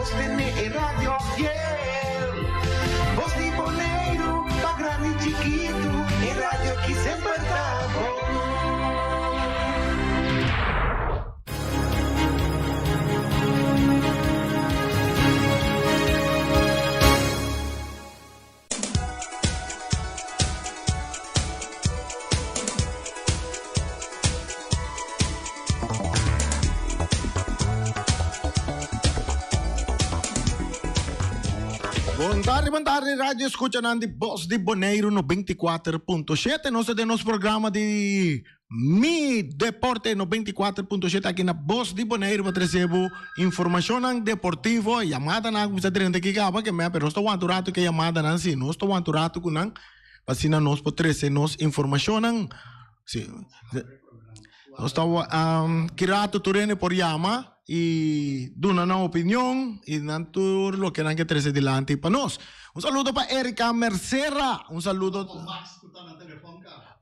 sostené e radio fiel. Bos di Boneiru, pa grandi chikitu, e radio ki semper ta bon. Bon tardi, bon tardi, radio escuchanan di Bos di Boneiru 94.7. Nos ta den nos programa di Mi Deporte 94.7 aki na Bos di Boneiru pa trece bo informacionnan deportivo, yamadanan ku bisa drenta aki kaba ke mea, pero nos ta wanta un rato ke yamadanan si, nos ta wanta un rato ku nan pa asina nos por trece nos informacionnan. Si, nos ta ki rato tur hende por yama y duna nan opinion y nan tur loke nan ke trece dilanti pa nos. Un saludo pa Erika Mercera, un saludo.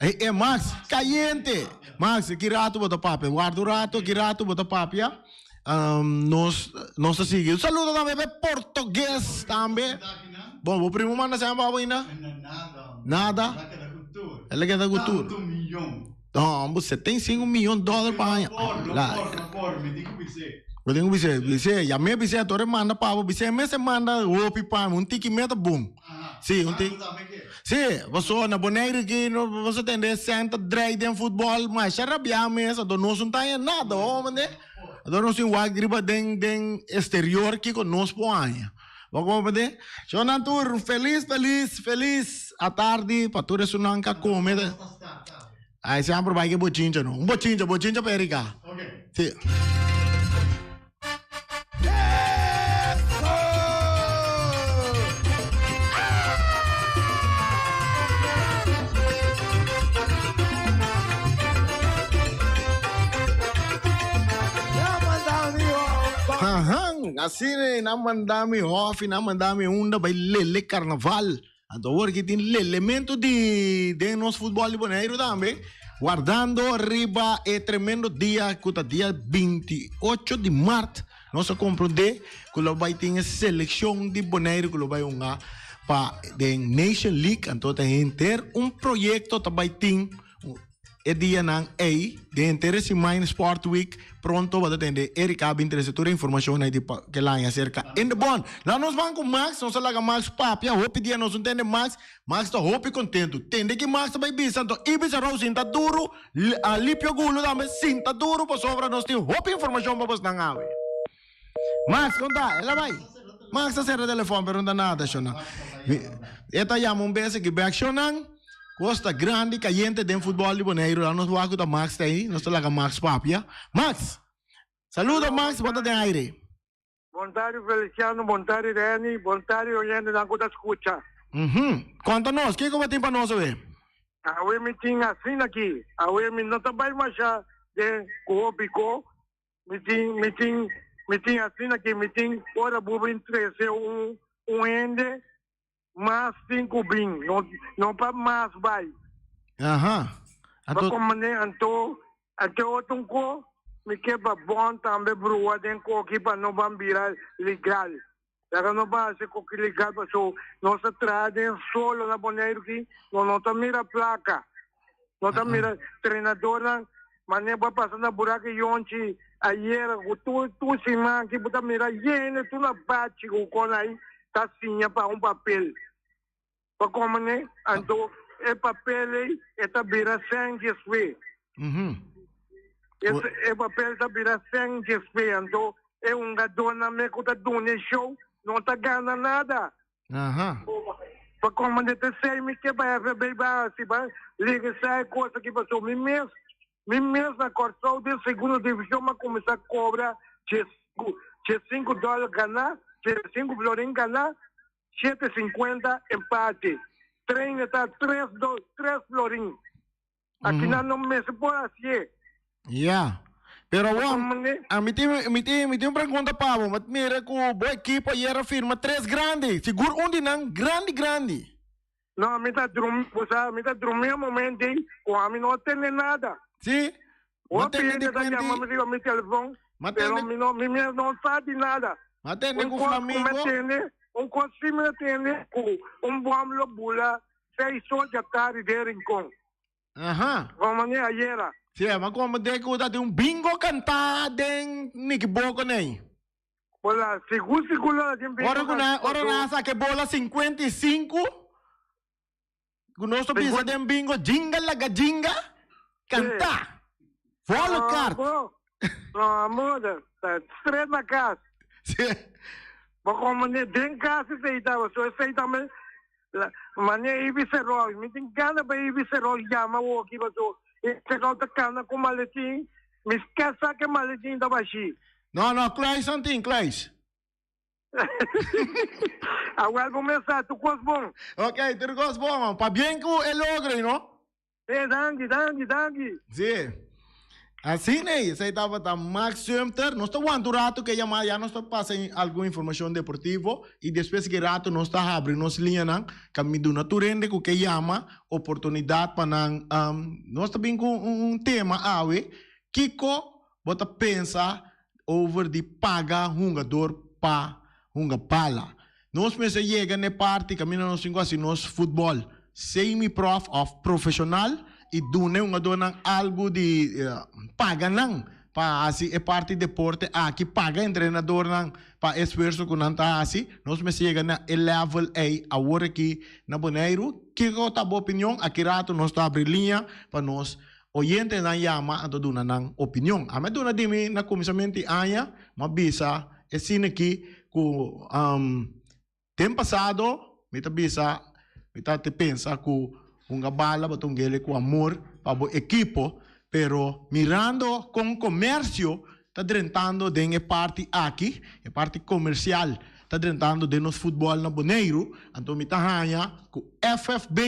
E e Max, cayente! Max, ki rato bo ta papia? Warda un rato, ki rato bo ta papia? Nos, nos ta sigui. Un saludo tambe pa e portugues tambe. Bon, bo primo manda sèn pa bo ainda? Nada. El a keda ku tur. No, bo 75 miyon dòler pa aña. Bo tin ku bis'é, bis'é, yam'é bis'é, ator e manda pa bo, bis'é mester manda hopi pa mi, un tiki meta bon. Sí, un tiki. Sí, paso na Boneiru aki no bo sa tende sèn ta drei den futbòl masha rabiá mes, anto nos no ta haña nada, bo comprende? Anto nos tin wak riba den den exterior kiko nos por haña, bo comprende? Shownan tur felis felis felis atardi pa tur esunnan ka kome. Ay semper bai ke bochincha no, un bochincha, bochincha pa Erika. Sí. Ahan, asina nan manda mi hofi, nan manda mi unda bai lele carnaval. Anto awor ki tin lelemento di den nos futbol di Boneiru tambe, wardando riba e tremendo dia ku ta dia 28 di mart, nos a komprondé ku lo bai tin e selekshon di Boneiru ku lo bai hunga pa den Nation League, anto ta henter un proyekto ta bai tin. E dianan ei, den henter e siman Sport Week, pronto bo ta tende Eric a bin trese tur e informashon ei di pa ke laña aserka in de bon. Laat nos ban ku Max, nos a laga Max papia, hopi dia nos no tende Max, Max ta hopi kontentu. Tende ki Max ta bai bisa, anto Ibis Arou sinta duru, Alipio Gulo tambe sinta duru pasobra nos tin hopi informashon pa bosnan awe. Max, kon ta? El a bai. Max a sera telefòn pero no ta nada, shonnan. E ta yama un bes aki bek, shonnan. Kos ta grandi kayente den futbòl di Boneiru. Laat nos wak ku ta Max ta ei. Nos ta laga Max papia. Max! Saludo Max, bo ta den aire. Bon tardi Feliciano, bon tardi Renny, bon tardi oyentenan ku ta skucha. Konta nos, kiko bo tin pa nos awe? Awe mi tin asina aki, awe mi no ta bai masha den ku hopi ko, Mi tin, mi tin, mi tin asina ki mi tin ora bo bin trese un, un hende mas tin ku bin, no, no pa mas bai. Aha. Pa Anto, komandé anto, anto otro un ko, mi ke pa bon tambe brua den koki pa no ban bira legal. Laga no ban hasi koki legal paso nos ta traha den solo na Boneiru ki no no ta mira plaka. No ta mira trenadornan mane bo a pasa na Buraki Yonchi ayera ku tur tur siman ki bo ta mira yende tur na bachi ku kon ai ta siña pa un papel. Pa komo ne anto e papel ei e ta bira sèn djespe. E papel ta bira sèn djespe anto e hungadónan me ku ta duna e show no ta gana nada. Pa komo ne ta esei mi ke pa FFB bai hasi pa legalisá e kos aki pasobra mi mes mi mes na Kòrsou den segundo divishon mi a kuminsá kobra djesinku dòler ganá djesinku florin ganá 7.50 empate. Trainer ta tres do, tres florin. Aki nan no mester por hacié. Ya. Pero awor, a mi tin, mi tin, mi tin un pregunta pa bo. Mi mira cu bo ekipo ayer a firma tres grandi. Sigur un di nan grandi, grandi. No, mi ta drumi, bo sa, mi ta drumi e momento ei cu ami no a tende nada. Si? Hopi hende ta yama mi riba mi telefon, pero mi no, mi mes no sa di nada. Ma tende Un ku kos ku mi Flamingo. tende, un kos si mi tende ku un bòm lo bula seis or dja tardi den Rincon. Aha. Kon manera ayera. Sí, ma komo de ku ta tin un bingo kantá den Nikiboko nei. Bola, sigur sigur lo tin bingo Ora ku nan, ora nan a saka e bola 55, ku nos ta bisa den bingo jinga laga jinga, kantá. Volle kaart. No, amor, ta straight na kas. Sí. Bo komo ne den kas esei ta, so esei tambe La mane Ibi Serol, mi tin gana pa Ibi Serol yama awoki paso Ibi Serol ta kana ku maletin, mi ke sa ke maletin ta bashi. No, no, kluis nan tin, kluis. Awel bo mes sa, tur kos bon. Ok, tur kos bon. Pabien ku e logro, no? E danki, danki, danki. Sí. Asina ei, esei tabata Max Sumter. Nos ta wanta un rato ku e yamada, ya nos ta pasa algun informashon deportivo i despues ki rato nos ta habri nos liñanan kaminda duna tur hende ku ke yama oportunidat pa nan. Nos ta bin ku un tema awe, kiko bo ta pensa over di paga hungador pa hunga bala? Nos mester yega n'e parti kaminda nos tin ku hasi nos futbòl semi-prof òf profeshonal i duna e hungadónan algu di paga nan pa hasi e parti deporte aki, paga entrenadornan pa e esfuerso ku nan ta hasi. Nos mester yega na e level ei awor aki na Boneiru. Kiko ta bo opinion? Aki rato nos ta abri liña pa nos oyentenan yama anto duna nan opinion. Ami a duna di mi na kuminsamentu di aña, mi a bisa e sine aki ku den pasado mi ta bisa, mi ta te pensa ku hunga bala bo ta un gele ku amor pa bo ekipo, pero mirando kon komersio ta drentando den e parti aki, e parti komersial ta drentando den nos futbòl na Boneiru, anto mi ta haña ku FFB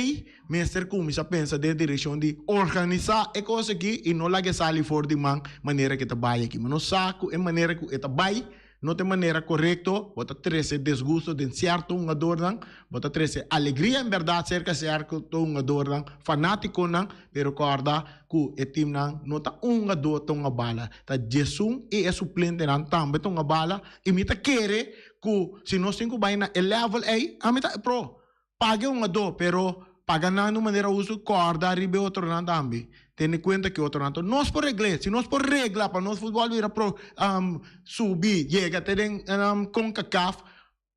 mester kuminsá pensa den e direkshon di organisá e kos aki i no laga e sali for di man manera ku e ta bai aki. Mi no sa ku e manera ku e ta bai no ta e manera korekto, bo ta trese desgusto den sierto hungadornan, bo ta trese alegria en bèrdat serka sierto hungadornan, fanátikonan, pero kòrda ku e timnan no ta un hungadó ta hunga bala, ta djesun i e suplentenan tambe ta hunga bala i mi ta kere ku si nos tin ku bai na e level ei, ami ta pro paga e hungadó, pero paga nan di un manera hustu, kòrda riba e otronan tambe, tene kuenta ku e otronan ta. Nos por regl'é, si nos por regla pa nos futbòl bira pro subi yega te den Concacaf,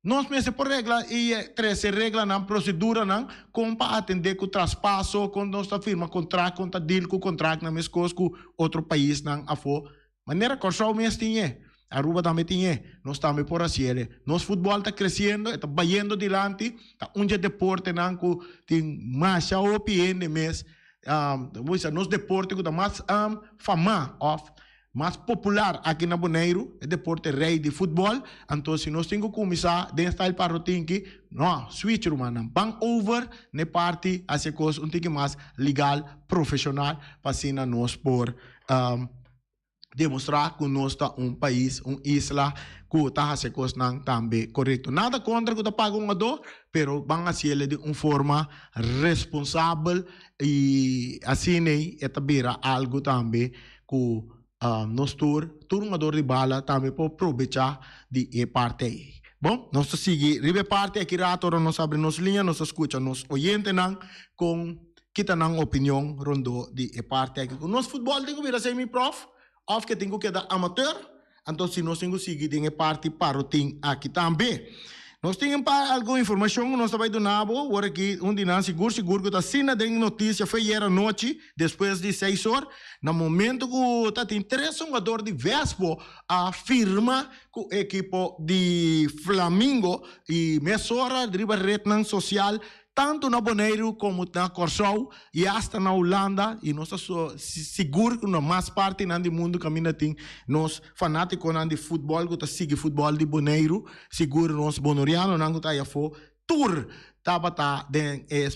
Nos mester por regla i trese reglanan, proseduranan, kon pa atendé ku traspaso, kon nos ta firma kontrakt, kon ta deal ku kontraktnan meskos ku otro paisnan afó. Manera Kòrsou mes tin e, Aruba tambe tin e, nos tambe por hasi el. Nos futbòl ta kresiendo, e ta bayendo dilanti, ta un dje deportenan ku tin masha hopi hende mes, bo bisa nos deporte ku ta mas famá òf Mas popular aki na Boneiru, e deporte rei di futbòl. Anto si nos tin ku kuminsá den style parotinki, no, switch rumannan. Ban over n'e parti hasi e kos un tiki mas legal, profeshonal, pa asina nos por demostrá ku nos ta un pais, un isla ku ta hasi e kosnan tambe korekto. Nada kontra ku ta paga un adó, pero ban hasiel di un forma responsabel i asina e ta bira algu tambe ku nos tur, tur hungador di bala tambe por probecha di e parti ei. Bon, nos ta sigui riba e parti aki rato ora nos abri nos liña, nos ta skucha nos oyentenan kon kita nan opinion rondó di e parti aki. Ku nos futbòl tin ku bira semi prof òf ke tin ku keda amateur? Anto si nos tin ku sigui den e parti parotin aki tambe. Nos tin un par algun informashon ku nos ta bai duna bo wor aki. Un di nan sigur sigur ku ta asina den notisia fue ayer anochi despues di seis or na momento ku ta tin tres hungador di Vespo a firma ku e ekipo di Flamingo i mesora riba retnan sosial Tantu na Boneiru komo na Kòrsou i asta na Hulanda, i nos ta sigur ku na mas partinan di mundu kaminda tin nos fanátikonan di futbòl ku ta sigui futbòl di Boneiru, sigur nos bonorianonan ku ta ei afó, tur tabata den e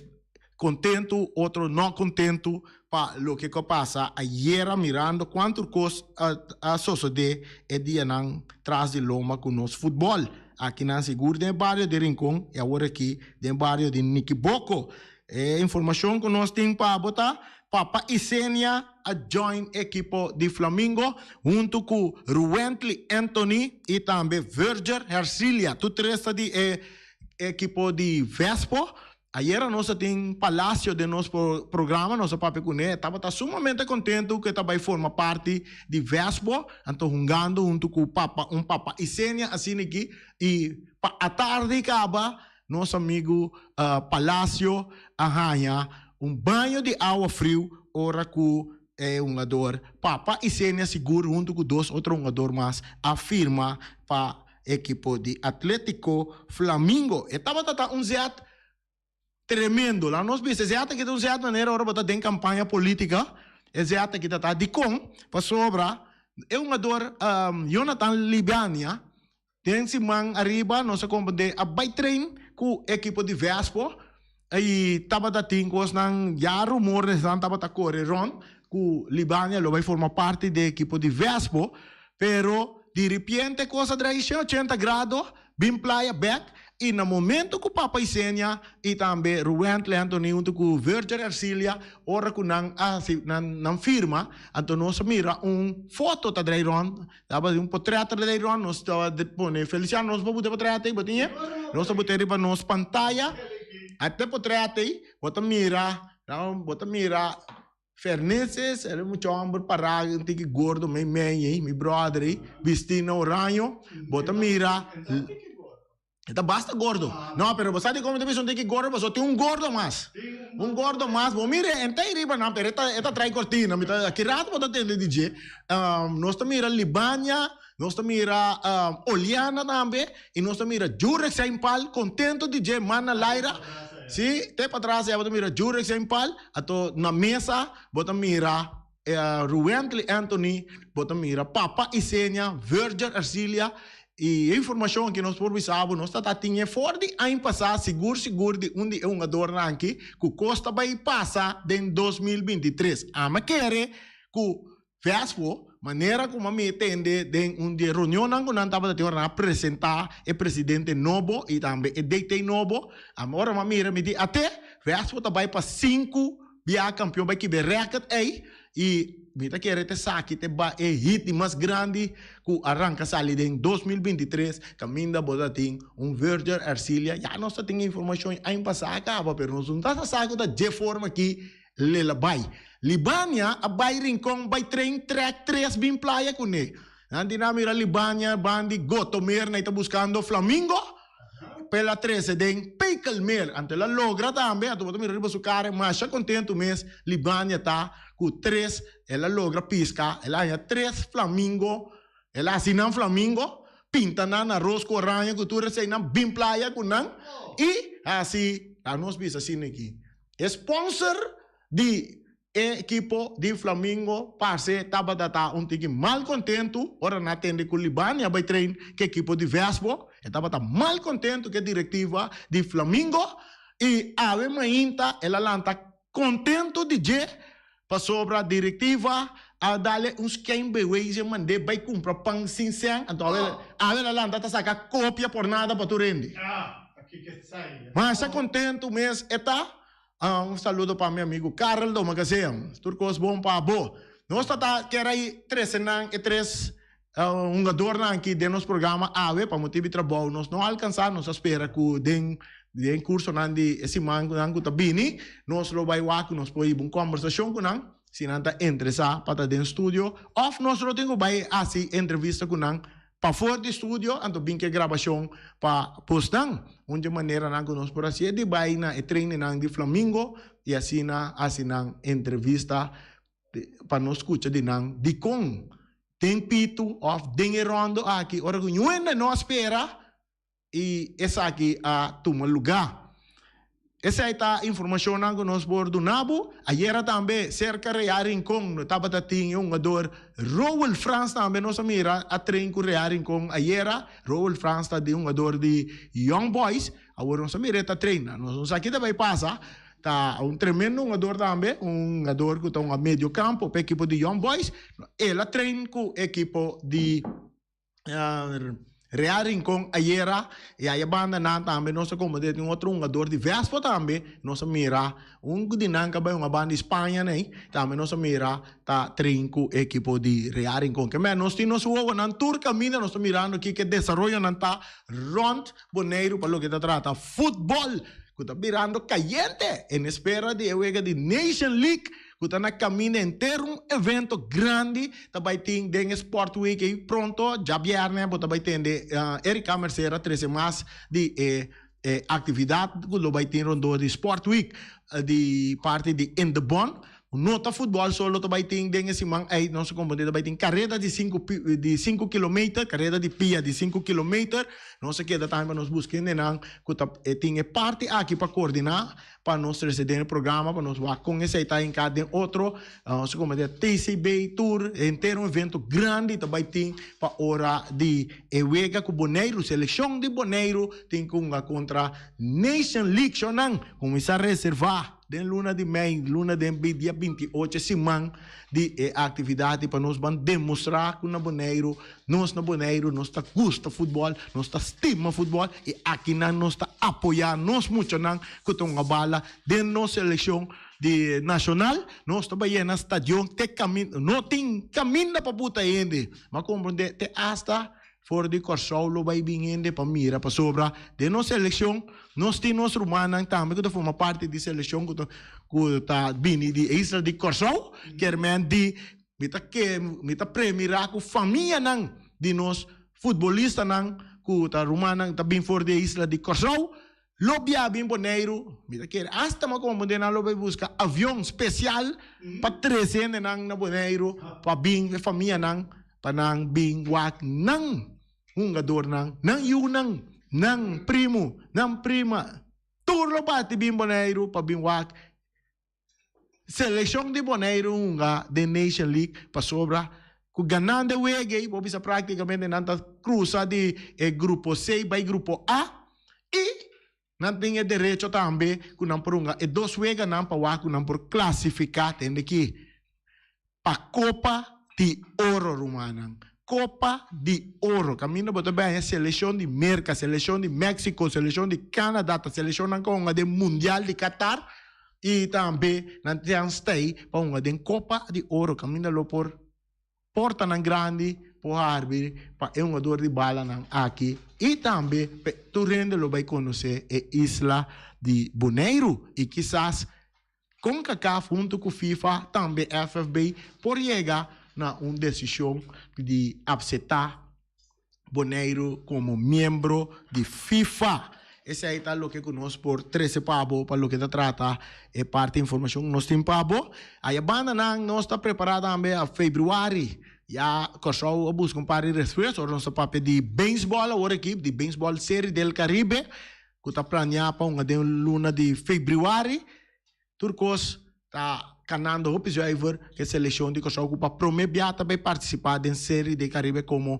kontentu, otro no kontentu pa loke ku a pasa ayera mirando kuantu kos a sosodé e dianan tras di lomba ku nos futbòl. Akinan sigur den e bario di Rincon y awor aki den bario di Nikiboko. E informacion cu nos tin pa bo ta, Papa Isenia a join ekipo di Flamingo huntu ku Ruwently Anthony i tambe Verger Hercilia. Tur tres ta di e ekipo di Vespo. Ayera nos a tin Palacio den nos programa, nos a papia kuné, e tabata sumamente kontentu ku e ta bai forma parti di Vespo, anto hungando huntu ku papa un papa Isenia asina aki i pa atardi kaba nos amigu Palacio a haña un baño di awa friu ora ku e hungador Papa Isenia sigur huntu ku dos otro hungador mas a firma pa ekipo di Atletico Flamingo. E tabata ta un zet tremendo. Laga nos bisa, e zet aki ta un zet manera ora bo ta den kampaña politica, e zet aki ta ta dikon? Pasobra e hungador Jonathan Libania Den siman ariba nos a comprende a bay train cu ekipo di Vespo y tabata tin cosnan ya rumornesnan tabata core rond cu Libania lo bay forma parti di ekipo di Vespo pero diripiente cos a draai 180 grado bin playa bek y na momento cu Papa Isenia y tambe Ruwentley Anthony hunto cu Virgil Ercilia ora cu nan a haci nan firma anto nos a mira un foto ta draai rond. Tabatin un potret riba rond, nos tabata pone Feliciano, nos por buta e potret ei, bo tin e? Nos ta buta riba nos pantaya, ate potret ei, bo ta mira, bo ta mira Ferneses, el mucha homber pará, un tiki gordo mei mei ei, mi brother ei, bistí na oraño, bo ta mira. E ta basta gordo. No, pero bo sa di como ta bisa un tiki gordo pasobra tin un gordo mas. Un gordo mas. Bo mira e ta riba nan pero e ta e ta trae cortina. Mi ta aki rato bo ta tende di dje. Nos ta mira Libania, nos ta mira Oliana tambe y nos ta mira Jurek Seinpal contento di dje man na laira. Si, te patras aya bo ta mira Jurek Seinpal. Ato na mesa bo ta mira Ruwentley Anthony, bo ta mira Papa Isenia, Virgil Ercilia y e informacion aki nos por bisa bo nos ta ta tin e for di aña pasa sigur sigur di un di e hungadornan aki cu cos ta bay pasa den 2023. Ami a kere cu Vespo manera como ami tende den un di e reunionnan cu nan tabata tin ora nan a presenta e presidente nobo y tambe e DT nobo, ami ora mi a mira mi di ate Vespo ta bay pa sinku Bia kampion bai kibe rèkòrt ei i mi ta kere ta esaki ta ba e hit di mas grandi ku a ranka sali den 2023 kaminda bo ta tin un Virgil Ercilia. Ya nos ta tin e informashon aña pasá kaba pero nos no ta sa ku ta dje forma aki lela bai. Libania a bai Rincon bai train trèk tres bin playa kuné. Nan tin a mira Libania bandi Gotomer nan ta buskando flamingo. P'el a trese den Pekelmeer. Anto el a logra tambe, anto bo ta mira riba su kara, e masha kontentu mes. Libania ta ku tres, el a logra piska, el a haña tres flamingo, el a hasi nan flamingo, pinta nan na ros ku oranje ku tur eseinan, bin playa ku nan i hasi, laga nos bisa asina aki, e sponsor di E ekipo di Flamingo parse tabata ta un tiki mal kontentu ora nan a tende ku Libani a bai train ku ekipo di Vespo. E tabata mal kontentu ku e direktiva di Flamingo i awe mainta el a lanta kontentu di dje pasobra direktiva a dale un skeinbewezen mand'é bai kumpra pan sin sèn. Anto awe el a lanta ta saka kopia por nada pa tur hende. Masha kontentu mes e ta. Un saludo pa mi amigo Karel Domacaseam. Tur kos bon pa bo. Nos ta ta kier ai trese nan e tres hungadornan aki den nos programa awe pa motibu di trabou nos no alcansa. Nos a spera ku den den cursonan di e siman nan ku ta bini nos lo bai wak ku nos por hiba un combersacion ku nan si nan ta interesa pa ta den studio of nos lo tin ku bai hasi entrevista ku nan Pafor di studio, anto bin ke grabashon pa posnan. Un dje maneranan ku nos por hasié di bai na e treinennan di Flamingo i asina hasi nan entrevista pa nos skucha di nan dikon den pitu òf den e ròndo aki ora ku niun hende no a spera i esaki a tuma lugá. Esei ta informashonnan ku nos por duna bo. Ayera tambe serka Real Rincon no tabata tin e hungador Roel Frans tambe nos a mira a train ku Real Rincon ayera. Roel Frans ta di hungador di Young Boys. Awor nos a mira e ta train. Nos no sa ki ta bai pasa. Ta un tremendo hungador tambe, un hungador ku ta hunga medio kampo pa ekipo di Young Boys. El a train ku ekipo di. Real Rincon ayera y aya banda nan tambe nos a comprende tin otro hungador di Vespo tambe nos a mira un di nan ka bay hunga banda di Spaña ney tambe nos a mira ta train cu ekipo di Real Rincon. Ke men nos tin nos wowonan tur caminda nos ta mirando kiko e desaroyonan ta rond Boneiru pa loke ta trata futbol cu ta birando cayente en espera di e wega di Nation League cu ta na caminda henter un evento grandi ta bay tin den e Sport Week ey pronto djabierne bo ta bay tende Erika Mercer a trece mas di e actividad cu lo bay tin rondor di Sport Week di parti di In de Bon. No ta futbòl so lo ta bai tin den e siman ei, nos a komprendé ta bai tin kareda di sinku di sinku kilometer, kareda di pia di sinku kilometer. Nos a keda tambe pa nos buska hendenan ku ta tin e parti aki pa koordiná pa nos trese den e programa pa nos wak kon esei ta hinká den otro. Nos a komprendé TCB tur, henter un evento grandi ta bai tin pa ora di e wega ku Boneiru, selekshon di Boneiru tin ku hunga kontra Nation League. Shownan kuminsá reservá. Den luna di mei, luna den bi dia 28 e siman di e aktividat i pa nos ban demostrá ku na Boneiru, nos na Boneiru nos ta gusta futbòl, nos ta stima futbòl i akinan nos ta apoyá nos muchanan ku ta hunga bala den nos selekshon di nashonal. Nos ta bai yena stadion te kaminda, no tin kaminda pa buta hende, bo a komprendé te asta For di Kòrsou lo bai bin hende pa mira pasobra den nos selekshon nos tin nos rumannan tambe ku ta forma parti di selekshon ku ta ku ta bini di e isla di Kòrsou kermen di mi ta ke mi ta premirá ku famianan di nos futbolistanan ku ta rumannan ta bin for di e isla di Kòrsou lo bia bin Boneiru mi ta kere asta mi a komprende nan lo bai buska avion spesial pa trese hendenan na Boneiru pa bin e famianan. Pa nan bin wak nan hungadornan, nan yunan, nan primu, nan prima, tur lo bati bin Boneiru pa bin wak selekshon di Boneiru hunga den Nation League pasobra ku ganando e wega ei bo bisa praktikamente nan ta krusa di e grupo C bai grupo A i nan tin e derecho tambe ku nan por hunga e dos weganan pa wak ku nan por klasifiká tende ki Pa Kopa di Oro rumannan. Kopa di Oro. Kaminda bo ta bèña seleshon di Merka, seleshon di Meksiko, seleshon di Kanada, ta seleshonnan ku a hunga den Mundial di Qatar i tambe nan tin stay pa hunga den Kopa di Oro. Kaminda lo por portanan grandi por habri pa e hungador di balanan aki i tambe pa tur hende lo bai konosé e isla di Boneiru i kisas Concacaf hunto cu FIFA tambe FFB por yega na un decision di acepta Boneiru como miembro di FIFA. Esey ta loke cu nos por trece pa bo pa loke ta trata e parti informacion cu nos tin pa bo. Aya banda nan nos ta prepara tambe a februari ya Corsou a busca un par di refuerzo ora nos ta papia di baseball awor aki di baseball Serie del Caribe. Ku ta planeá pa hunga den luna di febrüari. Tur kos ta kanando hopi zuiver ku e selekshon di Kòrsou ku pa promé bia ta bai partisipá den Seri de Karibe komo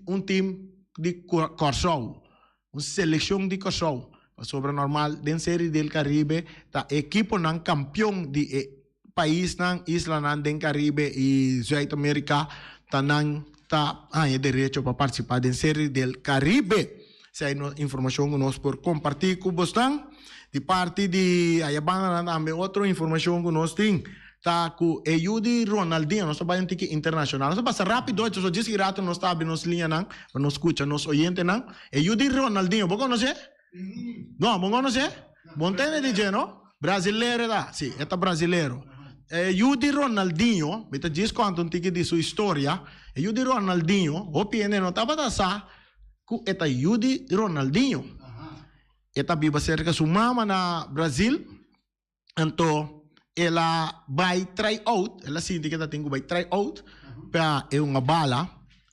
un tim di Kòrsou, un selekshon di Kòrsou. Pasobra normal den Seri del Karibe ta ekiponan kampion di e paisnan, islanan den Karibe i Zuid Amerika ta nan ta haña derecho pa partisipá den Seri del Karibe. Esei no informashon ku nos por kompartí ku bosnan. Di parti di ayabandanan tambe otro informashon ku nos tin ta ku e yu di Ronaldinho, nos ta bai un tiki internashonal, nos ta pasa rápido ocho, so djis ki rato nos ta abri nos liñanan pa nos skucha nos oyentenan. E yu di Ronaldinho, bo konosé? No, bo konosé? Bo ntende di dje, no? Brasilero e ta? Si, e ta brasilero. E yu di Ronaldinho, mi ta djis konta un tiki di su historia. E yu di Ronaldinho, hopi hende no tabata sa ku e ta yu di Ronaldinho. E ta biba serka su mama na Brazil, anto el a bai try out, el a sinti ku e ta tin ku bai try out pa e hunga bala,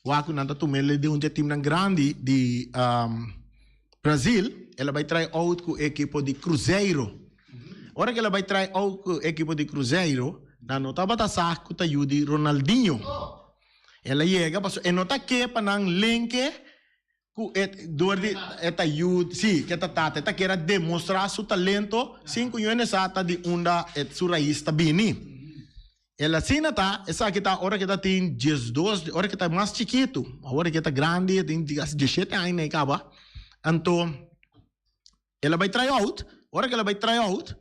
wak ku nan ta tuma el den un di e timnan grandi di Brazil, el a bai try out ku e ekipo di Cruzeiro. Ora ku el a bai try out ku e ekipo di Cruzeiro, nan no tabata sa ku ta yu di Ronaldinho. El a yega pasobra e no ta ke pa nan lenke ku e dor di e ta yu, si, ke ta tata. E ta kier a demostrá su talento sin ku yu hende sa ta di unda e su rais ta bini. El asina ta, esaki ta ora ke ta tin diesdos, ora ke ta mas chikitu, awor ke ta grandi, e tin casi diesshete aña e kaba, anto el a bai try out, ora ke el a bai try out,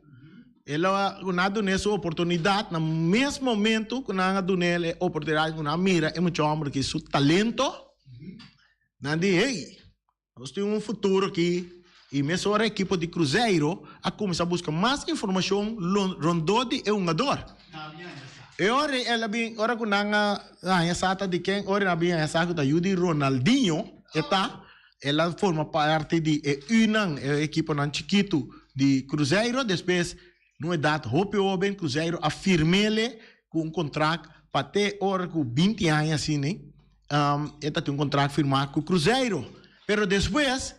el a ku nan a dun'é su oportunidat, na mes momento ku nan a dun'é e oportunidat, ku nan a mira e mucha hòmber ki su talento, nan di, hey, Nos tin un futuro aki y mesora ekipo di Cruzeiro a cuminsa busca mas informacion rondó di e hungador. E ora el a bin, ora cu nan a haña sa ta di ken, ora nan a bin haña sa cu ta yu di Ronaldinho e ta, el a forma parti di e Unan, e ekiponan chikitu di Cruzeiro. Despues, na un edad hopi hoben, Cruzeiro a firm'ele cu un contract pa te ora cu binti aña asina. E ta tin un contract firmá ku Cruzeiro. Pero despues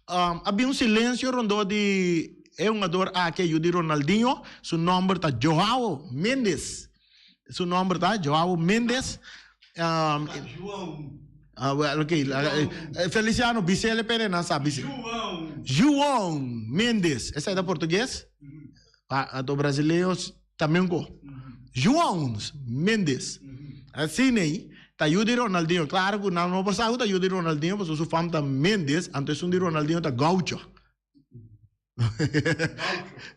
a bin un silencio rondó di e hungador aki, e yu di Ronaldinho. Su nomber ta Joao Mendes. Su nomber ta Joao Mendes. Well, ok. Feliciano, bisele p'e nan sa bis'é. João Mendes. Esei ta portugues? Anto brasileño También ko. João Mendes. Asina ei ta yu di Ronaldinho. Claro ku nan no por sa ku ta yu di Ronaldinho pasobra su fam ta Mendes, anto esun di Ronaldinho ta Gaucho.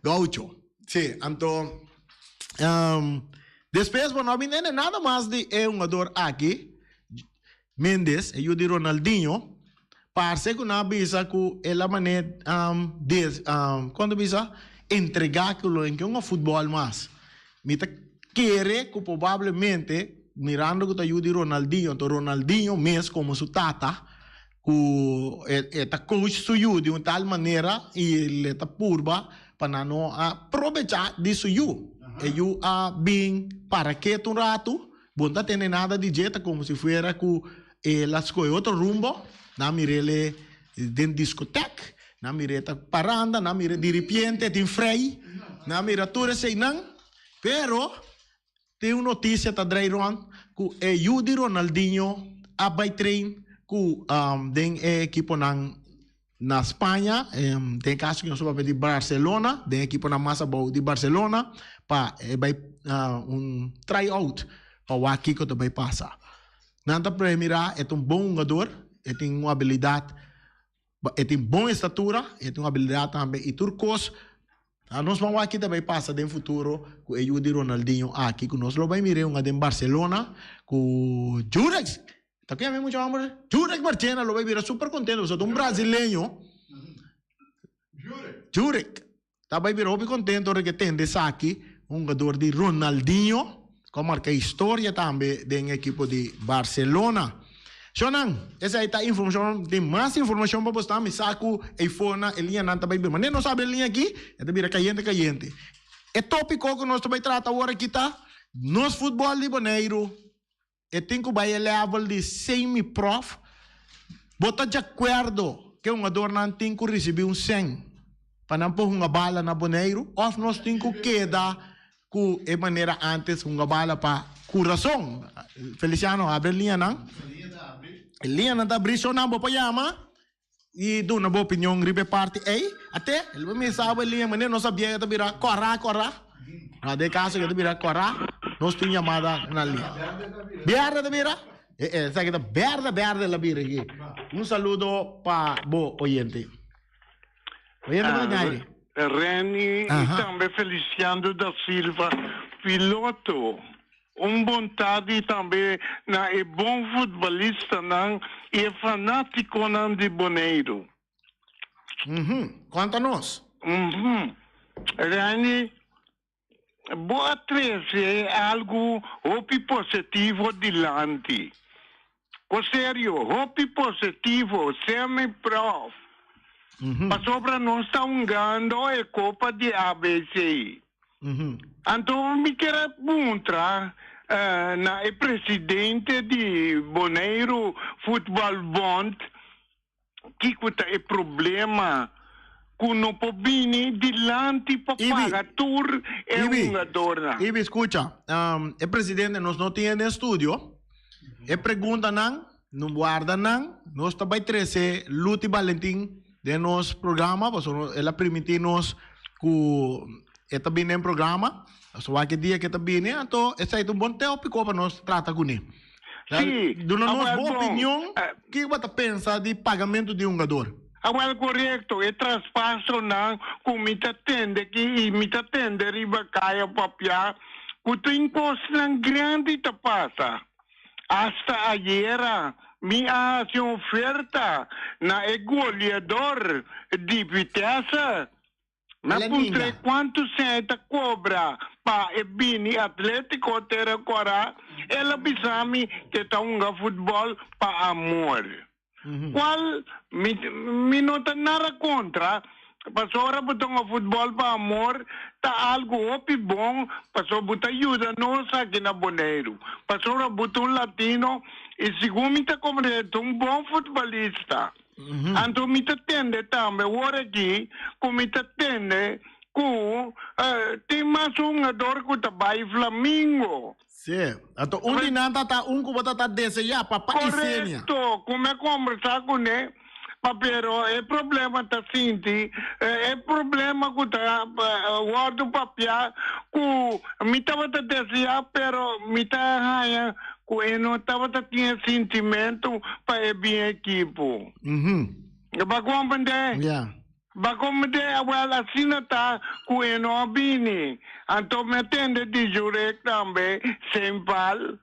Gaucho. Sí, anto despues bo no a bin tende nada mas di e hungador aki, Mendes, e yu di Ronaldinho. Parse ku nan a bisa ku el a manera des kon ta bisa entregá ku lo en ke un futbòl mas. Mi ta kere ku probablemente mirando ku ta yu di Ronaldinho anto Ronaldinho mes komo su tata ku e ta coach su yu di un tal manera i el ta purba pa nan no a probechá di su yu. E yu a bin para ketu un ratu bo no ta tende nada di dje ta komo si fuera ku El a scoge otro rumbo, nan mir'el den discoteque, nan mir'e ta paranda, nan mir'e diripiente tin frei, nan mira tur eseinan, pero tin un noticia ta drai rond cu e yu di Ronaldinho a bay train cu den e equiponan na Spaña, den e caso cu nos ta papia di Barcelona, den e equiponan mas abou di Barcelona, pa e bay un try out pa wak kico ta bay pasa. Nan ta premira e ta un bon hungador, e tin un abilidat, e tin bon estatura, e tin un abilidat tambe y tur cos. Nos ban wak ki ta bay pasa den futuro cu e yu di Ronaldinho aki cu nos lo bay mira e hunga den Barcelona cu Jurex. Ta cu yama e mucha homber? Jurex Marchena lo bay bira super contento pasobra ta un brasileño. Jurek. Ta bai bira hopi contento ora ke tende esaki, un hungador di Ronaldinho cu a marca historia tambe den e ekipo di Barcelona. Shownan, esai ta informacion, tin mas informacion pa bosta, mi sa cu eyfona e liñanan ta bai bira, manera nos habla e liña aki, e ta bira cayente cayente. E topico cu nos ta bai trata awor aki ta, nos futbol di Boneiru E tin ku bai e level di semi-prof. Bo ta djakuerdo ku e hungadornan tin ku risibí un sèn pa nan por hunga bala na Boneiru òf nos tin ku keda ku e manera ántes hunga bala pa kurason? Feliciano, habri e liñanan. E liñanan ta abrí, so nan bo por yama i duna bo opinion riba e parti ei. Ate, el mi sa bo e liña manera nos a biega ta bira kòrá kòrá. Na den kaso ke ta bira kòrá, nos tin yamada na liña. Bèrdè ta bira? E e esaki ta bèrdè bèrdè el a bira aki. Un saludo pa bo oyente. Oyente por ta aire. Renny i tambe Feliciano da Silva, piloto. Un bontadi tambe na e bon futbolistanan i e fanátikonan di Boneiru. Uhum. Konta nos. Uhum. Rani, bo a trese algu hopi positivo dilanti. Ko serio, hopi positivo, semi-prof. Pasobra nos ta hungando e Kopa di ABC. Anto mi kier a puntra na e presidente di Boneiru Voetbal Bond kiko ta e problema ku no por bini dilanti pa paga tur e hungadornan. Ibi, skucha, e presidente nos no tin e den studio, e preguntanan no warda nan, nos ta bai trese Luti Balentin den nos programa pasobra el a primiti nos ku. E ta bini den programa, so wak e dia ku e ta bini, anto esei ta un bon tópiko pa nos trata kuné. Sí, Duna nos awel bo bon. opinion, kiko bo ta pensa di pagamentu di hungador? Awel korekto, e traspasonan ku mi ta tende aki i mi ta tende riba kaya papia ku tin kosnan grandi ta pasa. Asta ayera mi a hasi un oferta na e goleador di Vitesse. Mi a puntr'é kuantu sèn e ta kobra pa e bini Atlético Tera Kòrá. El a bisa mi ku e ta hunga futbòl pa amor. Kual mi mi no ta nada kontra, pasobra ora bo ta hunga futbòl pa amor ta algu hopi bon, pasobra bo ta yuda nos aki na Boneiru. Pasobra bo ta un latino i segun mi ta komprendé ta un bon futbolista. Anto mi ta tende tambe wor aki ku mi ta tende ku tin mas hungador ku ta bai Flamingo. Sí. Anto un di nan ta ta un ku bo ta ta deseá, Papa Isenia. Korekto, ku mi a kombersá kuné, pa pero e problema ta sinti, e problema ku ta wòrdu papiá ku mi tabata deseá pero mi ta haña Ku e no tabata tin e sintimentu pa e bin ekipo. Bo komprendé? Bo komprendé? Awel, asina ta ku e no a bini. Anto mi a tende di Jurek tambe, Sempal,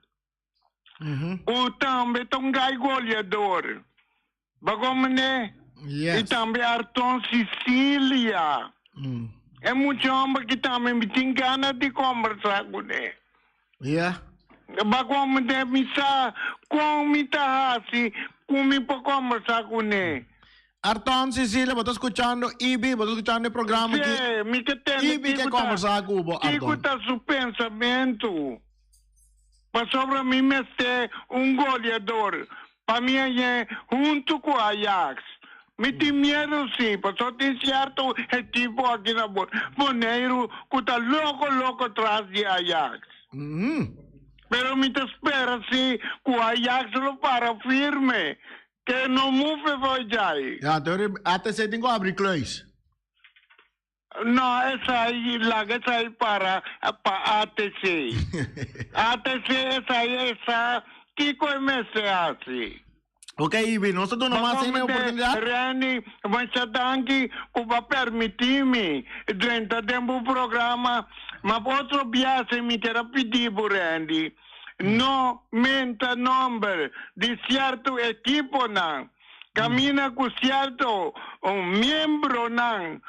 ku tambe ta un gai goleador. Bo komprendé? I tambe Arton Sicilia. E mucha homber ki tambe mi tin gana di kombersá kuné. Bo komprendé? Mi sa kon mi ta hasi ku mi por kombersá kuné. Arton Sicilia, bo ta skuchando Ibi, bo ta skuchando e programa ki Sí, mi ke tende Ibi ke kiko ta, kombersá ku bo, kiko Arton. ta su pensamentu. Pasobra mi mester un goleador pa mi hañ'é huntu ku Ajax. Mi tin miedu sí, pasobra tin sierto ekipo aki na Boneiru ku ta loko loko tras di Ajax. Pero mi ta spera sí ku Ajax lo para firme, ke no mufe for djai. Ya, ATC tin ku abri kluis. No, esai laga esai para pa ATC. ATC esai e sa kiko e mester hasi. Ok, Ibi, nos ta duna mas hende oportunidad. Randy, masha danki ku bo a permití mi drenta den bo programa. Ma otro biaha mi kier a pidi bo, Randy, no menta nomber di sierto ekiponan. Camina cu cierto miembronan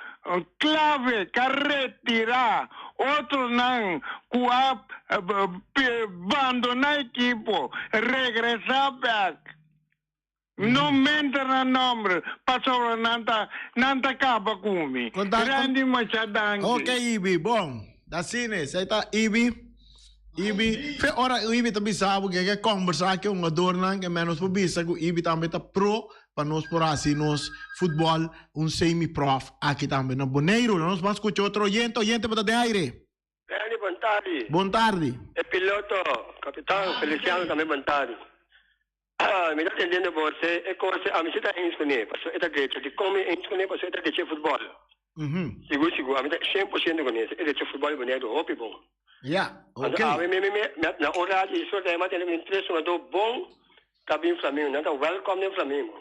clave ca retira, otronan cu a bandona ekipo regresa bek. No menta nan nomber pasobra nan ta nan ta caba cu mi. Randy masha danki. Ok Ibi, bon. Asina es. Ahí ta Ibi. Ibi, fe ora Ibi ta bisa bo ke ke kombersá ke hungadornan ke menos por bisa ku Ibi tambe ta pro pa nos por hasi nos futbòl un semi-prof aki tambe na Boneiru. Nos ban skucha otro oyente. Oyente bo ta den aire. Randy bon tardi. Bon tardi. E piloto, kapitan Feliciano tambe bon tardi. Mi ta atendiendo bo se e kos ami si ta eens kuné pasobra e ta drecha. Dikon mi eens kuné? Pasobra e ta drecha e futbòl. Sigur sigur ami ta 100% kuné e drecha futbòl di Boneiru hopi bon. Ya, Anto ok. awe mi mi mi na un radio i suerte mi a tende ku tin tres hungadó bon ta bin Flamingo. Nan ta wèlkòm den Flamingo.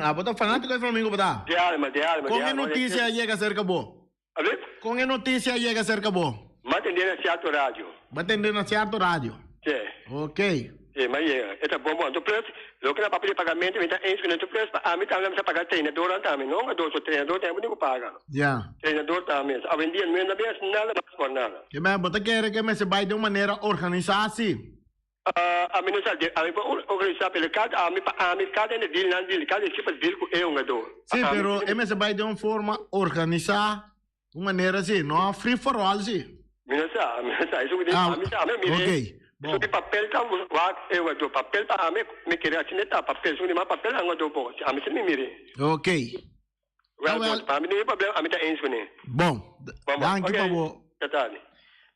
Abo ta fanátiko di Flamingo bo ta? Di alma, di alma, di Kon e alma. notisia a yega serka bo? Abit? Kon e notisia a yega serka bo? M'a tende na sierto radio. B'a tende na sierto radio? Sí. Ok. Sí, m'a yega. E ta bon bon. Anto plus, loke nan papia di pagamento, mi ta eens ku nan. Anto plus, pa ami tambe nan mester paga treinadornan tambe, no? Hungador so, treinador tambe bo tin ku paga. Ya. Treinador tambe. Awendia no na bin hasi nada mas por nada. Ke men, bo ta kere ke mester bai den un manera organisá si? Ami no sa, ami por organisá, pero kada ami pa ami, kada hende deal nan deal, kada ekipo deal ku e hungador. Sí, pero e mester bai den un forma organisá, un manera así, no free for all sí. Mi no sa, mi no sa, esun ku tin, ami sa, ami a mira Ok, bon. Esun di papel ta wak e hungador, papel pa ami, mi kere asina ta, papel, esun di mas papel a hungador bon, ami si mi mira. Ok. Wel, bon, pa ami no tin problema, ami ta eens kuné. Bon, Bon, bon, danki ok, pa bo. Ta tardi.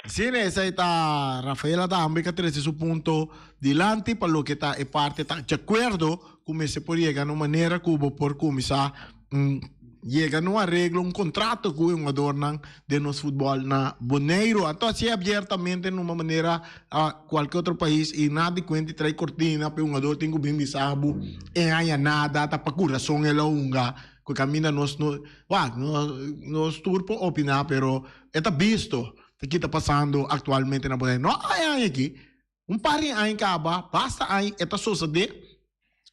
Asina esei ta Rafaela tambe ka trese su punto dilanti pa loke ta e parte ta di akuerdo ku mester por yega na un manera ku bo por kuminsá un. yega na un areglo, un kontrato ku e hungadornan den nos futbòl na Boneiru. Anto hasié abiertamente numa manera a kualke otro pais i nada di kuenta i trae kortina pa e hungador tin ku bin bisa bo e haña nada, ta pa kurason el a hunga ku kaminda nos no wak nos tur por opiná pero e ta bisto ki ta pasando aktualmente na Boneiru. No e aña aki. Un par di aña kaba, basta aña e ta sosodé,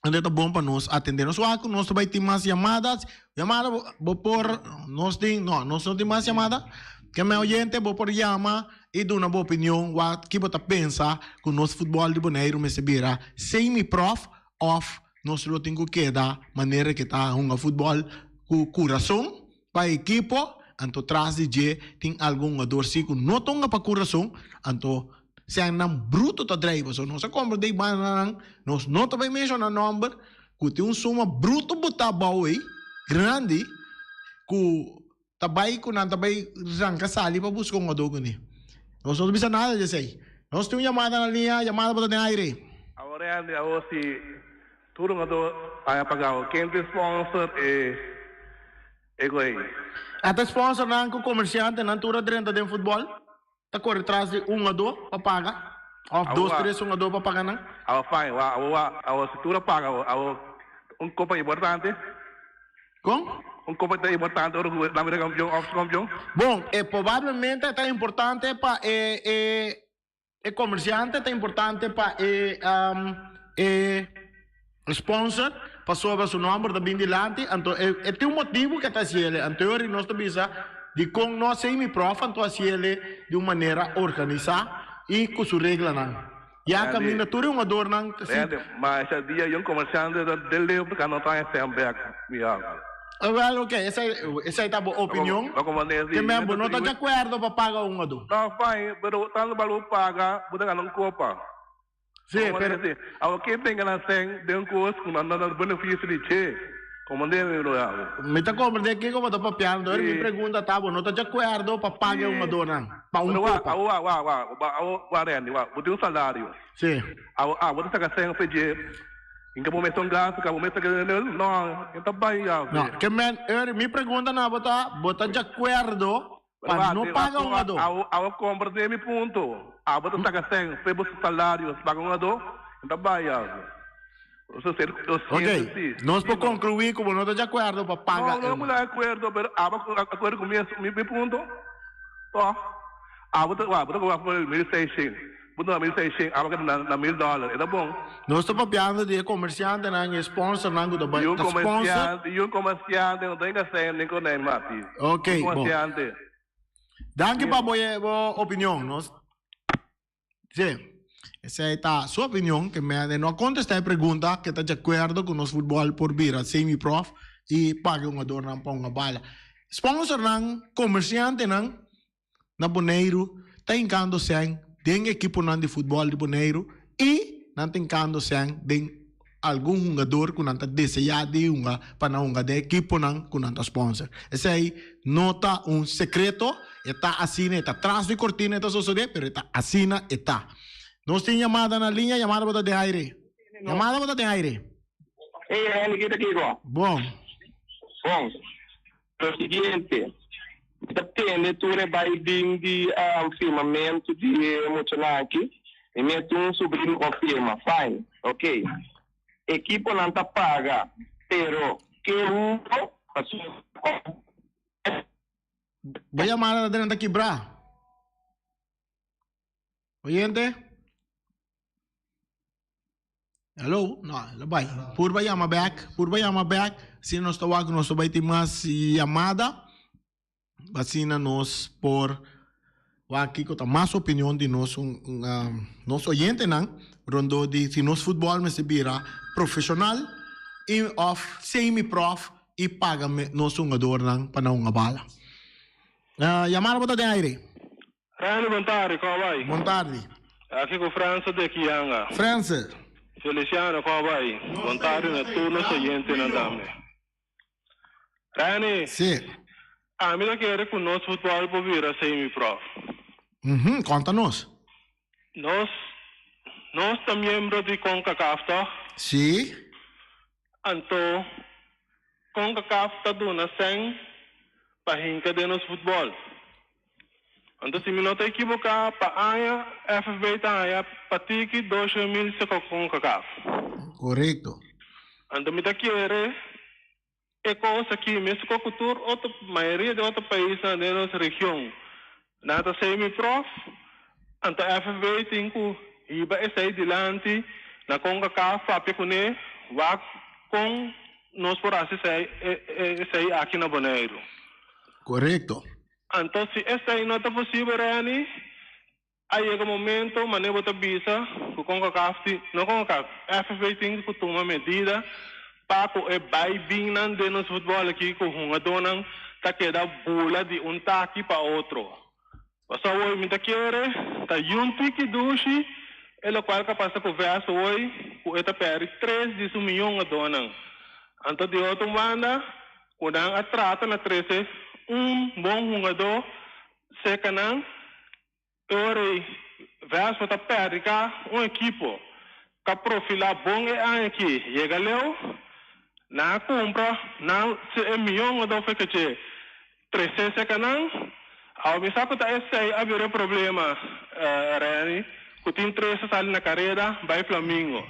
anto e ta bon pa nos atendé. Nos wak ku nos ta bai tin mas yamadas. Yamada bo por, nos tin, no, nos no tin mas yamada. Ke men oyente bo por yama i duna bo opinion wak ki bo ta pensa ku nos futbòl di Boneiru mester bira semi-prof òf nos lo tin ku keda manera ke ta hunga futbòl ku kurason pa ekipo, anto tras di dje tin algun hungador si ku no ta hunga pa kurason, anto Sean nan bruto ta drai pasobra nos a compra dei bananan nos no ta bay menciona nomber cu tin un suma bruto bota abao ey grandi cu ta bay cu nan ta bay ranca sali pa busca un adobo cune nos no ta bisa nada di esey nos tin un yamada na linea yamada bo ta den aire. Awor Randy awor si tur un ado a pagao ken tin sponsor e e goey. Ata sponsornan cu comerciantenan tur a drenta den futbol. Ta kore tras di un ado pa paga of dos tres un ado pa paga nan. Awo fine wa awo wa awo si tur a paga awo awo un copa importante. Kon? Un copa ta importante ora ku nan bira kampion of subkampion. Bon e probablemente ta importante pa e e e komersiante ta importante pa e e sponsor pasobra su nomber ta bin dilanti anto e e tin un motibu ke ta hasiele anto e ora nos ta bisa dikon no a semi prof anto hasiele di un manera organisa i ku su reglanan ya kaminda tur e hungadornan ta si Ma esha dia yon komersiante ta den leu pa no traha sèn bèk mi haku. Wèl oke esei esei ta bo opinion ke men bo no ta di akuerdo pa paga un hungador. No fine pero tantu bal bo paga bo ta gana un kopa. Sí, pero. Awor ke tenga nan sen den kos ku nan ta benefisio di dje, komprende mi bro Yago? Mi ta komprende kiko bo ta papiando, pero mi pregunta ta bo no ta di akuerdo pa paga e hungadornan pa un kopa? Awor wak wak wak wak awor wak Randy wak bo tin un salario. Sí. Awor abo ta saka sen fe dje inka bo mes ta un gasto ka bo mes ta no e ta bai ya. No, ke men mi pregunta na bo ta bo ta di akuerdo Pa no paga un adó. Abo komprendé mi punto. Abo ta saka sèn fe bo salario si paga un adó, no ta bai abo. Ok, nos por konkluí ku bo no ta di akuerdo pa paga. No, no ta di akuerdo, pero abo akuerdo ku mi punto. Tòg, abo ta wak, bo ta wak por 1600. Bo ta 1600, abo keda na mil dòler, e ta bon. Nos ta papiando di e komersiantenan, e sponsornan ku ta bai, ta sponsor. I un komersiante no ta hinka sèn den konèi mati. Ok, bon. Danki pa bo bo opinion. Nos, si, esei ta su opinion, ke men no a kontestá e pregunta ke ta di akuerdo ku nos futbòl por bira semi-prof i paga e hungadornan pa hunga bala. Sponsornan, komersiantenan. na Boneiru ta hinkando sèn den ekiponan di futbòl di Boneiru i nan ta hinkando sèn den algun hungador ku nan ta deseá di hunga pa nan hunga den ekiponan ku nan ta sponsor. Esei no ta un sekreto, e ta asina, e ta tras di kortina e ta sosodé, pero e ta asina e ta. Nos tin yamada na liña, yamada bo ta den aire. Yamada bo ta den aire. Hey, Randy, kita kiko? Bon. Bon. Lo siguiente, mi ta tende tur e bai bin di firmamentu di e muchanan aki, mi mester un subrino pa firma, fine, ok. Ekiponan ta paga, pero ke hubo? Pasobra. Bo yamada ta drenta kibrá. Oyente? Hello? No, el a bai. Purba yama bek, purba yama bek. Asina nos ta wak, nos ta bai tin mas yamada. Asina nos por wak kiko ta mas opinion di nos nos oyentenan rondó di si nos futbòl mester bira profeshonal i òf semi-prof i paga nos hungadornan pa nan hunga bala. Yamada bo ta den aire. Randy bon tardi, kon a bai? Bon tardi. Aki ku Franse de Kianga. Franse. Feliciano, kon a bai? Bon tardi na tur nos oyentenan tambe. Randy. Si. Ami ta kere ku nos futbòl por bira semi prof. Uhum, konta nos. Nos, nos ta miembro di Concacaf tòg? Si. Anto. CONCACAF ta duna sèn pa hinka den nos futbòl. Anto si mi no ta ekiboká pa aña FFB ta haña pa tiki 200.000 seko CONCACAF. Korekto. Anto mi ta kere e kos aki mesko ku tur otro mayoria di otro paisnan den nos region nan ta semi prof anto FFB tin ku hiba esei dilanti na CONCACAF papia kuné wak kon nos por hasi esei aki na Boneiru. Korekto. Anto si esei no ta posibel Renny, a yega momento manera bo ta bisa ku Concacaf tin, no Concacaf, FFA tin ku tuma medida pa ku e bai binnan den nos futbòl aki ku hungadónan ta keda bula di un taki pa otro. Pasobra awor mi ta kere ta yun tiki dushi e lokual ka pasa ku Vest awor ku e ta pèri tres di su miyon hungadónan. Anto di otro banda Ku nan a trata na trese un bon hungadó serka nan, e ora ei Vespa ta pèrdè ka un ekipo ka profilá bon e aña aki yega leu. Nan a kumpra nan si e mihó hungadó for keche tresé serka nan. Awe mi sa ku ta esei a bira e problema, Renny, ku tin tres a sali na kareda bai Flamingo.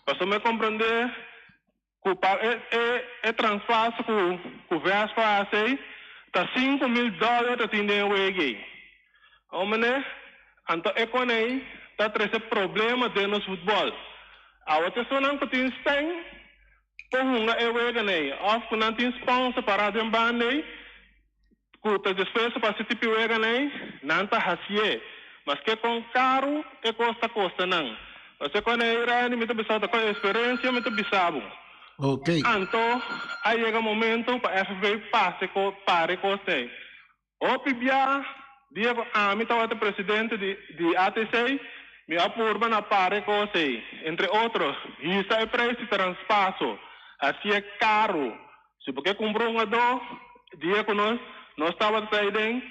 Pasobra mi a komprondé Ku pa e e e transpaso ku ku Vespa a hasi ei ta 5000 dòler ta tin den e wega ei. Homene, anto e kon ei ta trese problema den nos futbòl. Awe ta esunnan ku tin sèn por hunga e weganan ei òf ku nan tin sponsor pará den banda ei ku ta dispuesto pa hasi tipi weganan ei, nan ta hasié. Maske kon karu e kos ta kosta nan. Pasobra kon ei Randy mi ta bisa ta kon eksperensia mi ta bisa bo. Ok. Anto a yega momento pa FFB pase ko pare kos ei. Hopi bia dia ku ami tabata presidente di di ATC mi a purba na pare kos ei. Entre otro hisa e preis di transpaso, hasié karu. Si bo ke kumpra un ado, dia ku nos nos tabata ta aiden,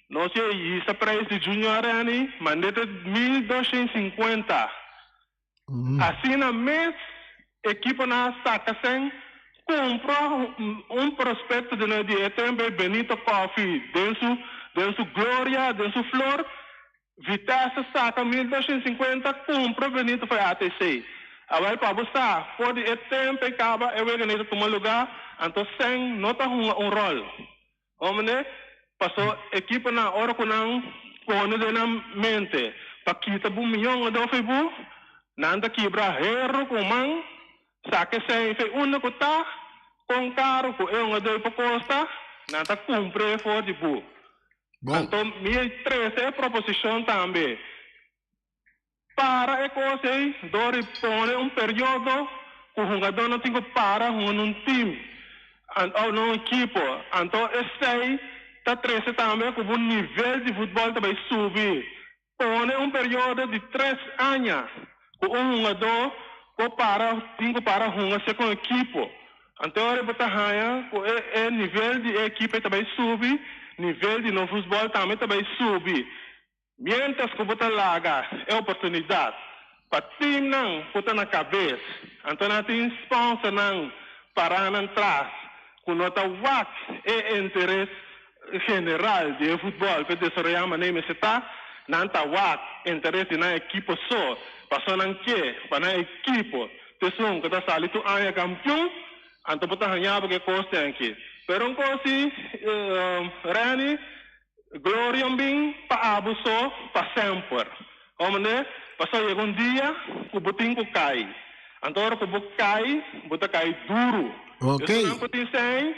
nos ye hisa preis di Junior Renny mand'é te 1250. Asina mes ekiponan a saka sen kumpra un prospekto di nos di e tempu ei Benito Coffie den su den su gloria, den su flor. Vitesse saka 1250 kumpra Benito for ATC. Awel pa bo sa, for di e tempu ei kaba e wega nei ta tuma lugá, anto sèn no ta hunga un ròl. Homene, paso ekiponan ora ku nan pone den nan mente pa kita bo miyon adof ei bo, nan ta kibra hero ku man, saka e sèn fei unda ku ta, kon karu ku e hungadó ei por kosta, nan ta kumpr'é for di bo. Bon. Anto mi a trese e proposishon tambe. Para e kos ei dor di pone un periodo ku hungadónan tin ku para hunga na un tim òf na un ekipo. Anto esei ta trese tambe ku bo nivel di futbòl ta bai subi. Pone un periodo di tres aña ku un hungadó por para tin ku para hunga se kon ekipo. Anto ora bo ta haña ku e e nivel di e ekipo ei ta bai subi, nivel di nos futbòl tambe ta bai subi. Miéntras ku bo ta laga e oportunidat pa timnan ku ta na kabes, anto nan tin sponsornan pará nan tras ku no ta wak e interes general di e futbòl pa e desaroyá manera mester ta, nan ta wak interes di nan ekipo so, pasobra nan ke pa nan ekipo ta esun ku ta sali tur aña kampion, anto bo ta haña bo ku e kos den aki. Pero un kos si, Renny, gloria bin pa abo so pa semper. Hombre, pasobra yega un dia ku bo tin ku kai. Anto ora ku bo kai, bo ta kai duru. Ok. Esunnan ku tin sèn,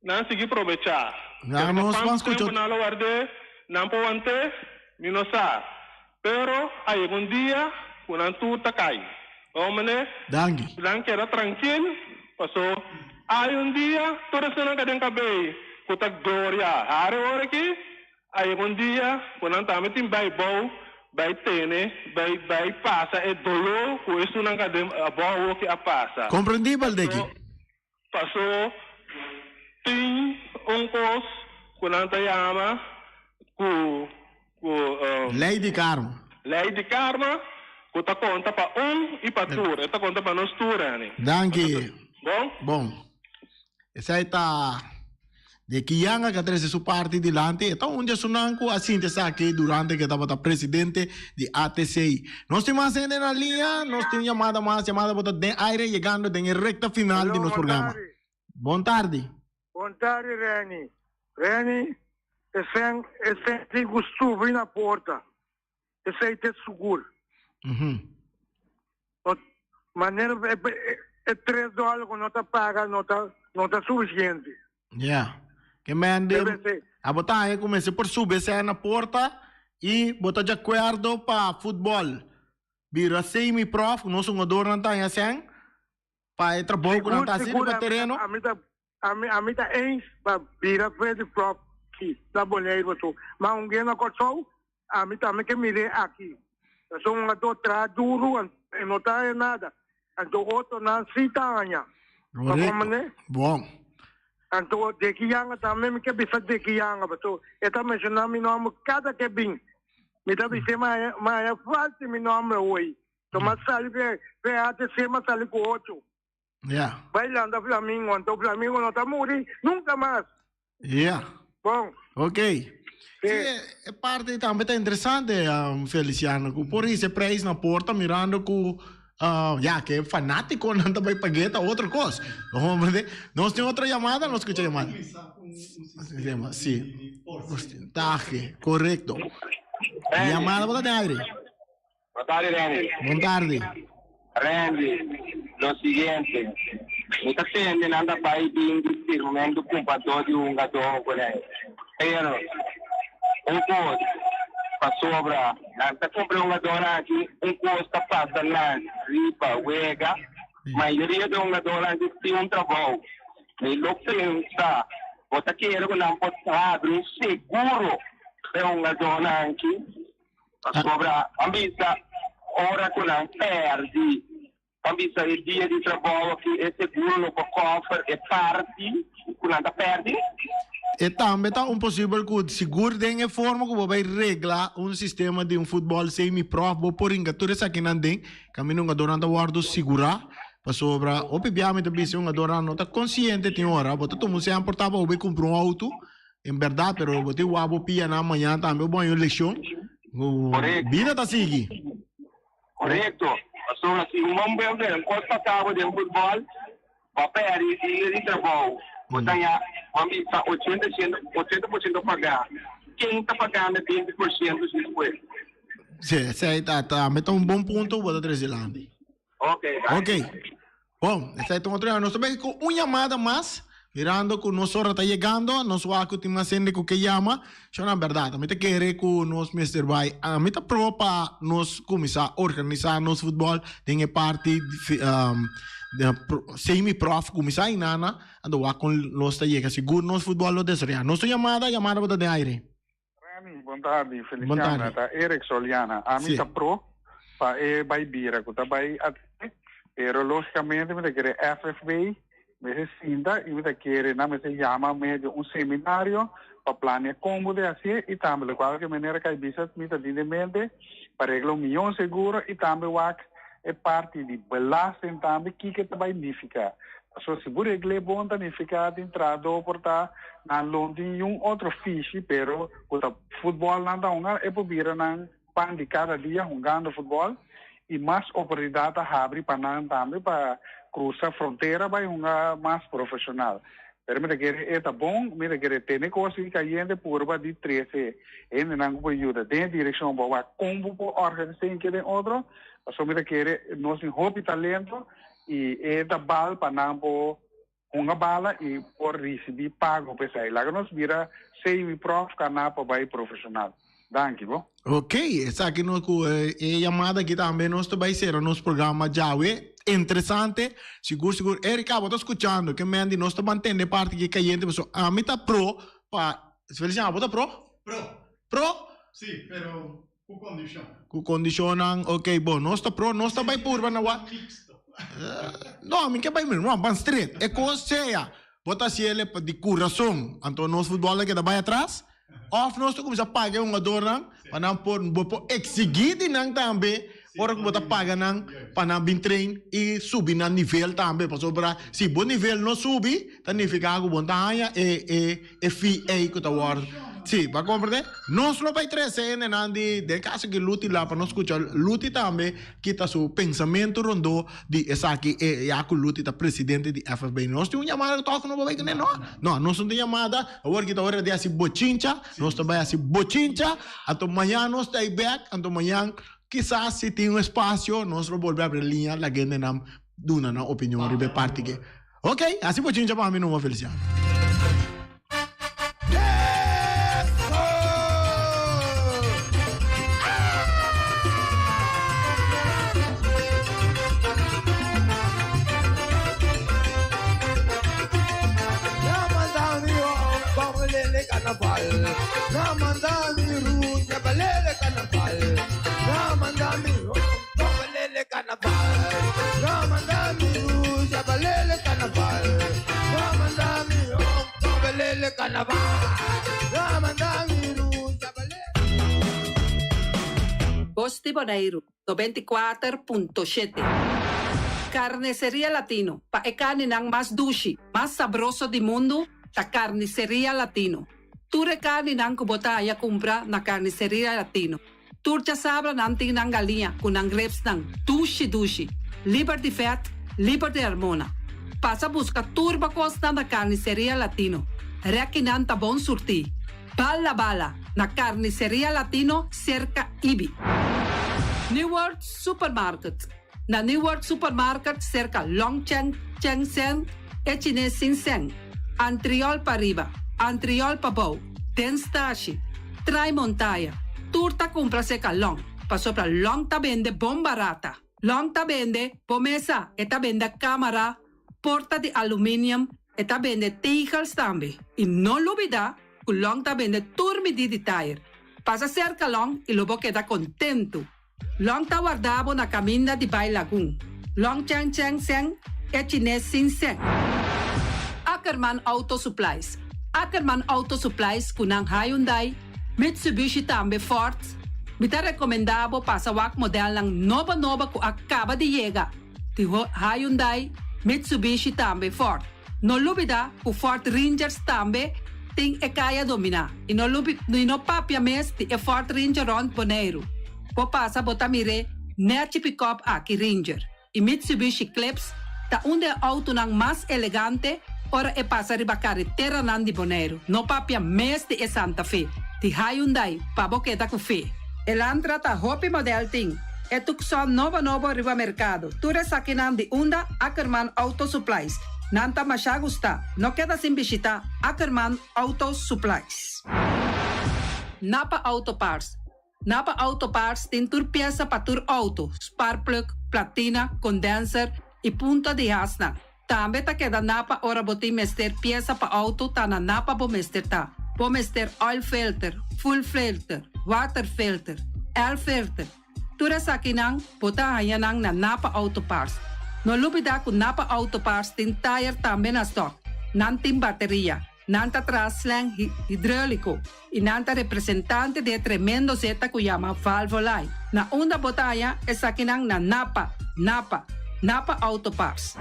Nan sigui probechá. Na Pero pa nos cuantu ban scucha tempu nan lo ward'é, nan por want'é, mi no sa. Pero a yega un dia cu nan tur ta cay. Homene, Danki. nan keda trankil, paso hay un dia tur esnan ka den cabey cu ta gloria hari ora aki, a yega un dia cu nan tambe tin bay bou, bay tene, bay bay pasa e dolor cu esunnan ka den abou awoki a pasa. Comprendí, Baldeki. Paso tin un kos ku nan ta yama ku ku. Lei di karma. Lei di karma ku ta konta pa un i pa tur. E ta konta pa nos tur, Anny. Danki. Bon? Bon. Esei ta de Kianga ku a trese su parti dilanti. E ta un di esunnan ku a sinti esaki durante ku e tabata presidente di ATC. Nos tin mas hende na liña, nos tin un yamada mas, yamada bo ta den aire yegando den e rekta final di Aló, nos bon programa. tardi. Bon tardi. Bon tardi Renny. Renny, esen esen tin ku subi na porta. Esei ta sigur. Manera e tres dòler ku no ta paga no ta no ta sufisiente. Ya. Ke men di abo ta haña ku mester por subi esei na porta i bo ta djakuerdo pa futbòl bira semi prof ku nos hungadornan ta haña esei pa e trabou ku nan ta hasi riba tereno. Ami ta Ami ami ta eens pa bira Freddy Frog ki na Boneiru so, ma un dia na Kòrsou ami tambe ke mir'é aki. Pasobra un ato traha duru e no ta haña nada, anto otronan si ta haña. Pa Korekto. komprendé? Bon. Anto Deki Yanga tambe mi ke bisa Deki Yanga pasobra e ta menshoná mi nòmber kada ke bin. Mi ta bis'é mi haña mi haña falta mi nòmber awor. So mi a sali PHC mi a sali ku ocho. Ja. Bailando Flamingo, anto Flamingo no ta muri nunca mas. Ja. Bon. Ok. Sí, e parte tambe ta interesante, um, Feliciano, ku por hisa e prijs na porta mirando ku uh, ja, ke fanátikonan ta bai pag'é ta otro kos. Nos tin otro yamada, nos skucha yamada. Sistema, sí. Porcentaje, korekto. Yamada bo ta den aire. Bon tardi Randy. Bon tardi. Randy, lo siguiente, mi ta tende nan ta bai bin di firmamento kumpadó di hungadó kuné, pero un kos pasobra nan ta kumpra e hungadónan aki, un kos ta pasa nan riba wega, mayoria di e hungadónan aki tin un trabou, mi lo pensa bo ta kere ku nan por habri un seguro pa e hungadónan aki? Pasobra a bisa ora ku nan pèrdi, a bisa e dia di trabou aki e seguro lo por kòfer e parti ku nan ta pèrdi. E tambe ta un posibel ku sigur den e forma ku bo bai regla un sistema di un futbòl semi-prof bo por hinka tur esakinan den kaminda hungadornan ta wòrdu sigurá pasobra hopi bia mi ta bisa e hungadornan no ta konsiente tin ora bo ta tuma un sèn por ta pa bo bai kumpra un outo En berdad, pero bo tin wak bo pia nan mañana tambe bo haña un leccion. Correcto. Bida ta sigui. Correcto. Pasobra si un homber den cos pasa bo den futbol, bo a perde dia di trabou. Bo ta haña, bo a bisa ochenta ciento, 80% paga. Ken ta pagando e 20% despues? Sí, esei ta tambe ta un bon punto bo ta trece dilanti. Ok, bye. Ok. Bon, esei ta un otro. Nos ta bay cu un yamada mas, mirando cu nos ora ta yegando, nos wak cu tin mas hende cu ke yama. Sho na berdad, ami ta kere cu nos mester bay, ami ta pro pa nos cuminsa organisa nos futbol den e parti semi-prof cuminsa ainana, anto wak con nos ta yega. Sigur nos futbol lo desaroya. Nos un yamada, yamada bo ta den aire. Remy, bon tardi. Bon Feliciana, tardi. ta Eric Soliana. Ami Sí. ta pro pa e bai bira ku ta bai atende, pero logicamente mi ta kere FFB mester sinta i mi ta kere nan mester yama medio un seminario pa planea kon bo de hasié i tambe lokual ke manera kai bisa mi ta tin den mente pa regla un miyon seguro i tambe wak e parti di belasting tambe kiko ta bai nifiká. Pasobra si bo regl'é bon ta nifiká tin trahadó por ta nan lo tin yun otro fishi pero ku ta futbòl nan ta hunga e por bira nan pan di kada dia hungando futbòl i mas oportunidat ta habri pa nan tambe pa krusa frontera bai hunga mas profeshonal. Pero mi ta kere e ta bon, mi ta kere tene kos di kayente purba di trese hendenan ku por yuda den e direkshon bo wak kon bo por organis'é en ke den otro pasobra mi ta kere nos tin hopi talento I e ta bal pa nan por hunga bala i por risibí pago pa esei. Laga nos bira semi prof kaná pa bai profeshonal. Danki bo. Ok, esaki nos ku e yamada aki tambe nos ta bai sera nos programa djawe. Interesante, sigur sigur. Erika, bo ta skuchando ke men di nos ta mantende e parti aki kayente pasobra ami ta pro pa, Feliciano abo ta pro? Pro. Pro? Si, pero Ku kondishon. Ku kondishonnan, ok, bon, nos ta pro, nos ta bai purba na wak. No, mi ke bai mi, no, ban stret. E kos sea, bo ta hasi el di kurason, anto nos futbòl a keda bai atras, òf nos ta kuminsá paga e hungadornan pa nan por, bo por eksigí di nan tambe. Ora ku bo ta paga nan pa nan bin train i subi nan nivel tambe, pasobra si bo nivel no subi ta nifiká ku bo no ta haña e e e fee ei ku ta wòrdu. Sí, bo a komprendé? Nos lo bai trese hendenan di, den kaso ki Luti la pa nos skucha Luti tambe kita su pensamentu rondó di esaki e ya ku Luti ta presidente di FFB. Nos tin un yamada tòg ku no bo bai kuné? No, no, nos no tin yamada. Awor ki ta ora di hasi bochincha, nos ta bai hasi bochincha. Anto mañan nos ta ei bek, anto mañan kisas si tin un espasio nos lo bolbe abri liña laga hendenan duna nan opinion riba e parti ke. Ok, hasi bochincha pa mi numa Feliciano. Bos di Boneiru, 94.7. Carniceria Latino, pa e carninan mas dushi, mas sabroso di mundu, ta Carniceria Latino. Tur e carninan cu bo ta haya cumpra na Carniceria Latino. Tur djasabra nan tin nan galiña ku nan ribsnan dushi dushi, liber di vèt, liber di hormona. Pasa buska tur bo kosnan na Carniceria Latino. Rèkinan ta bon surtí. Bala bala na Carniceria Latino serka Ibi. New World Supermarket Na New World Supermarket serka Long Cheng Cheng Seng e chines sin sèn. Antriol pariba, antriol pabou, den stashi, trai montaya, tur ta kumpra serka Long, pasobra Long ta bende bon barata. Long ta bende bo mesa, e ta bende kamara, porta di aluminium, e ta bende tegels tambe. I no lubida ku Long ta bende tur midí di tayer. Pasa serka Long i lo bo keda kontentu. Long ta warda bo na kaminda di bai Lagun. Long Cheng Cheng Seng e chines sin seng. Ackerman Auto Supplies Ackerman Auto Supplies ku nan Hyundai, Mitsubishi tambe Ford. Mi ta rekomendá bo pasa wak modelnan nobo nobo ku a kaba di yega di Hyundai, Mitsubishi tambe Ford. No lubida ku Ford Rangers tambe tin e kaya dominá i no lubi i no papia mes di e Ford Ranger rònt Boneiru. Bo pasa bo ta mir'é nèchi pikòp aki Ranger i Mitsubishi Eclipse ta un di e outonan mas elegante ora e pasa riba kareteranan di Boneiru. No papia mes di e Santa Fe di Hyundai pa bo keda ku fe. Elantra ta hopi modèl tin. E Tucson nobo nobo riba merkado. Tur esakinan di unda Ackerman Auto Supplies. Nan ta masha gusta. No keda sin bishita Ackerman Auto Supplies. Napa Auto Parts Napa Auto Parts tin tur piesa pa tur auto, sparkplug, platina, condenser y punta di hasnan. Tambe ta keda Napa ora bo tin mester piesa pa auto ta na Napa bo mester ta. Bo mester oil filter, fuel filter, water filter, air filter. Tur esakinan bo ta haña nan na Napa Auto Parts. No lubida ku Napa Auto Parts tin tayer tambe na stock. Nan tin bateria, nan ta traha slang hidroliko i nan ta representante di e tremendo zeta ku yama Valvoline. Na unda bo ta haña esakinan na Napa, Napa, Napa Auto Parts.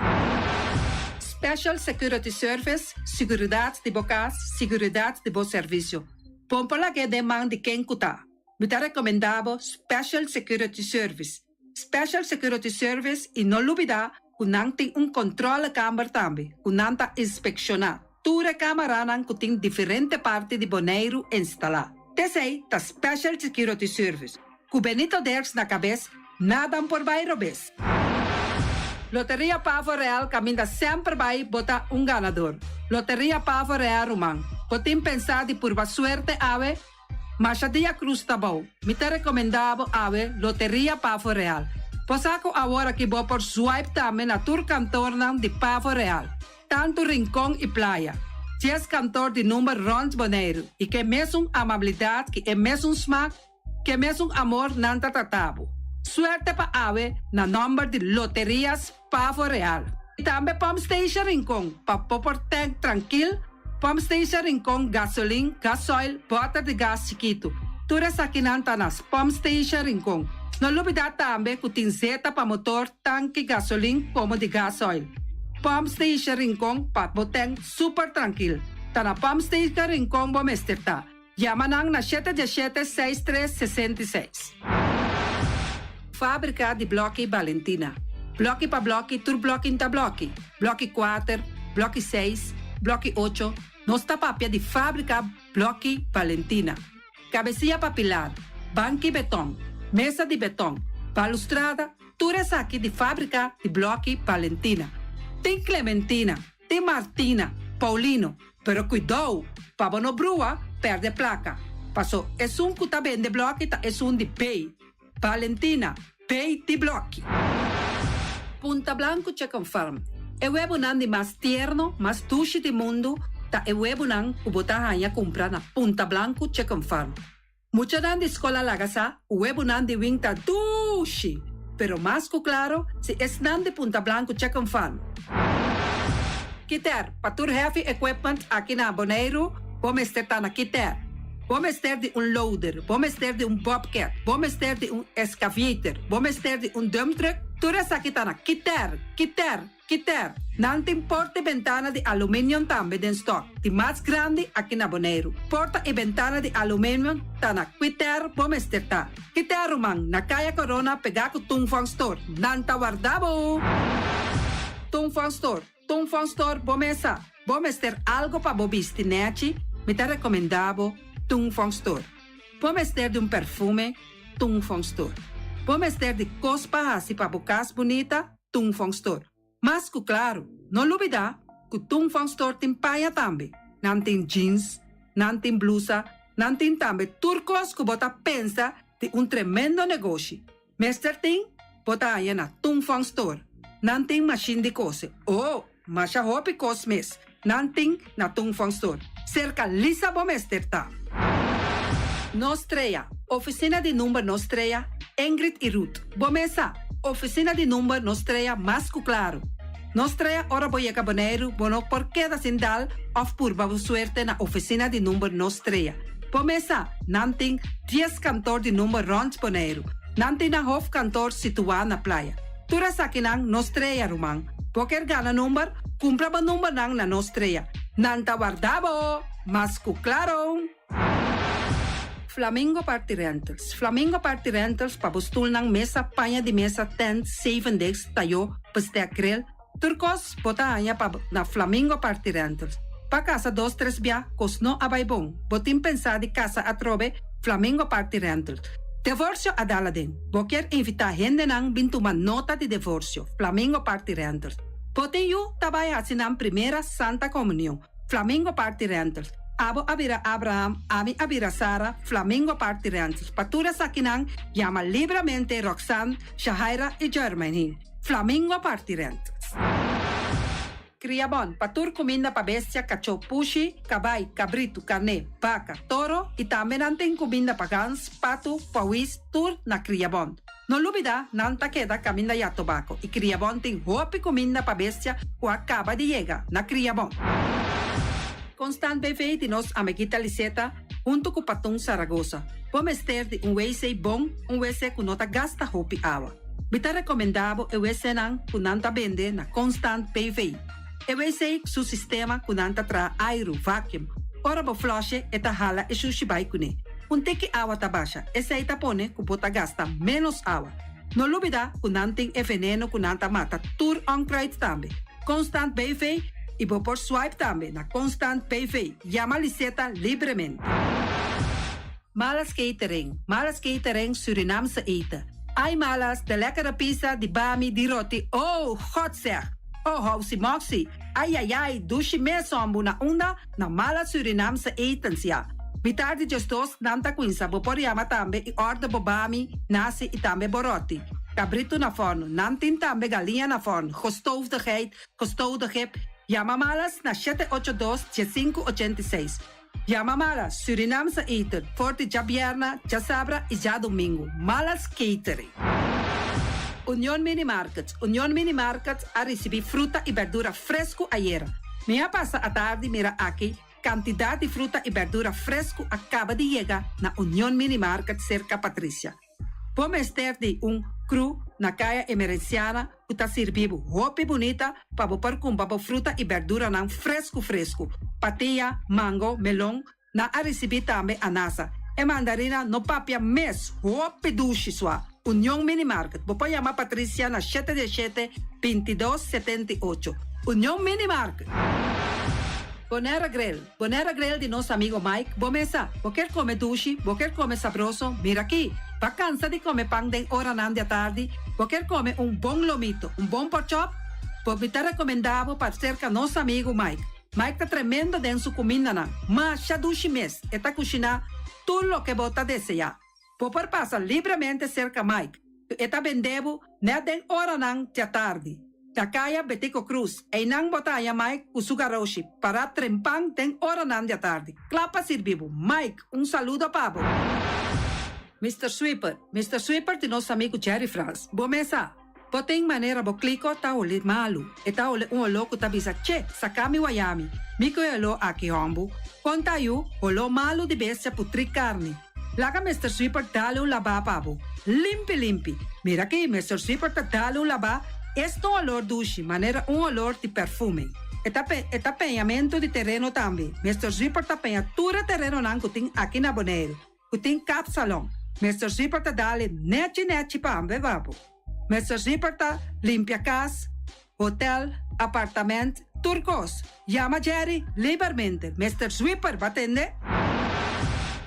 Special Security Service, Siguridat di bo kas, siguridat di bo servisio. Pompa lag'é den man di ken ku ta. Mi ta recomenda bo Special Security Service. Special Security Service y no lubida cu nan tin un controlekamer tambe cu nan ta inspecciona tur e camaranan cu tin diferente parti di Boneiru instala. Tesey ta Special Security Service. Cu Benito Dirks na cabes nadan por bay robes. Loteria Pavo Real caminda semper bay bo ta un ganador. Loteria Pavo Real ruman, bo tin pensa di purba suerte awe? Masha dia Cruz ta bou. Mi ta recomenda bo awe Loteria Pavo Real. Bo sa cu awor aki bo por swipe tambe na tur kantornan di Pavo Real, tantu Rincon y Playa. Dies kantor di number rond Boneiru y ke mesun amabilidad ki e mesun smak, ke mesun amor nan ta trata bo. Suerte pa awe na nomber di Loterias Pavo Real. Y tambe Pump Station Rincon pa bo por tank trankil, Pump Station Rincon gasolin, gasoil, boter di gas chikitu. Tur esakinan ta na Pump Station Rincon. No lubidá tambe ku tin zeta pa motor, tanki gasolin komo di gasoil. Pump Station Rincon pa bo ten super trankil. Ta na Pump Station Rincon bo mester ta. Yama nan na shete diesshete seis tres 66. Fábrika di blòki Balentina. Blòki pa blòki tur blòki n'ta blòki. Blòki kuater, blòki seis, blòki ocho, nos ta papia di fábrika blòki Balentina. Kabesia pa pilar, banki beton, mesa di beton, balustrada, tur esaki di fábrika di blòki Balentina. Tin Clementina, tin Martina, Paulino, pero kuidou pa bo no brua pèrdè plaka, paso esun ku ta bende blòki ta esun di B. Valentina, Bay di blòki. Punta Blanco Chicken Farm, E webonan di mas tierno, mas dushi di mundu ta e webonan ku bo ta haña kumpra na Punta Blanco Chicken Farm. Muchanan di skol a laga sa ku webonan di wing ta dushi, pero mas ku klaro si esnan di Punta Blanco Chicken Farm. Kiter, Pa tur heavy equipment aki na Boneiru bo mester ta na Kiter. Bo mester di un loader, bo mester di un bobcat, bo mester di un excavator, bo mester di un dump truck, tur esaki ta na Kiter, Kiter, Kiter. Nan tin porta y bentana di aluminium tambe den stock, di mas grandi aki na Boneiru. Porta y bentana di aluminium ta na Kiter bo mester ta. Kiter ruman, na Kaya Corona pegá ku Tung Fong Store. Nan ta warda bo! Tung Fong Store. Tung Fong Store bo mesa. Bo mester algo pa bo bisti nechi? Mi ta recomenda bo Tung Fong Store. Bo mester di un perfume? Tung Fong Store. Bo mester di cos pa haci pa bo cas bunita? Tung Fong Store. Mas cu claro, no lubida cu Tung Fong Store tin paña tambe. Nan tin jeans, nan tin blusa, nan tin tambe tur cos cu bo ta pensa di un tremendo negoshi. Mester tin, bo ta haña na Tung Fong Store. Nan tin mashin di kose. Oh, masha hopi kos mes nan tin na Tung Fong Store. Serka Lisa bo mester ta. Nos Trea, Ofisina di number Nos Trea, Ingrid i Ruth. Bo mes sa, ofisina di number Nos Trea mas ku klaru. Nos Trea ora bo yega Boneiru bo no por keda sin dal òf purba bo suerte na ofisina di number Nos Trea. Bo mes sa, nan tin dies kantor di number rònt Boneiru. Nan tin nan hofkantor situá na Playa. Tur esakinan nos trea, ruman. Bo kier gana number? Kumpra bo numbernan na nos trea. Nan ta warda bo! Mas ku klaro! Flamingo Party Rentals Flamingo Party Rentals pa bo stulnan, mesa, paña di mesa, tent, zevendegs, tayó, bestek, grill, Tur kos bo ta haña pa na Flamingo Party Rentals. Pa kasa dos tres bia kos no a bai bon. Bo tin pensá di kasa atrobe? Flamingo Party Rentals. Devorsio a dal aden. Bo kier invitá hendenan bin tuma nota di devorsio? Flamingo Party Rentals. Bo tin yu ta bai hasi nan primera Santa Comunion? Flamingo Party Rentals. Abo a bira Abraham, ami a bira Sara, Flamingo Party Rentals. Pa tur esakinan yama libramente Roxanne, Shahaira i Jermaine. Flamingo parti rent. Kriabon, pa tur kuminda pa bestia, kachó, pushi, kabai, kabritu, karné, baka, toro i tambe nan tin kuminda pa gans, patu, pawis, tur na Kriabon. No lubida, nan ta keda kaminda ya tobako i Kriabon tin hopi kuminda pa bestia ku a kaba di yega na Kriabon. Constant BV di nos amiguita Liseta huntu ku Patun Saragosa. Bo mester di un wc bon, un wc ku no ta gasta hopi awa. Mi ta rekomendá bo e wc-nan ku nan ta bende na Constant BV. E wc su sistema ku nan ta traha airu, vacuum. Ora bo flush'e e ta hala e shushi bai kuné. Un tiki awa ta basha, esei ta pone ku bo ta gasta ménos awa. No lubidá ku nan tin e veneno ku nan ta mata tur onkruid tambe. Constant BV i bo por swipe tambe na Constant BV. Yama Liseta libremente. Malas Catering, Malas Catering Surinaamse eten. Ai Malas, de lekkere pizza, di bami, di roti, oh, God zeg! Oh, housie moxie, ai ai ai, dushi mes hombu na unda? Na Malas Surinaamse etens, ja. Mitar di djesdos nan ta cuinsa, bo por yama tambe y order bo bami, nasi y tambe bo roti. Cabrito na forno, nan tin tambe galiña na forno, gestoofde geit, gestoofde gip, yama Malas na shete ocho dos, diesinku ochenta i seis. Yama Malas, Surinaamse eten, for di djabierna, djasabra y djadomingo. Malas Catering. Union Mini Market, Union Mini Market a ricibi fruta y berdura fresco ayera. Mi a pasa atardi mira aki cantidad di fruta y berdura fresco a caba di yega na Union Mini Market cerca Patricia. Bo mester di un crew na Kaya Emerenciana ku ta sirbi bo hopi bunita pa bo por kumpra bo fruta i berduranan fresku fresku, patia, mango, melon, nan a risibí tambe anasa. E mandarina no papia mes, hopi dushi sua. Union Mini Market, bo por yama Patricia na shete diesshete, bintidos, 78. Union Mini Market. Bonaire Grill, Bonaire Grill di nos amigo Mike, bo mesa, bo kier come dushi, bo kier come sabroso, mira aki! Ba cansa di come pan den oranan di atardi, bo kier come un bon lomito, un bon porkchop? Bo mi ta recomenda bo pa cerca nos amigo Mike. Mike ta tremendo den su cumindanan, masha dushi mes, e ta cushina tur loke bo ta desea. Bo por pasa libremente serka Mike, ku e ta bende bo nèt den oranan djatardi. Na kaya Betico Cruz, einan bo ta haña Mike ku su garoshi pará trempan den oranan djatardi, kla pa sirbi bo. Mike, un saludo pa bo! Mister Sweeper, Mister Sweeper di nos amigu Jerry Frans. Bo mes sa. Bo tin manera bo kliko ta holi malu. E ta holi un oló ku ta bisa, Che, saka mi wayami. Mi ku e oló aki hòmbu. Kon ta yu, holó malu di bestia putrí karni. Laga Mister Sweeper dale un labá pa bo. Limpi limpi. Mira aki, Mister Sweeper ta dale un labá, es ta un olor dushi, manera un olor di perfume. E ta e ta peñamentu di tereno tambe. Mister Sweeper ta peña tur e terenonan ku tin aki na Boneiru. Ku tin kapsalon. Mister Zipper ta dale nechi nechi pa ambe babo. Mister Zipper ta limpia kas, hotel, apartament, tur kos. Yama Jerry libermente. Mister Zwipper, ba tende?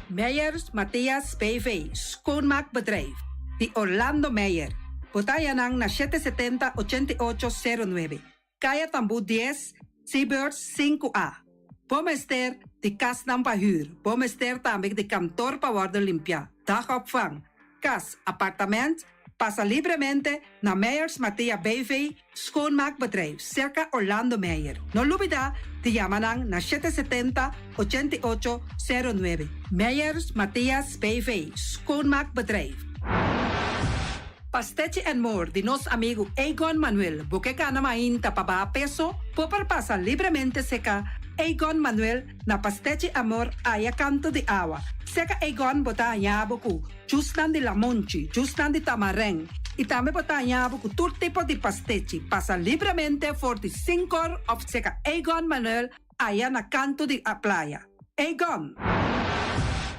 Meyers Mathias BV, Schoonmaakbedrijf, di Orlando Meyer. Bo ta haña nan na 770 88 09. Kaya Tambú 10, Seabirds 5A. Bo mester di kasnan pa hür. Bo mester tambe di kantor pa wòrdu limpiá, dagopvang, kas, apartament. Pasa libremente na Meyers Mathea BV Schoonmaakbedrijf, serka Orlando Meyer. No lubidá di yama nan na 770, 88, 09. Meyers Mathias BV Schoonmaakbedrijf. Pastechi and More di nos amigu Egon Manuel. Bo ke gana mainta pa baha peso? Bo por pasa libremente seka Egon Manuel na Pastechi Amor aya kanto di awa. Seka Egon bo ta haña bo ku jusnan di lamonchi, jusnan di tamarèn i tambe bo ta haña bo ku tur tipo di pastechi. Pasa libremente for di sinkor òf seka Egon Manuel aya na kanto di a playa. Egon!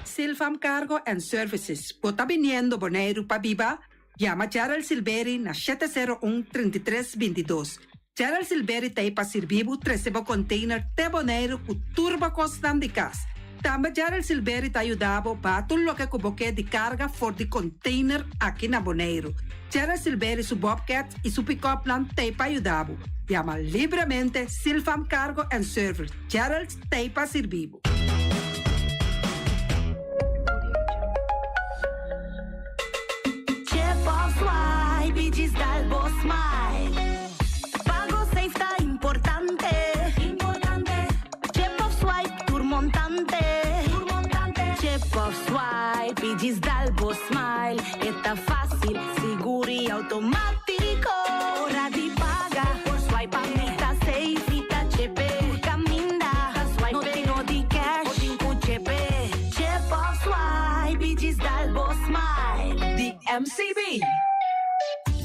Silfam Cargo and Services, bo ta biniendo Boneiru pa biba? Yama Gerald Silberi na 701 33 22. Gerald Silberi ta ei pa sirbi bo trese bo container te Boneiru ku tur bo kosnan di kas. Tambe Gerald Silberi ta yuda bo baha tur loke ku bo ke di karga for di container aki na Boneiru. Gerald Silberi su bobcat i su pick-upnan ta ei pa yuda bo. Yama libremente Silfam Cargo and Service. Gerald ta ei pa sirbi bo. Chip of swipe i djis dal bo smile. Pago safe ta importante. Chip of swipe tur montante. Chip of swipe i djis dal bo smile. E ta fácil, sigur i automático. Ora di paga, por swipe pa mi ta safe. Mi ta chepe, tur caminda. No tin no di cash, bo tin cu chepe. Chip of swipe i djis dal bo smile. Di MCB.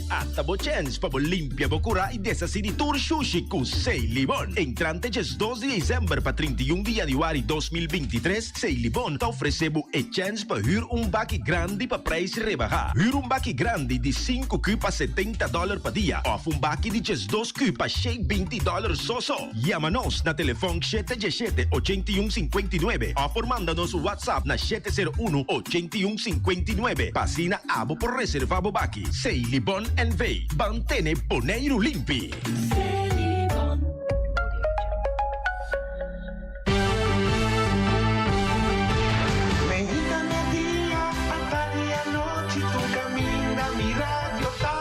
Ata bo chèns pa bo limpia bo kurá i deshasí di tur shushi ku Seilibon. Entrante 12 di desèmber pa 31 di yanüari 2023, Seilibon ta ofresé bo e chèns pa hür un baki grandi pa preis rebahá. Hür un baki grandi di sinku kü pa 70 dòler pa dia òf un baki di 12 kü pa 120 dòler so so. Yama nos na telefòn 717 81 59 òf por manda nos un WhatsApp na 701 81 59 pa asina abo por reservá bo baki. Seilibon NV. Ban tene Boneiru limpi! Meinta media, atardi anochi, tur caminda mi radio ta.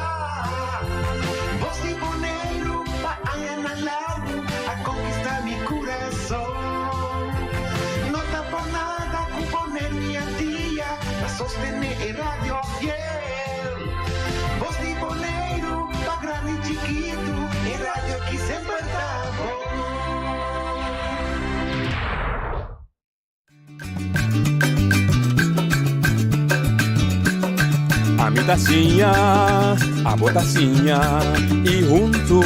Voz di Boneiru pa añanan largu a conquista mi curason. No ta por nada cu Boneiru i Antia ta sostene e radio fiel. Voz di Boneiru pa grandi i chikitu, e radio. Ami ta siña, abo ta siña y huntu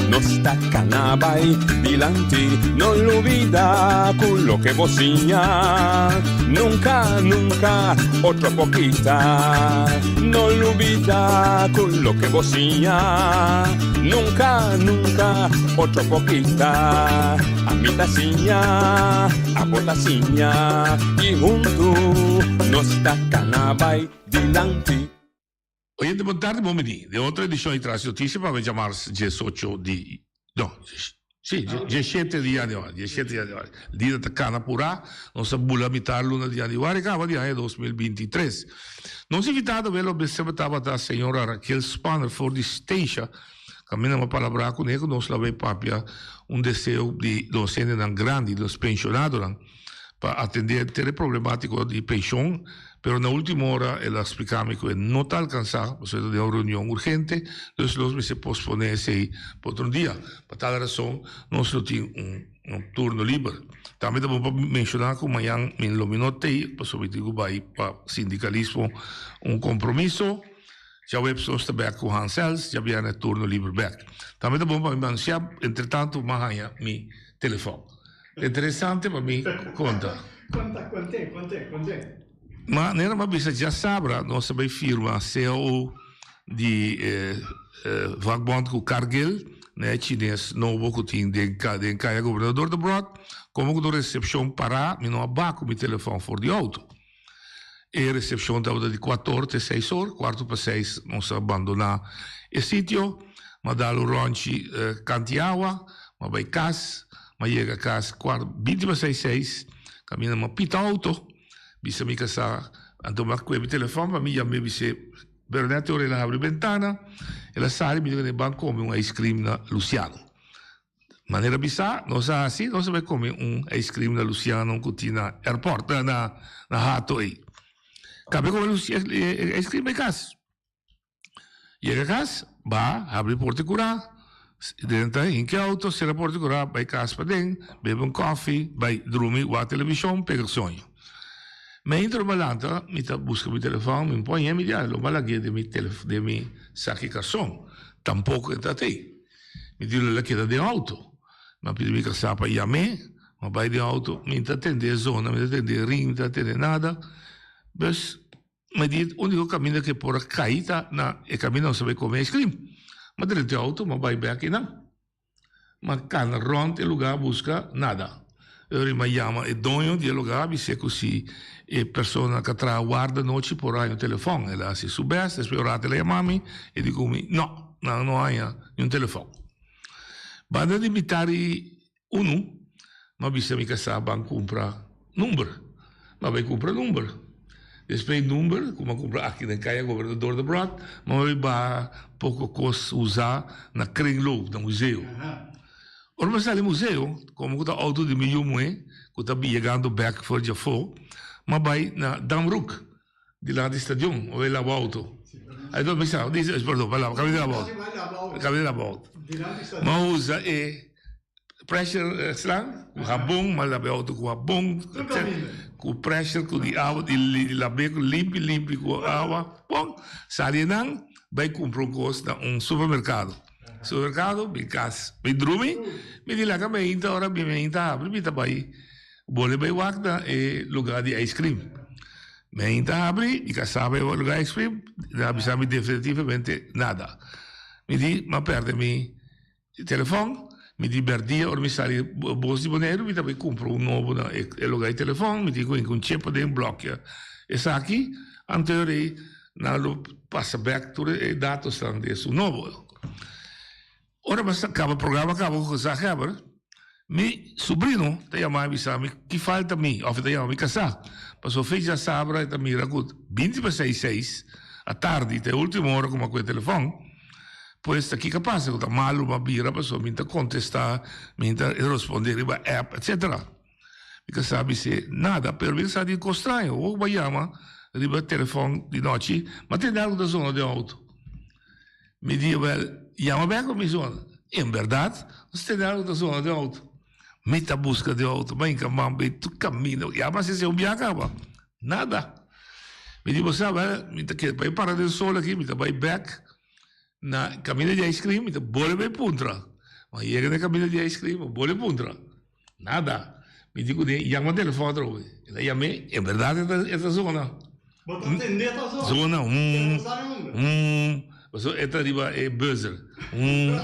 nos ta cana bay dilanti. No lubida cu loke bo siña nunca, nunca otro por kita. No lubida cu loke bo siña nunca, nunca otro por kita. Ami ta siña, abo ta siña y huntu nos ta cana bay dilanti. Oyente bon tardi bon bini den otro edicion di Tras Noticia pa fecha mars diesocho di no si diesshete di januari diesshete di januari dia ta cana pura nos a bula mitar luna di januari caba di aña 2023 nos invitado awe lo mester tabata señora Raquel Spanner for di Statia caminda mi a palabra cune cu nos lo bay papia un deseo di nos hendenan grandi nos pensionadonan. pa atendé henter e problemátiko di penshon, pero na último ora el a spliká mi ku e no ta alkansá pasobra e ta den un reunion urgente, dus nos mester posponé esei pa otro dia. Pa tal rason nos lo tin un turno liber. Tambe ta bon pa menshoná ku mañan mi lo mi no t'ei pasobra mi tin ku bai pa sindikalismo un kompromiso. Djaweps nos ta bèk ku Hans Els, djabièrnè turno liber bèk. Tambe ta bon pa mi anunsiá entretantu m'a haña mi telefòn. Interesante pa mi konta. Konta, kont'é, kont'é, kont'é. Ma nera m'a bisa djasabra nos a bai firma cao di e vakbond ku Cargill na e chines nobo ku tin den den Kaya Gobernador Debrot. Komo ku nos resepshon pará mi no a bak ku mi telefòn for di outo. E resepshon tabata di kuator te seis or, kuarto pa seis nos a bandoná e sitio. M'a dal un rònchi kanti awa, m'a bai kas, m'a yega kas kuart binti pa seis seis, kaminda m'a pita outo, bisa mi kasá, anto m'a kue mi telefòn pa mi yam'é bis'é, pero nèt e ora el a habri bentana, el a sali mi di kuné ban kome un ice cream na Luciano. Manera bisa, nos a hasi, nos a bai come un ice cream na Luciano cu tin na airport, na, na, na Hato ey. Cabe come Luci, e ice cream bay cas. Yega cas, ba, habri porta cura, drenta, hinca e auto, cera porta cura, bay cas paden, bebe un koffie, bay drumi, wak television, pega soño. Mi a intra malanta, mi ta busca mi telefon, mi pon mi di, ah, lo malag'é den mi telef, den mi saki carson. Tampoco e ta tey. Mi di lo el a keda den auto. Mi a pidi mi kasá pa yam'é, mi a bai den auto, mi ta tende zona, mi ta tende ring, mi ta tende nada. Pues, mi di e úniko kaminda ku e por a kai ta na e kaminda nos a bai kome ice cream. Mi a drenta e auto, mi a bai bèk einan. Mi a kana rònt e lugá buska nada. E ora mi a yama e doño di e lugá, bis'é ku si e persona ku a traha warda anochi por haña un telefòn. El a hasi su bèst, despues un rato el a yama mi, e di ku mi, No, nan no haña niun telefòn. Banda di mitar i unu, mi a bisa mi kasá ban kumpra number. Mi a bai kumpra number. Despues e number ku mi a kumpra aki den Kaya Gobernador Debrot, mi a bai baha poko kos usá na Kringloop, na museo. Ora mi a sali museo, komo ku ta outo di mi yu muhé ku ta yegando bèk for di afó, mi a bai na Damroek, dilanti stadion, mi a bai laba outo. Ai mi sa, perdon, mi a laba, kaminda laba outo, kaminda laba outo. Mi a usa e pressure slang ku habon, mi a laba e outo ku habon, ku pressure, ku di awa, di lab'é limpi limpi ku awa, bon, sali einan bai kumpra un kos na un supermerkado. Supermercado, mi cas, mi drumi, mi di laga meinta, ora mi meinta habri, mi ta bai bole bai wak na e lugar di ice cream. Meinta habri, mi casa bai wak lugar ice cream, nan a bisa mi definitivamente nada. Mi di, m'a perde mi telefon, mi di berdia ora mi sali bos di Boneiru, mi ta bai cumpra un nobo na e lugar di telefon, mi tin cu un chip aden blokea esaki, anto e ora ei Nan lo pasa bek tur e datosnan di esun nobo. Ora mi a kaba programa kaba ku gezaghebber, mi subrino ta yama mi bisa mi ki falta mi òf e ta yama mi kasá. Pasobra fecha sabra e ta mira ku binti pa seis seis atardi ta e ultimo ora ku mi a kohe telefòn. Pues ta kiko a pasa ku ta malu mi a bira pasobra mi ta kontestá, mi ta responde riba app etcetera. Mi ka sa bis'é nada, pero mi ka sa di kos straño. Wou bo a yama riba telefòn di nochi, m'a tende algu ta zona den outo. Mi di, Wèl, yama bèk pa mi zona. En bèrdat, nos tende algu ta zona den outo. Mi ta buska den outo, m'a hinka man bei tur kaminda. Ya m'a hasi esei un biaha kaba. Nada. Mi di, bo sa, mi ta keda bai para den sol aki, mi ta bai bek na kaminda di ice cream, mi ta bole bai puntra. Mi a yega na e kaminda di ice cream, mi a bole puntra. Nada. Mi di kuné, yama telefòn atrobe. El a yam'é, en bèrdat e ta e ta zona. Bo ta tendé ta zona? Zona, Pero bo sa nunka. hum, pasobra e ta riba e buzzer, hum.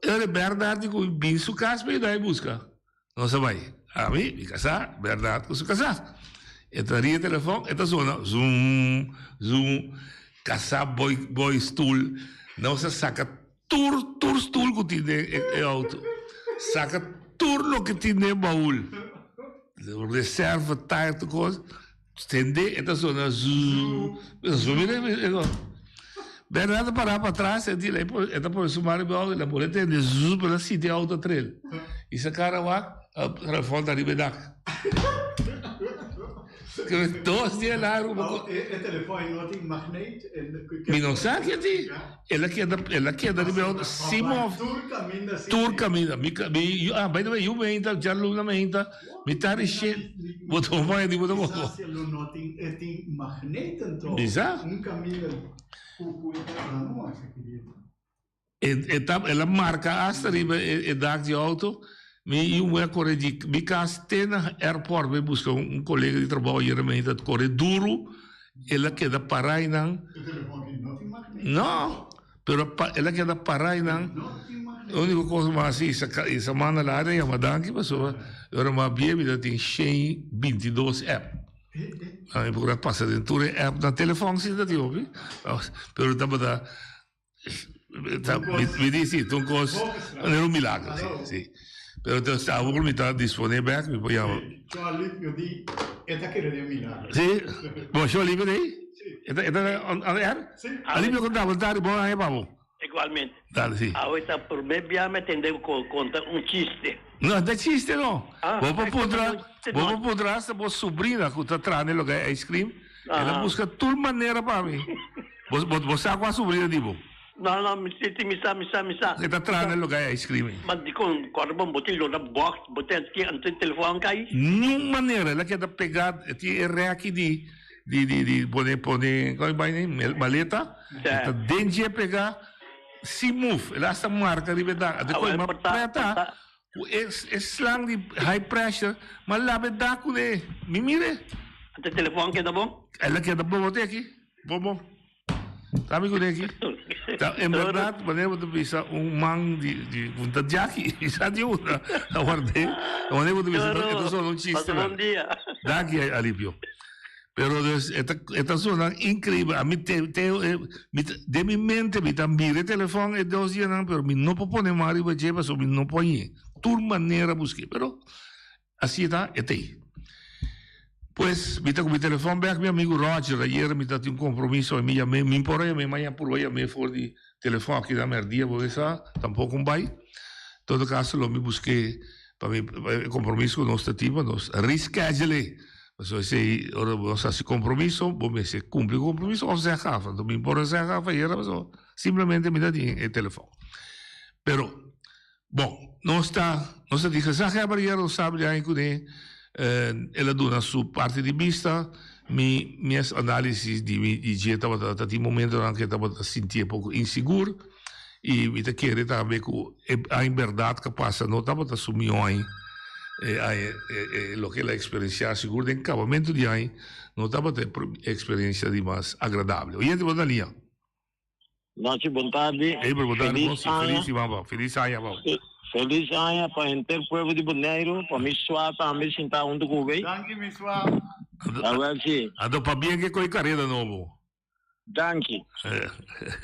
E ora e bèrdat di ku mi bin su kas pa yuda e buska. Nos a bai. Ami, mi kasá, bèrdat ku su kasá. E ta ria telefòn, e ta zona, zum, zum. Kasá boi boi stul. Nos a saka Tur tur stoel ku tin den e auto. Saka tur loke tin den e baul. Reserva, tire, tur kos. Tende e ta sona zuu. Zo mira e kos. Bernard ta para patras e di e ta pone su man riba e auto el a pone tende zuu pero el a sinti e auto a trel. I sa kara wak telefon ta riba e dak. Dos dia largo bo ko. E telefon no tin magneet? Mi no sa ke tin. El a keda el a keda riba e auto sin move. Tur kaminda sin. Tur kaminda. Mi mi ah by the way yu meinta djaluna meinta mi ta rishe bo ta hopi di bo ta bo. Kisas lo no tin e tin magneet anto. Mi sa. Un kaminda ku ku e ta no esaki di. E ta el a marca hasta riba e dak di auto. Mi yu muhe a kore di mi cas te na airport bai busca un colega di trabao ayera mi ta kore duru el a keda para einan. E telefon aki no tin magneet? No, pero el a keda para einan. E unico cos cu mi a haci isa manda la área yama danki pasobra e ora mi a bia mi ta tin shen bintidos app. Mi por a pasa den tur e app na telefon si ta tin hopi pero tabata. Mi di si, ta un kos, manera un milagro, si, si. Pero entonces awor mi ta dispone bek, mi por yama. Sho Alipio di e ta kere den milagro. Si, bon Sho Alipio ta ei? E ta, e ta on air? Si. Alipio kon ta, bon tardi, bon aña pa bo. Igualmente. Dale, si. Awe ta prome bia mi tende bo konta un chiste. No, ta chiste no. Bo por puntra, bo por puntra hasta bo sobrina ku ta traha na e loke ice cream, el a buska tur manera pa mi. Bo bo bo sa kua sobrina di bo? No, no, mi si, si, mi sa, mi sa, mi sa. E ta traha na e loke ice cream ei. Ma dikon kòrda bon bo tin lo na box, bo tin tin anto telefòn kai? Niun manera, el a keda pegá, e tin e rèki di di di di pone pone kòm e bai nei maleta, e ta den dje pegá. Sin move, el hasta marca riba e dak. Ate koe ma preta ku e e slang di high pressure, ma laba e dak kuné. Mi mire. Ate telefon keda bon? El a keda bon, bo te aki. Bon bon. Ta mi kuné aki. Ta en berdad manera bo ta bisa un man di di un ta djaki, sa di una a ward'é. Manera bo ta bisa e ta sona un chiste. Pasa bon dia. Danki Alipio. Pero dus e ta e ta sona increibel. Ami te te mi ta den mi mente mi ta mira e telefon e dos dianan pero mi no por pone man riba dje pasobra mi no por hañ'é. Tur manera busk'é pero asi e ta e ta ei. Pues mi ta ku mi telefon bek mi amigu Roger ayer mi ta tin un compromiso mi yam'é mi por a yam'é maña purba yam'é for di telefon aki na merdia bo sa tampoco un bai. Todo caso lo mi busk'é pa mi e compromiso ku nos ta tin pa nos reschedule. Pasobra esei ora bo nos hasi kompromiso, bo mester kumpli ku kompromiso òf zeg af. Anto mi por a zeg af ayera pasobra simplemente mi ta tin e telefòn. Pero, bon, nos ta nos ta di gezaghebber ayera nos sabi di haña kuné el a duna su parti di bista. Mi mes análisis di mi di dje tabata ta tin momentonan ku e tabata sintié poko insigur i mi ta kere tambe ku e aña bèrdat ku a pasa no tabata su mihó aña. E aña e loke el a eksperensiá sigur den kabamentu di aña no tabata e eksperensia di mas agradabel. Oyente bo ta liña. Nochi bon tardi. Abel bon tardi bon felis siman pa felis aña pa bo. Felis aña pa henter pueblo di Boneiru, pa mi swa tambe sintá huntu ku bo. Danki mi swa. Awel si. Anto pabien ke koe kareda nobo. Danki.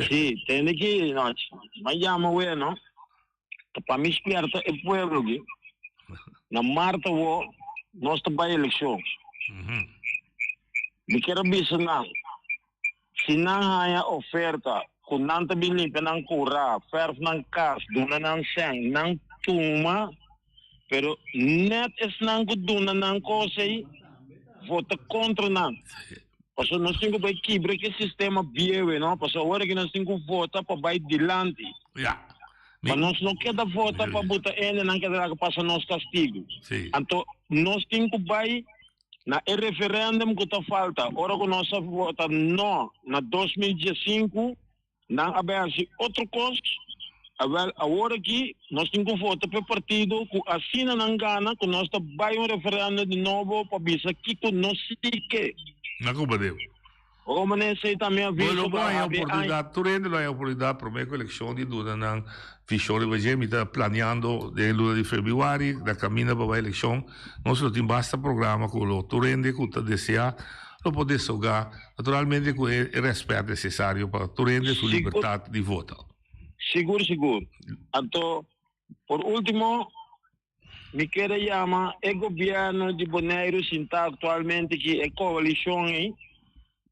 Si, tende ki nochi. M'a yama wea no. Ta pa mi spierta e pueblo ki. Na mart awo nos ta bai elekshon. Mi kier a bisa nan, si nan haña oferta ku nan ta bin limpia nan kurá, fèrf nan kas, duna nan sèn, nan tuma, pero nèt esnan ku duna nan kos ei, vota kontra nan. Pasobra nos tin ku bai kibra ki sistema bieu ei, no? Pasobra awor aki nos tin ku vota pa bai dilanti. Pa nos no keda vota pa buta hendenan keda laga pasa nos kastigu. Anto nos tin ku bai. Na e referendum ku ta falta, ora ku nos a vota no na 2015, nan a bai hasi otro kos. Awel, awor aki nos tin ku vota pa e partido ku asina nan gana ku nos ta bai un referendum di nobo pa bisa kiko nos si ke. Na Cobadeo. Ora manera esei ta mi aviso Bo lo pa haña habri aña. oportunidat, tur hende lo haña oportunidat promé ku elekshon di duna nan vishon riba dje. Mi ta planeando den e luna di febrüari na kaminda pa bai elekshon. Nos lo tin basta programa ku lo tur hende ku ta deseá lo por desahogá, naturalmente ku e rèspèt nesesario pa tur hende su libertat di vota. Sigur sigur. Anto por último Mi kere yama e gobierno di Boneiru sintá aktualmente ki e koalishon ei,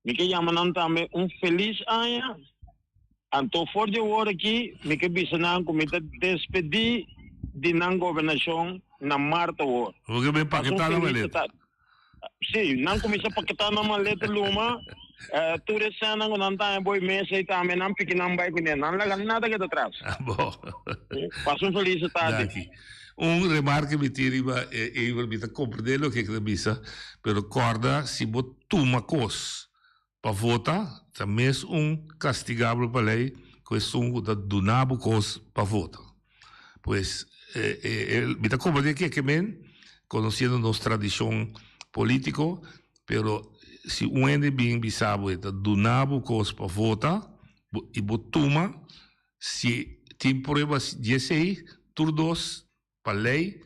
mi ke yama nan tambe un felis aña. Anto for di awor aki mi ke bisa nan ku mi ta despedí di nan gobernashon na mart awor. Bo ke bin Pasa un paketá nan felis maleta? Sí, nan kuminsá paketá nan maleta luma, tur e sènnan ku nan ta haña bo e mes ei tambe nan piki nan bai kuné, nan laga nada keda tras. Bo. Pasa un felis tardi. Danki. Un remarke mi tin riba e Ever, mi ta komprendé loke ke ta bisa, pero kòrda si bo tuma kos Pa vota ta mes un castigabel pa ley cu esun cu ta duna bo cos pa vota. Pues mi ta comprende ke ke men, conociendo nos tradicion politico, pero si un hende bin bisa bo e ta duna bo cos pa vota y bo tuma, si tin prueba di esey, tur dos Pa ley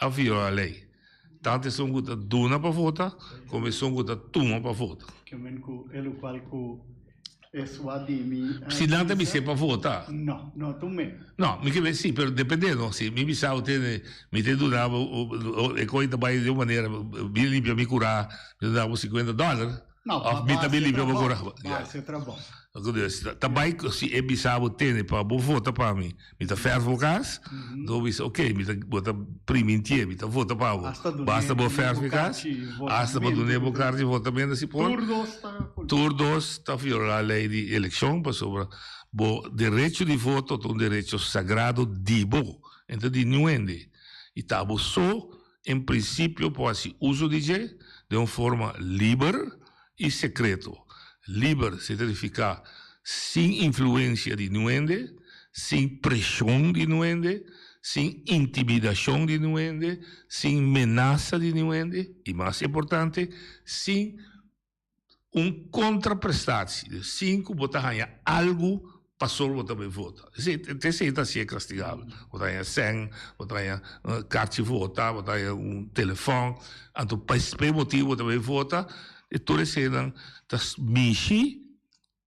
a viola ley. Tanto esun cu ta duna pa vota como esun cu ta tuma pa vota. Ke men cu e locual cu e sua di mi a Si nan ta bisa. bis'é pa vota. No, no tume. No, mi ke men si, pero depende no. Si mi bisa bo tene, mi te duna bo, e coy ta bay di un manera, bin limpia mi cura, mi ta duna bo cincuenta dollar. No, Of mi ta bin limpia bo cura. Ba haci trabou. Ta bay si e bisa bo tene pa bo vota pa mi. Mi ta verf bo kas, do bo bisa ok, mi ta bo ta primintié, mi ta vota pa bo. Basta bo verf mi kas, hasta bo dun'é bo karchi votamentu si por. Tur dos ta kulpabel. Tur dos ta violá lei di elekshon pasobra bo derecho di voto ta un derecho sagrado di bo, en ta di niun hende. I ta bo so en prinsipio por hasi uso di dje den un forma liber i sekreto. Liber signifiká sin influensia di niun hende, sin preshon di niun hende, sin intimidashon di niun hende, sin menasa di niun hende i mas importante, sin un kontraprestatie, dus sin ku bo ta haña algu pasobra bo ta bai vota. Esei esei ta hasié kastigabel. Bo ta haña sèn, bo ta haña karchi vota, bo ta haña un telefòn, anto pa e motibu bo ta bai vota, e tur eseinan ta mishi.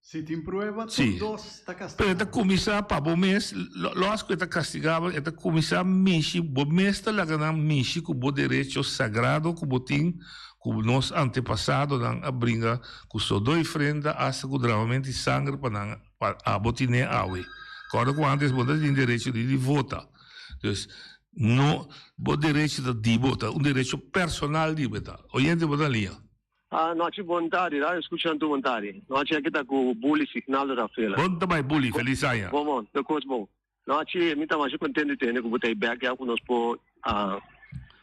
Si tin prueba, tur Sí. dos ta kastigabel. Pero e ta kuminsá pa bo mes, lòs ku e ta kastigabel, e ta kuminsá mishi, bo mes ta laga nan mishi ku bo derecho sagrado ku bo tin, ku nos antepasadonan a bringa ku sodó i frenta asta ku dramamentu di sanger pa nan, pa abo tin'é awe. Kòrda ku ántes bo no ta tin derecho ni di vota. Dus, no, bo derecho ta di bo, ta un derecho personal di bo e ta. Oyente bo ta liña. Ah, nochi bon tardi, radio escuchan tur bon tardi. Nochi aki ta cu Bully Signaldo Rafaela. Bon ta bay Bully, feliz aña. Bon bon, tur cos bon. Nochi mi ta masha contento di tende cu bo ta ey bek ya cu nos por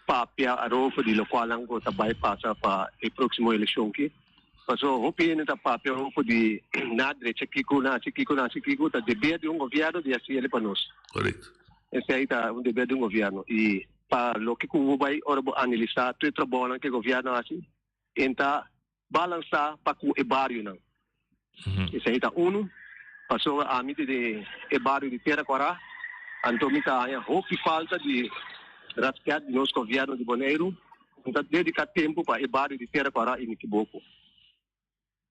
papia arover di locualnan cu ta bay pasa pa e proximo eleccion ki. Paso hopi hende ta papia arover di na drecha kico, na haci kico, na haci kico, ta deber di un gobierno di haci ele pa nos. Correcto. Esey ta un deber di un gobierno y Pa loke ku bo bai ora bo analisá tur e trabounan ku e gobièrnu a hasi, e ta balansá pa ku e barionan. Esei ta unu, pasobra ami ta den e bario di Tera Kòrá, anto mi ta haña hopi falta di rèspèt di nos gobièrnu di Boneiru. Mi ta dediká tempu pa e bario di Tera Kòrá i Nikiboko.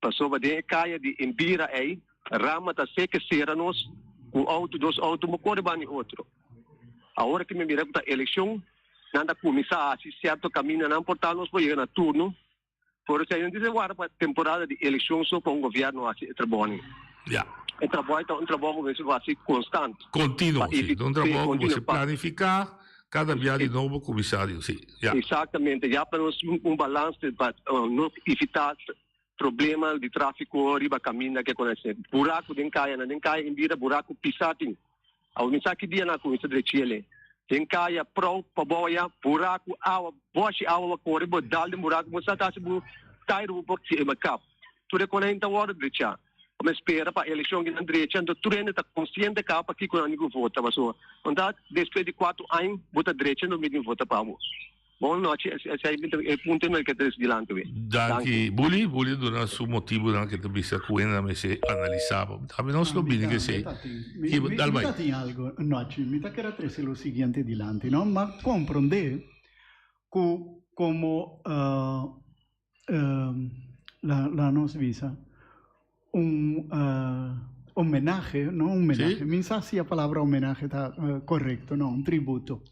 Pasobra den e kaya di Imbira ei, rama ta seke sera nos ku outo, dos outo bo kore bani otro. Awor ki mi mira ku ta elekshon, nan ta kuminsá hasi sierto kamindanan por tal nos por yega na turno. Por esei nan tin warda pa temporada di elekshon so pa un gobièrnu hasi e trabounan. Ya. E trabou ta un trabou ku mester hasi konstant. Kontinuo, si. Ta un trabou ku mester planifiká kada bia di nobo kuminsá di, si. Ya. Exactamente, ya pa nos un balance pa no evita problema di trafico riba caminda ke conoce. Buraco den caya, na den caya in bira buraco pisa tin. Awor mi sa ki dia nan a cuminsa drechi ele. Den kaya prou pabou aya buraku awa boshi awa bo kore bo dal den buraku bo sa ta hasi bo tairu bo por kap. Tur e konan ta wòrdu drechá. Bo mester spera pa elekshon kinan drecha anto tur hende ta konsiente kaba pakiko nan di ku vota pasobra unda despues di kuatro aña bo ta drecha no mi tin vota pa bo. Bon nochi, esei mi ta e punto mi ke trese dilanti wi. Danki Bully, Bully a duna su motibunan ke ta bisa ku hende nan mester analisa pa tambe nos lo bini ke esei. Mi ta tin algo nochi, mi ta kere trese lo siguiente dilanti no, m'a komprende ku komo la nos bisa un homenahe, no homenahe, mi sa si e palabra homenahe ta korekto, no, un tributo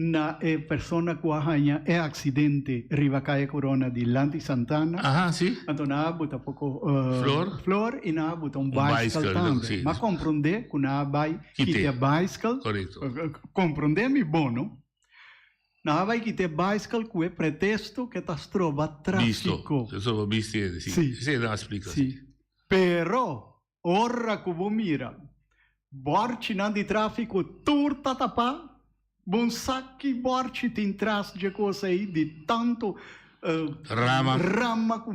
na e persona ku a haña e aksidente riba Kaya Corona di Lanti Santana. Aha, si. Anto nan a buta poko Flor. flor i nan a buta un baiskel tambe. Mi a komprondé ku nan a bai kita e baiskel. Korekto. Komprondé mi bon, no? Nan a bai kita e baiskel ku e pretesto ke ta stroba Bisto. trafiko. Ta stroba bisti hende, si. Si. Esei nan a splika, Si. si. Pero, ora ku bo mira bòrchinan di trafiko tur ta tapá, bo no sa ki bòrchi tin tras dje kos ei di tantu Rama. rama ku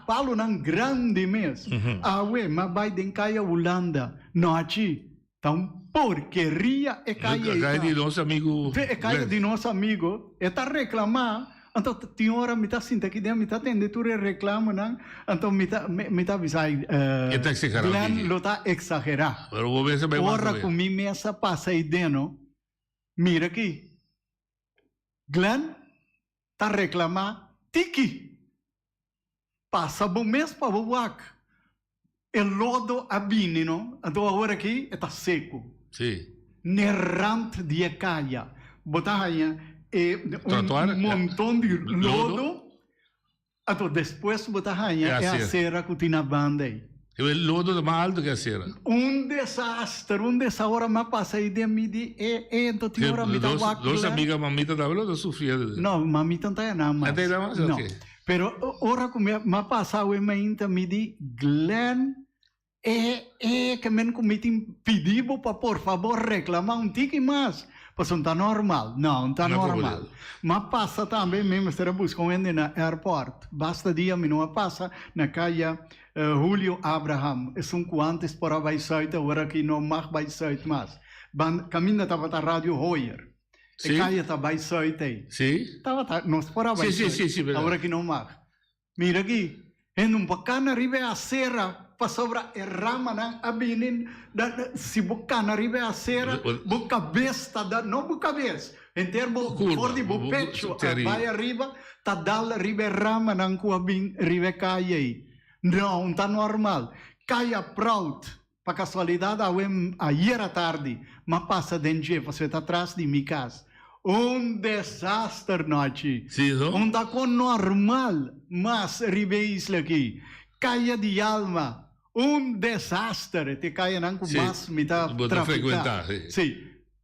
palonan grandi mes. Awe, m'a bai den Kaya Hulanda, nochi, Ta un porkeria e kaya ei ta. E kaya di nos amigo. E kaya di nos amigo. E ta reclama, anto tin ora mi ta sinta aki den, mi ta tende tur e reclamonan, anto mi ta mi ta bisa ay E ta exagera un Glenn tiki. lo ta exagera. Pero bo mester bai mas Ora awe. cu mi mes a pasa ei den no, mira aki, Glenn ta reclama tiki. Pasa bo mes pa bo wak. E lodo a bini no, anto awor aki e ta seku. Sí. N'e rant di e kaya bo ta haña e un Trottoir, monton di lodo. lodo, anto despues bo ta haña E e acera. acera ku tin na banda ei. E lodo ta mas alto ku e acera. Un desaster, un desa ora mi a pasa ei den mi di e e anto tin ora mi ta wak Dos Glenn. amiga mamita tambe lo ta sufriendo. No, mamita no ta yana mas. No ta yana mas? No. Ok. Pero ora ku mi a pasa awe mainta mi di, Glenn, e e ke men ku mi tin pidi bo pa por fabor reklama un tiki mas, pasobra no ta normal. No, no ta normal. Mi a pasa tambe, mi mester a buska un hende na airport. Basta dia mi no a pasa na kaya Julio Abraham, esun ku antes por a bai Zuid, awor aki no mag bai Zuid mas. Ban kaminda tabata Radio Hoyer. E Sí. kaya ta bai Zuid ei. Sí. Tabata, nos por a bai Sí, sí, Zuid. sí, sí, verdad. Awor aki no mag. Mira aki, hende un por kana riba e acera pasobra e ramanan a bini, da, da, si bo kana riba e acera, bo cabes ta da, no bo cabes, henter bo, Curva, for di bo bo- bo- pecho a terrible. bai ariba, ta dal riba e ramanan ku a bin riba e kaya ei. No, un ta normal. Kaya Proud, Pa casualidad awe ayer atardi m'a pasa den dje pasobra e ta tras di mi cas. Un desaster nochi. Sí, no? Un ta con normal mas riba e isla aki. Caya di Alma, un desaster. E ta e cayanan cu Sí, mas mi ta bo ta trafica. frecuenta, sí. Sí.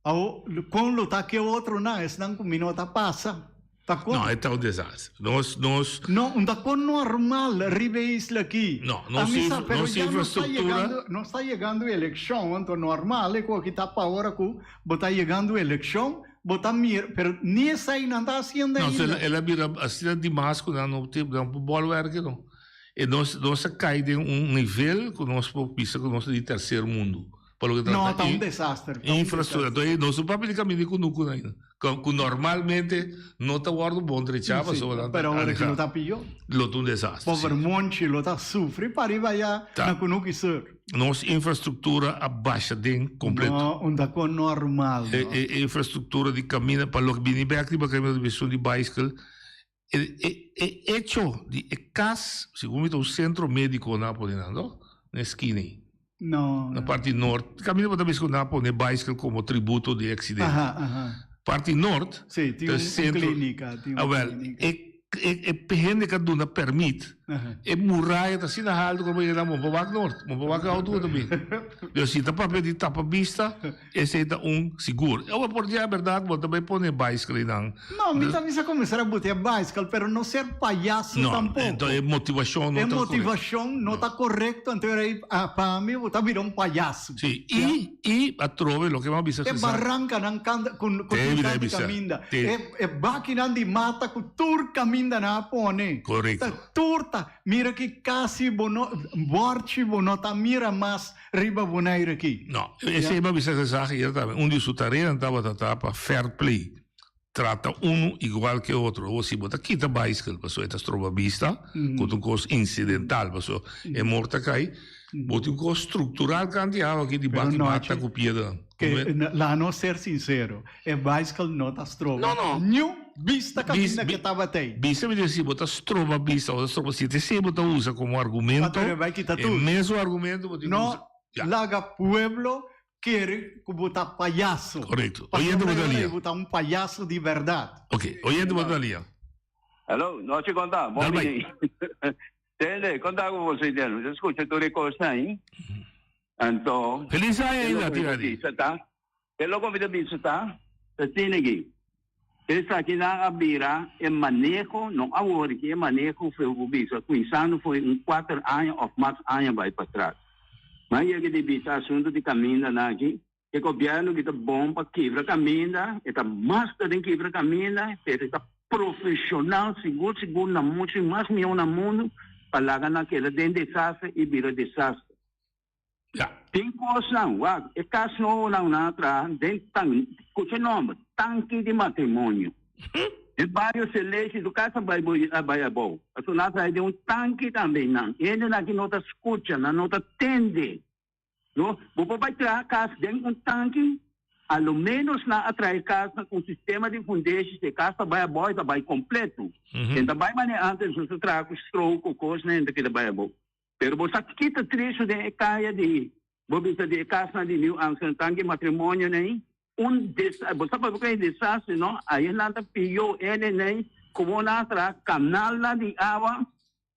Awo, con lo ta ke otronan, esnan cu mi no ta pasa. Ta con. No, e ta un desastre. Nos, nos. No, un ta con normal riba e isla aki. No, nos A mi sa, infra- pero nos ya no sta infrastructura. yegando, no sta yegando eleccion, anto normal e cu aki ta pa ora cu bo ta yegando eleccion, bo ta mira, pero ni esey nan ta haciendo No, ainda. el, el a bira asina dimas cu nan no tin, nan por bolwerken no. E nos, nos a cay den un nivel cu nos por bisa cu nos ta di tercer mundo. Pa loke No, trata ta un desaster. Ta un infrastructura. desaster. Entonces, nos no papia di caminda di cunucu ainda. Cu, cu normalmente no ta wordo bon trechá, Sí, pasobra nan ta pero ahora ki aleha. lo ta pió. Lo ta un desastre, Pober sí. Monchi lo ta sufri pa riba allá Ta. na Cunucu Sur. Nos infrastructura a basha den completo. No, un ta con normal, E, no. e, e infrastructura di caminda, pa loke bini bek riba caminda di besun di bicycle, e, e, e hecho di e cas, segun mi ta un centro medico nan a pone nan, no? Na e skina ei. No, Na no. parti noord, caminda bo ta bisa cu nan a pone bicycle como tributo di e accidente. Aha, aha. Parti noord, Sí, tin ta un, un centro. clinica, tin un Awel, clinica. e, e, e hende cu a duna permit. E muraya ta asina haltu ku bo yega na bo por wak nort, bo por wak auto ku ta bin. Pero si ta papia di tapa bista, esei ta un sigur. Awe por dia bèrdat bo ta bai pone baiskel einan. No, mi ta bisa kuminsá a butia baiskel, pero no ser payaso No, tampoko. enton e motivashon no E ta korekto. motivashon no ta korekto, anto ei pa mi bo ta bira un payaso. Sí, i i atrobe loke mi a bisa E Cesar. barankanan kanta ku ku Te tin mi ta kanta bisa, kaminda. te. E e bakinan di mata ku tur kaminda nan a pone. Korekto. Ta tur ta mira ki kasi bo no bòrchi bo no ta mira mas riba Bonaire aki. No, esei mi a bisa Cesar ayer tambe. Un di su tareanan tabata ta pa fair play. Trata unu igual ke otro. Awor si bo ta kita baiskel pasobra e ta stroba bista, ku ta un kos insidental pasobra e mor ta kai, bo tin un kos struktural kanti awa aki di baki mata ku piedranan. Ke laga nos ser sinsero, e baiskel no ta stroba No, no. niun bista kaminda ke tabat'ei. Bista mi di si bo ta stroba bista, bo ta stroba si ta esei bo ta usa komo argumento, Anto e bai kita e tur. mesun argumento bo tin ku usa. No laga pueblo Kere ku bo ta payaso. Korekto. Oyente Pasobra bo ta e ora lia. ei bo ta un payaso di bèrdat. Ok, oyente bo ta lia. Hello, nochi konta, bon Dal bai. bini. Tende, konta ku bo Señor, mi ta skucha tur e kosnan ei. Anto, Feliz aña e ainda, loko mi tio ta Adi. bisa ta, e loko mi ta bisa ta, ta asina aki. Esakinan a bira e maneho, no awor aki, e maneho fue bo bisa kuminsando for un kuater aña òf mas aña bai patras. Mas yega di bisa asuntu di kamindanan aki, e gobièrnu ki ta bon pa kibra kaminda, e ta master den kibra kaminda, pero e ta profeshonal sigur sigur na muchu mas mihó na mundu pa laga nan keda den desastre i bira desastre. Ya. Tin kosnan, wak, e kas nobonan nan a traha den tan, kucha e nòmber, tanki di matrimonio. Den bario Celeste, tur kas a bai bo, a bai abou. Pasobra nan a traha den un tanki tambe nan. Hendenan aki no ta skucha, nan no ta tende. No, bo por bai traha kas den un tanki, a lo ménos nan a traha e kasnan ku un sistema di fundeshi, si e kas ta bai abou, e ta bai kompleto. E ta bai manera ántes nos ta traha ku strou, ku kosnan, e ta keda bai abou. Pero bo sa kita tristu den e kaya di bo bisa di e kasnan di New Amsterdam tanki matrimonio nei un des bo sa papia ku e desastre no ahi nan ta piyo ene nei komo nan a traha kanalnan di awa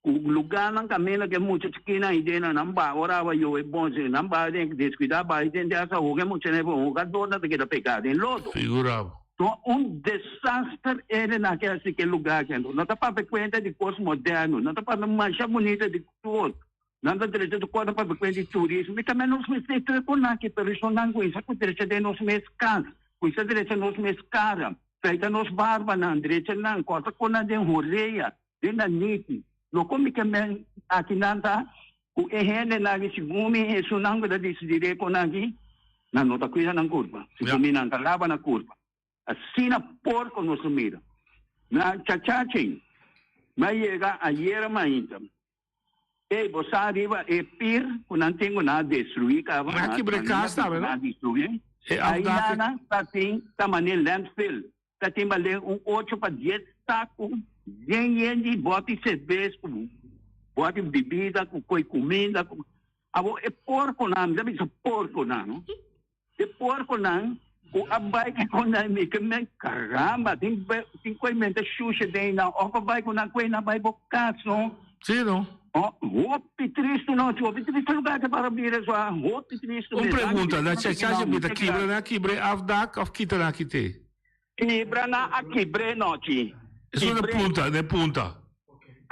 ku lugarnan kaminda ku e mucha chikinan ahi den nan baha ora awa yobe bon si nan baha den deskuida baha den den asa hoga e mucha nei por hoga dor nan ta keda pega den lodo. Figura bo. To un desaster ere na ke hasi ke lugar aki anto. No ta papia kuenta di kos moderno, no ta papia masha bunita di kos. Nan ta drecha tur kos, ta papia kuenta di turismo. Mi ta mira nos mester tur e konaki, pero esnan nan kuminsa ku drecha den nos mes kas, kuminsa drecha nos mes kara, feita nos barbanan, drecha nan, kòrta konan den horea, den naniki. Loko mi ke men aki nan ta ku e hendenan aki segun mi esunnan ku ta disidí kon aki, nan no ta kuida nan kurpa. Segun mi nan ta laba nan kurpa. Asina porko nos ta mira. Na Chachachin, mi a yega ayera mainta. Ey, bo sa riba e pir ku nan tin ku nan a destruí kaba, Nan a kibra e kas tambe, no? nan a destruí. E Ahí afdak. nan ta tin ta manera landfill. Ta tin balen un ocho pa dies saku yen yen di bòti serbes ku bòti bibida ku koi kuminda ku abo e porkonan mi ta bisa porkonan no e porkonan ku a bai ku nan mi ke men karamba tin tin koi menta shusha den nan òf a bai ku nan kue nan bai bo kas no. Sí no. Oh, hopi tristu no, hopi tristu lugar te para bira so, hopi tristu. Un pregunta, na chachacha bita kibra na kibra e afdak of kita na kite? Kibra na a kibre no chi. Eso na punta, na punta.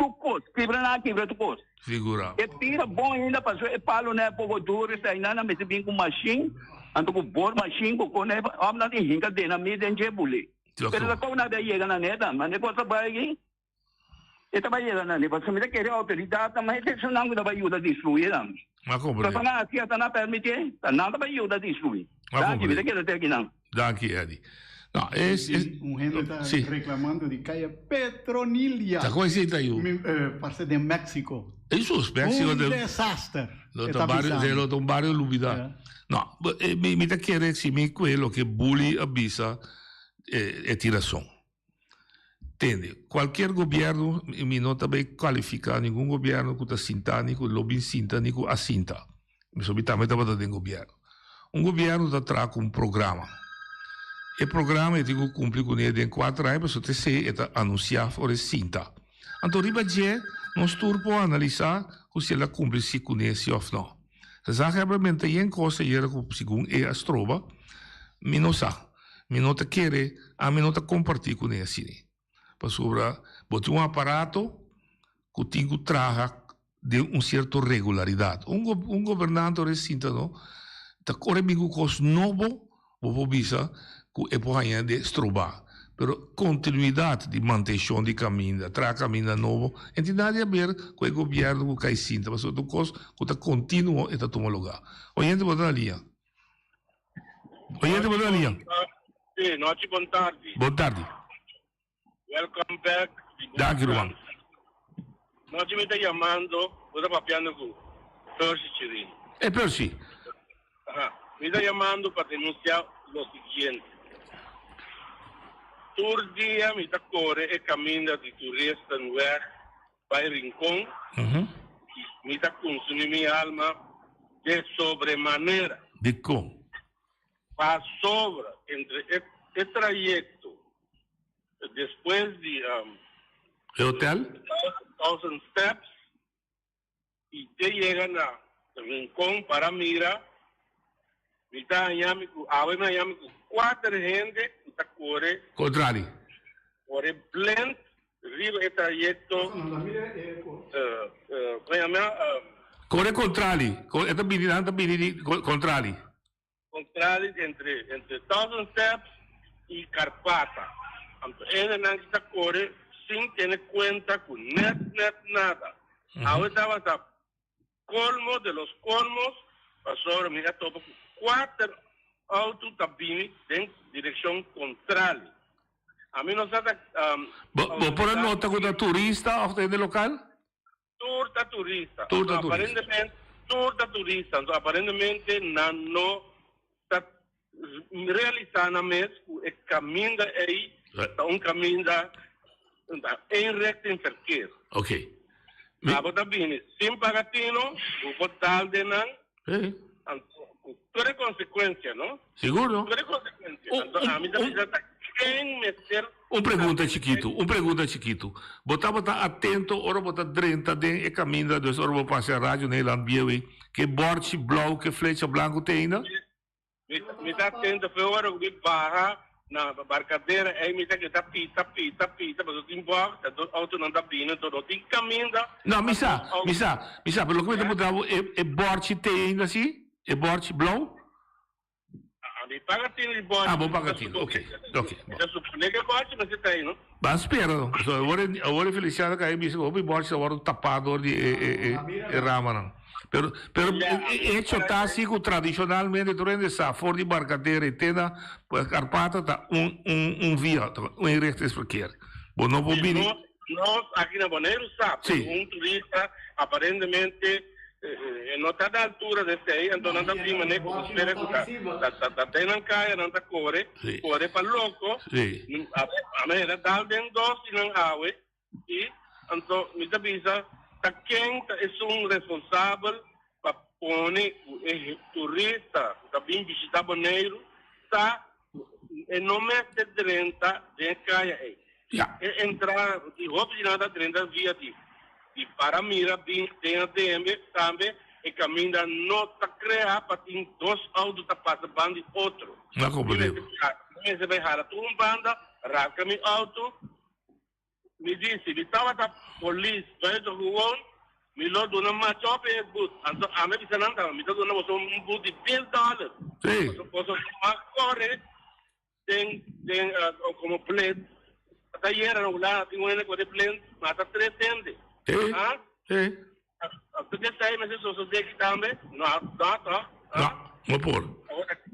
Tukos, kibra na a kibra tukos. Figura. E tira bon ainda paso e palo na e poko duro esei nan a mester bin ku machine, anto ku bor machine ku kone of nan tin hinka den a mi den dje buli. Pero ta kou nan a yega na neta, mane kos a bai aki. E ta bai yega nan, pasobra mi ta kere outoridatnan, ma e personanan ku ta bai yuda destruí nan. Ma komprendé. Pasobra nan hasi ata nan permitié, ta nan ta bai yuda destruí. Ma Danki, mi ta komprendé. keda te aki nan. Danki, Eddie. No, es, es, Un hende ta sí. reclamando di calle Petronilia. Ta con esey ta yu? Mi, eh, parce den Mexico. Esos, Mexico Un de- desaster. Lo e ta ta barrio, bisando. lo ta un barrio lubida. No, bo- eh, mi, mi ta kere si mi kue loke Bully a bisa, eh, e tin razon. Tende, cualkier gobierno, y mi no ta bay cualifica ningun gobierno cu ta sinta ni cu lo bin sinta ni cu a sinta, pasobra mi tambe tabata den gobierno. Un gobierno ta traha cu un programa. E programa e tin cu cumpli cune den cuater aña pasobra esey e ta anuncia ora e sinta. Anto riba dje nos tur por analisá ku si el a kumpli si kuné si òf nò. Gezaghebber menta yen kos ayera ku segun e a stroba, mi no sa. Mi no ta kere, ami no ta kompartí kuné asina. Pasobra bo tin un aparato ku tin ku traha den un sierto regularidat. Un un gobernante ora e sinta no ta kore bin ku kos nobo bo por bisa ku e por haña de strobá. Pero kontinuidat di mantenshon di kaminda, traha kaminda nobo, e tin nada di haber ku e gobièrnu ku kai sinta pasobra ta un kos ku ta kontinuo e ta tuma lugá. Oyente bo ta na liña. Oyente bo ta na liña. Sí, nochi bon tardi. Bon tardi. Welcome back. Danki ruman. Nochi mi ta yamando, bo ta papiando ku Percy Chirino. E Percy. Aha, mi ta yamando pa denuncia lo siguiente. Tur dia mi ta kore e kaminda di Toeristenweg bai Rincon, mi ta kunsumi mi alma de sobremanera. Dikon? Pasobra entre e e trayecto despues di E hotel? Thousand Steps y te yega na Rincon para mira mi ta haña mi cu awe mi haña mi cu cuater hende cu ta core Contrari. core blend riba e trayecto como yama Core contrali. E ta bini nan ta bini di contrali. Contrali entre entre Thousand Steps y Karpata. Anto hendenan ki ta kore sin tene kuenta ku net net nada. Awe tabata kolmo de los kolmos pasobra mi a topa ku kuater outo ta bini den direkshon kontrali. Ami no sa ta Bo bo por a nota ku ta turista òf ta hende lokal? Tur ta turista. Tur ta turista. Aparentemente tur ta turista. Anto aparentemente nan no ta realisa nan mes ku e kaminda ei ta un kaminda eenrichtingverkeer. Ok. Abo ta bini sin paga tino, bo por dal den nan. Anto ku tur e konsekuensia, no? Sigur no. Tur e konsekuensia. Anto ami ta bisa ta ken mester. Un pregunta chikitu, un pregunta chikitu. Bo tabata atento ora bo ta drenta den e kaminda, dus ora bo pasa Radio Nederland bieu ei, ke bòrchi blou, ke flecha blanku te ainda? Mi ta atento fe ora ku mi baha na Barcadera ei mi ta keda pita, pita, pita, pasobra tin bòg, ta dos outonan ta bini, enton no tin kaminda. No, mi sa, mi sa, mi sa, pero loke mi ta puntra bo, e bòrchi te ainda si? E bòrchi blou? Mi paga tino di bòrchi. Ah, bo paga tino, ok, ok. Mi ta supone ku e bòrchi mester ta ei, no? Ban spera no. So awor e awor e Feliciano kai bisa ku hopi bòrchi ta wòrdu tapá dor di e e e e ramanan. Pero pero e echo ta si ku tradishonalmente tur hende sa for di Barcadera i te na Karpata ta un un un via, un eenrichtingsverkeer. Bo no por bini. Nos aki na Boneiru sa, pero un turista aparentemente e no ta na altura di esei, anto nan ta bin manera ku ta spera ku ta ta den nan kaya nan ta kore, kore pa loko, a manera dal den dos di nan awe i anto mi ta bisa ta ken ta esun responsabel pa pone ku e turista ku ta bin bishita Boneiru sa ku e no mester drenta den e kaya ei. E entrada di hopi di nan ta drenta via di di para mira bin den ATM tambe e caminda no ta crea pa tin dos auto ta pasa banda di otro. Na comprende. Mi mester bay hala tur un banda rasca mi auto mi di si mi tabata polis buiten gewoon mi lo duna macho op e boet anto ami a bisa nan tambe mi ta duna boso un boet di mil dollar boso mas core Den den como blend ta yera na Hulanda tin un hende cu de blend mata tres hende. Eh, eh. Anto ke esey mester sosode aki tambe? No, no toch? No, no por.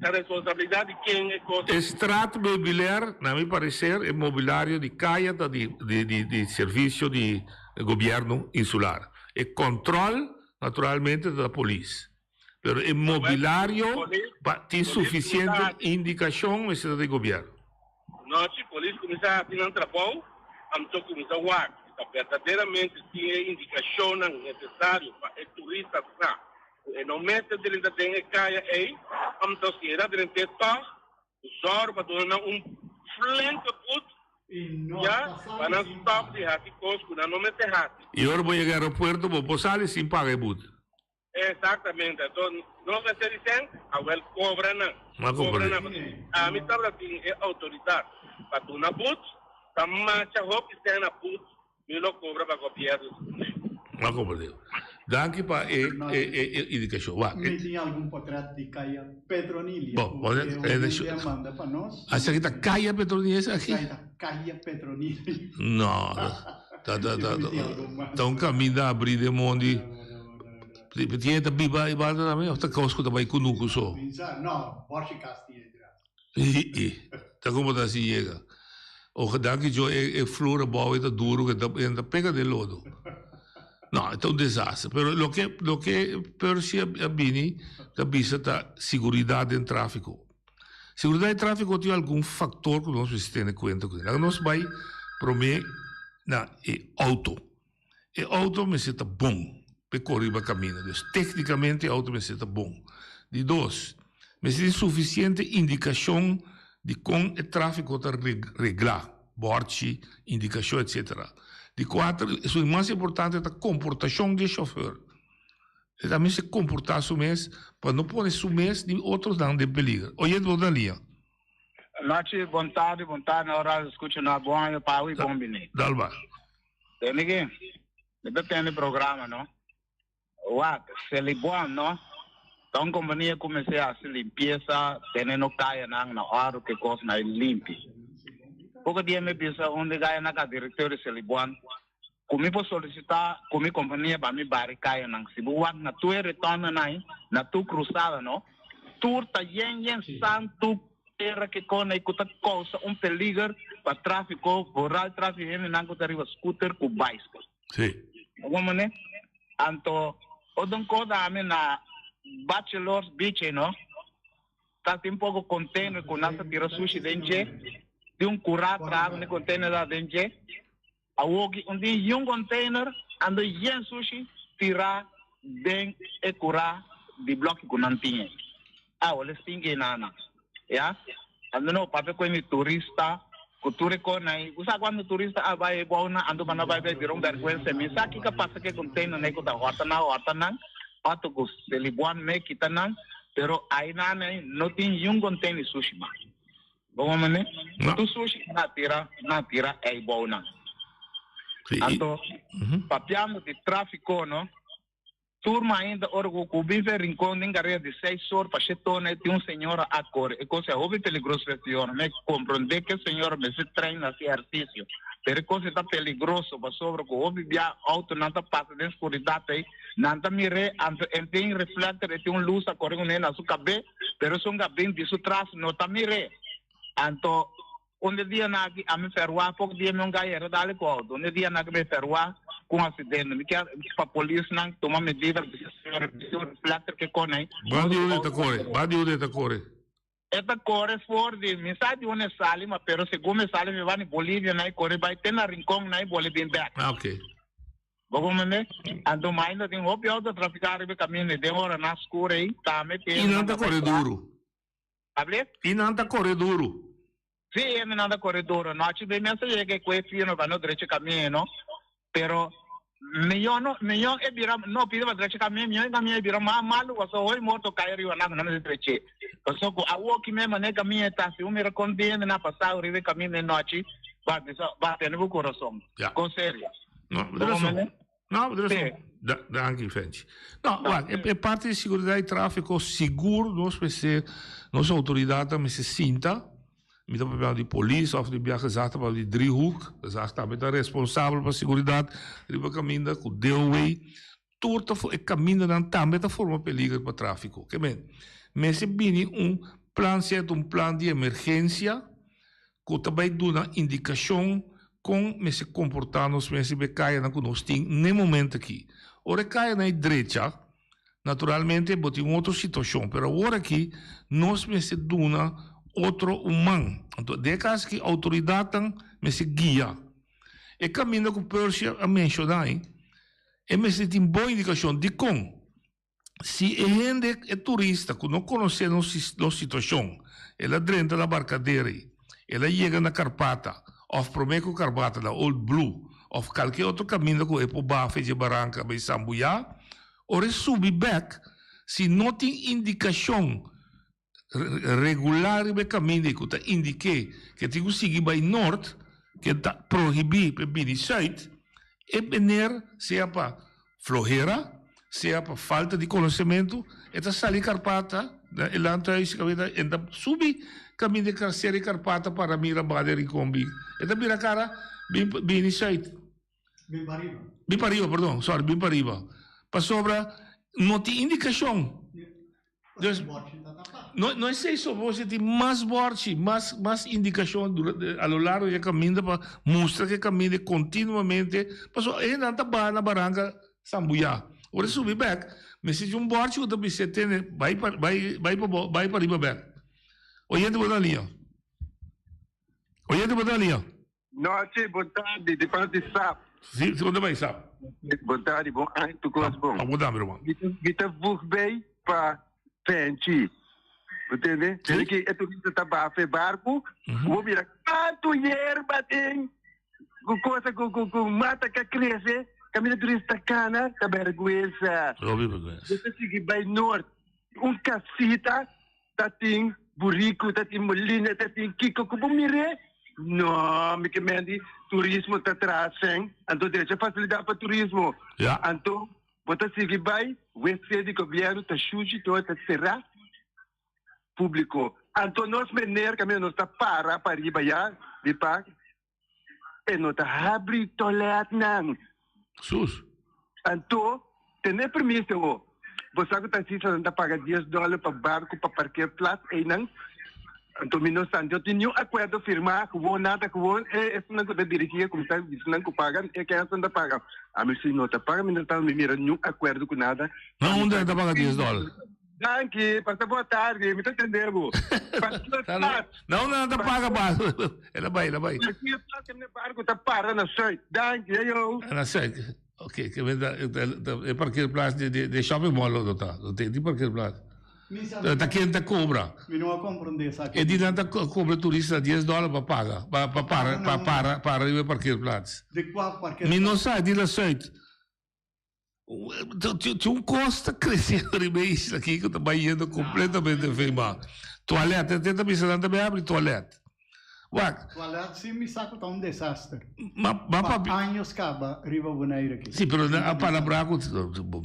Ta responsabilidad di ken e cos? E straatmeubilair, na mi parecer, e mobilario di caya ta di di di di servicio di gobierno insular. E control, naturalmente, ta polis. Pero e mobilario pa tin suficiente indicacion mester ta di gobierno. Nochi polis cuminsa haci nan trabou, anto cuminsa wak si ta berdaderamente tin e indicacionnan necesario pa e turista sa cu e no mester drenta den e caya ey, anto si e ta drent'e tog, zorg pa duna nan un flinke boet. Ya, pa nan stop di hasi kos ku nan no mester hasi. I ora bo yega aeropuerto bo por sali sin paga e but. Exactamente, anto nos mester di sen, awel cobra nan. Ma Cobra comprende. nan, pasobra ami tabata tin e autoridad pa duna but, ta macha hopi sen na but, mi lo cobra pa gobierno di Boneiru. Ma comprende. Danki pa e e e e indicacion. Wak, Mi tin algun potret di Kaya Petronilia Bo, ku bo, e e, oyente a manda pa nos. Esaki ta Kaya Petronilia esaki? Esaki ta Kaya Petronilia. No, ta ta ta ta un caminda abri den mondi. Tin e ta biba e banda tambe of ta kos ku ta bai kunuku so? No, Boshi kas tin e dras. Ii, ta como ta asi yega. Oja danki Dios e e flur abou e ta duro ke ta e ta pega den lodo. No, e ta un desaster. Pero loke loke Percy a bini ta bisa ta siguridat den trafiko. Siguridat den trafiko tin algun faktor ku nos mester tene kuenta ku. Laga nos bai prome na e outo. E auto mester ta bon p'e kore riba kaminda. Dus teknikamente e auto mester ta bon. Di dos, mester tin sufisiente indikashon di kon e tráfiko ta reglá, bòrchi, indikashon etsetera. Di kuater, esun mas importante ta komportashon di e shofùr. E ta mester komportá su mes pa no pone su mes ni otronan den peliger. Oyente bo ta na liña. Nochi, bon tardi, bon tardi na ora skucha na bon aña pa awe i bon bini. Dalba. Tende ki? Mi ta tende programa no. Wak, Selibon no, ta un kompania ku mester hasi limpiesa tene no kayanan na òrdu ku e kosnan ei limpi. Poko dia mi bisa un di gaya ka direktor di Selibon ku mi por solisitá ku mi kompania pa mi bari kayanan. Si bo wak na tur e retondanan ei, na tur krusada no, tur ta yen yen santu. Tera ke kona i ku ta kousa un peliger pa tráfiko, vooral tráfiko hendenan ku ta riba scooter ku baiskel. Sí. Bo mane? Anto otro un kos ami na Bachelors Beach ei no, ta tin poko container ku nan ta tira sushi den dje, tin un kurá traha ku e container ta den dje. Awoki un tin yun container ando yen sushi tira den e cura di bloki cu nan tin ey. Awo les tin ki nana. Ya. Ando no papia cu mi turista cu tur e con ey. Bo sa cuando turista a bay ebou nan ando bana bay bay bira un berguensa. Mi sa kico a pasa cu e container nan ey cu ta horta nan horta nan auto cu selibuan me kita nan pero ay nan ey no tin yun container sushi mas. Bo mane? Tu sushi na tira na tira ei bounan. Anto, papiando di tráfiko no, tur mainta ora ku ku bin fe Rincon den karera di seis or pa shete or tin un señora a kore. E kos e hopi peligroso fe señora. Mi komprondé ke señora mester train hasi ehersisio, pero e kos e ta peligroso pasobra ku hopi bia outonan ta pasa den skuridat ei, nan ta mir'é anto e tin reflector, e tin un lus a kore kuné na su kabé. Pero esun gabin di su tras no ta mir'é. Anto, un di dianan aki ami ferwá, poko dia mi un gayera dale ku outo, un di dianan aki mi ferwá ku un asidente. Mi kier pa polisnan tuma medida, bisa señor, bisa un reflector ke kon ei. Ban di unda e ta kore? Ban di unda e ta kore? E ta kore for di, mi sa di unda e sali, ma pero segun mi sali mi ban di Bolivia nan e kore bai te na Rincon nan e bole bin bek. Ah, oké. Bo comprende? Anto mainda tin hopi auto trafica riba e caminda den oranan scur ey, tambe I tin nan ta kore duru. Able? I nan ta kore duru. Sí, hende nan ta kore duru. Nochi bay mester yega e kue fino pa no drecha camino, pero miyo no, miyo e bira, no pidi pa drecha camino, miyo e camino e bira mas malu pasobra hopi moto cay riba nan ku nan mester dreche. Pasobra ku awoki mes manera e camino e ta, si bo mira kon di hende nan a pasa riba e camino e nochi, ba bisa, ba tene bo corazon. Kon serio. No, bo razon. No, bo razon. Da, danki, Fenchi. No, wak, e, e parte di seguridad di tráfico, sigur nos mester, nos autoridadnan mester sinta, mi ta papia di polis of di bia gezag ta papia di driehoek, gezag tambe ta responsabel pa seguridad riba caminda cu DOW, tur ta e camindanan tambe ta forma peliger pa tráfico. Ke men, mester bini un plan cierto, un plan di emergencia, ku ta bai duna indikashon kon mester komportá nos mes riba e kayanan ku nos tin n'e momento aki. Ora e kayanan ei drecha, naturalmente bo tin un otro situashon, pero awor aki nos mester duna otro un man. Anto den e kas aki outoridatnan mester guia. E kaminda ku Percy a menshoná ei, e mester tin bon indikashon. Dikon? Si e hende, e turista ku no konosé nos nos situashon, el a drenta na Barkaderi, el a yega na Karpata, òf promé ku Karpata na Old Blue òf kalke otro kaminda ku e por baha fe dje baranka bai Sambuyá, ora e subi bèk, si no tin indikashon regular riba e kaminda ei ku ta indik'é ku e tin ku sigui bai nort, ku e ta prohibí pa e bini sùit, e mener sea pa Flohera, sea pa falta di konosementu, e ta sali Karpata na e landhuis kaminda e ta subi kaminda e seri Karpata para mira banda e Rincon bin. E ta bira kara bin bini sùit. Bin pariba. Bin pariba, perdon, sorry, bin pariba. Pasobra no tin indikashon. Dus, no, no esei so, bo tin mas borchi, mas, mas indikashon a lo largo di e kaminda pa mustra ku e kaminda kontinuamente, pasobra e hendenan ta baha na baranka sambuyá. Ora e subi bèk, mester tin un borchi ku ta bisa e tene bai pa, bai, bai pa bo, bai pariba bèk. Oyente bo ta na liña. Oyente bo ta na liña. Nochi, bon tardi, di parti Sap. Si, si, bon ta bai Sap. Bon tardi, bon aña, tur kos bon. Bon tardi, ruman. Mi ta vug bay pa Fenchi. Bo tende? Tende ki e turista ta baha fe barku, bo mira kantu yerba tin, ku kosa ku ku ku mata ka krese, kaminda turista kana, ta bèrgwensa. Hopi bèrgwensa. Bo ta sigui bai nort, un kasita Ta tin buriku, ta tin molina, ta tin kiko ku bo mir'é? No, mi ke men di turismo ta traha sen, anto drecha fasilidat pa turismo. Ja. Anto bo ta sigui bai wc di gobièrnu ta shushi tur ta será públiko. Anto nos mener kaminda nos ta para pariba ya di pak e no ta habri toiletnan. Sus. Anto, tene permiso ho. Bo sa ku taksistanan ta paga dies dòler pa barku pa parkeerplaats einan. Anto mi no sa, no tin niun akuerdo firmá, gewoon nada, gewoon e esunnan ku ta dirigí e kuminsá bisa nan ku paga, e kennan ta paga. Ami si no ta paga, mi no ta mira niun akuerdo ku nada. Na unda e ta paga dies dòler? Danki, pasa boa tardi, mi ta tende bo. No, no, ta paga pa. El a bai, el a bai. E barco ta para na Zuid. Danki, ayo. Na Zuid. Ok, ke men ta e parkeerplaats de de de shopping mall lo ta. Lo tin di parkeerplaats. Ta ken ta cobra. Mi no a comprende esaki. E di nan ta cobra turista dies dollar pa paga, pa pa para pa para para riba e parkeerplaats. Di cua parkeerplaats? Mi no sa, di la Zuid. Tin un kos ta kresiendo riba e isla aki ku ta bai yendo kompletamente feima. Tualèt, e ta bisa nan ta bai abri tualèt. Wak. Tualèt si mi sa ku ta un desaster. Ma pa años kaba riba Bonaire aki. Si, pero nan a palabrá ku bo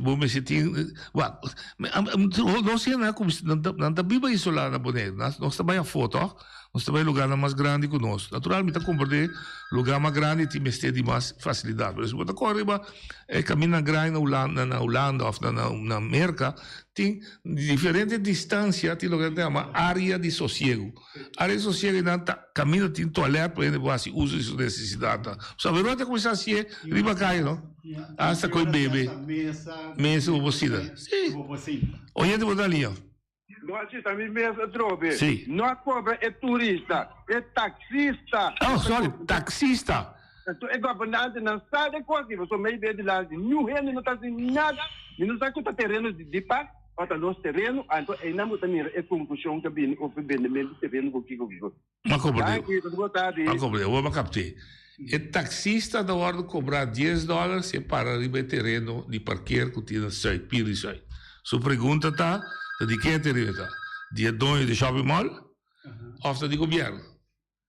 bo mester tin wak. Nos hende a kuminsá nan ta biba isolá na Bonaire. Nos ta bai afó tòg. Nos ta bai lugarnan mas grandi ku nos. Natural mi ta komprendé lugar mas grandi tin mester di mas fasilidat. Pero si bo ta kore riba e kamindanan grandi na Hulanda na Hulanda òf na na Merka tin diferente distansia tin loke nan ta yama área di sosiegu. Área di sosiegu einan ta kaminda tin tualèt pa hende por hasi uso di su nesesidatnan. Saberon ta kuminsá hasié riba kaya no. Asta ku e bebe. Mesa bo por sinta. Si. Oyente bo ta liña. No a chista mi mes atrobe. Sí. No a cobra e turista, e taxista. Oh, sorry, taxista. Anto e gobernantenan sa de cos di pasobra mei be dilanti niun hende no ta haci nada, mi no sa cu ta tereno di Dipak o ta nos tereno, anto eynan bo ta mira e confusion ta bini over bendemento di tereno cu kico kico. M'a comprende. Danki, tot bo tardi. M'a comprende, awor m'a capte. E taxista ta wordo cobra dies dollar si e para riba e tereno di parkeer cu tin na Zuid, Pier di Zuid. Su pregunta ta, ta di ken e tereno ta? Di e doño di shopping mall of ta di gobierno?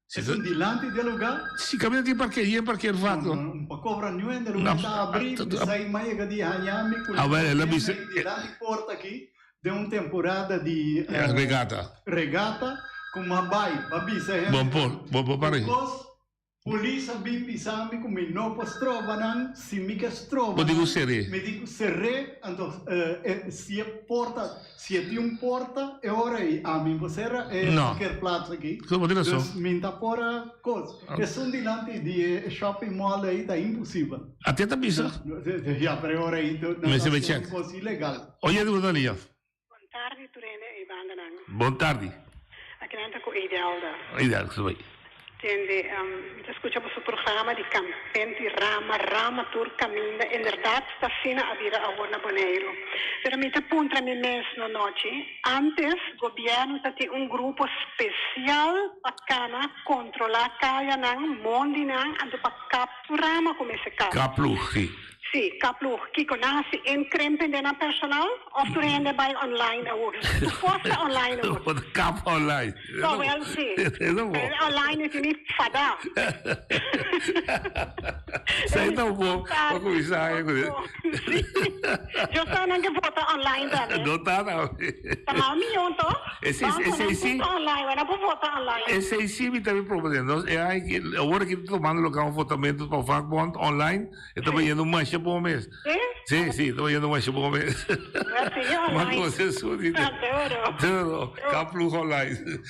Si ta. Esun dilanti di e lugar? Si caminda tin parkeer, yen parkeervak no. No, no pa cobra niun hende, lugar ta abri, esai m'a yega di haña mi cu Ah, wel, el a bisa. dilanti porta aki. Den un temporada di Regata. regata ku m'a bai pa bisa hende Bon por, bon por para ku kos, polis a bin bisa mi ku mi no por stroba nan, si mi ke stroba Bo di ku nan, ser'é. mi di ku ser'é, anto si e porta, si e tin un porta e ora ei ami por sera e No. parkeerplaats aki. Bo tin rason. Dus mi ta por a kos. Esun dilanti di e shopping mall ei ta imposibel. Ate ta bisa. Ya, pero e ora ei nan ta Mester bai hasiendo check. un kos ilegal. Oye di bo ta lia. Bon tardi tur hende ei bandanan. Bon tardi. Aki nan ta ku Idelda. Idelda, su bai. Tende, mi ta skucha boso programa di Kampenti Rama, Rama tur kaminda, inderdat ta asina a bira awor na Boneiru. Pero mi ta puntra mi mes no nochi, antes gobièrnu ta tin un grupo spesial pa kana kontrolá kayanan, mondinan, anto pa kap tur rama ku mester kap. Kaploeg, si. Si, kaploeg. Kiko, nan hasi inkrimpen den nan personal òf tur hende bai online awor? Tur kos ta online awor. Bo ta kap online. No, wel si. Pero online e tini fada. Esei ta un bon pa kuminsá haña ku. Yo sa nan ke vota online tambe. No ta tambe. Ta mas mion to. Esei Bankonan si. por ta online, wena por vota online. Esei si mi ta mi propone. Nos e aña aki, awor aki ta tomando loke un votamentu pa vakbond online. E ta bayendo masha bon mes. Sí? Sí, sí, ta bayendo masha bon mes. Merci, online. Ma cosa su di. Duro. Duro. Kaploeg online.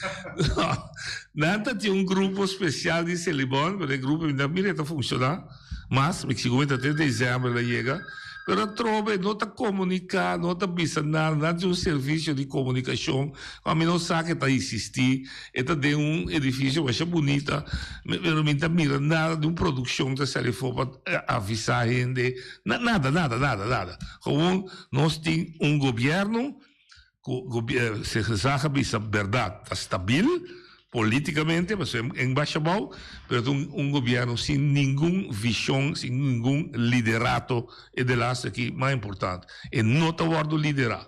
Nan ta tin un grupo special di Selibon, pero e grupo mi ta mira e ta funciona. Mas, mi sigur mi ta te december la yega. Pero atrobe no ta comunica, no ta bisa nada, nan tin un servicio di comunicacion cu ami no sa cu ta existi. E ta den un edificio masha bunita, pero mi ta mira nada di un produccion ta sali afo pa avisa hende, nada, nada, nada, nada. Gewoon nos tin un gobierno cu se gezag a bisa berdad ta stabil politicamente, pasobra en basha abao, pero ta un gobierno sin ningun vision, sin ningun liderato, e de laatste aki mas importante, e no ta wordo lidera.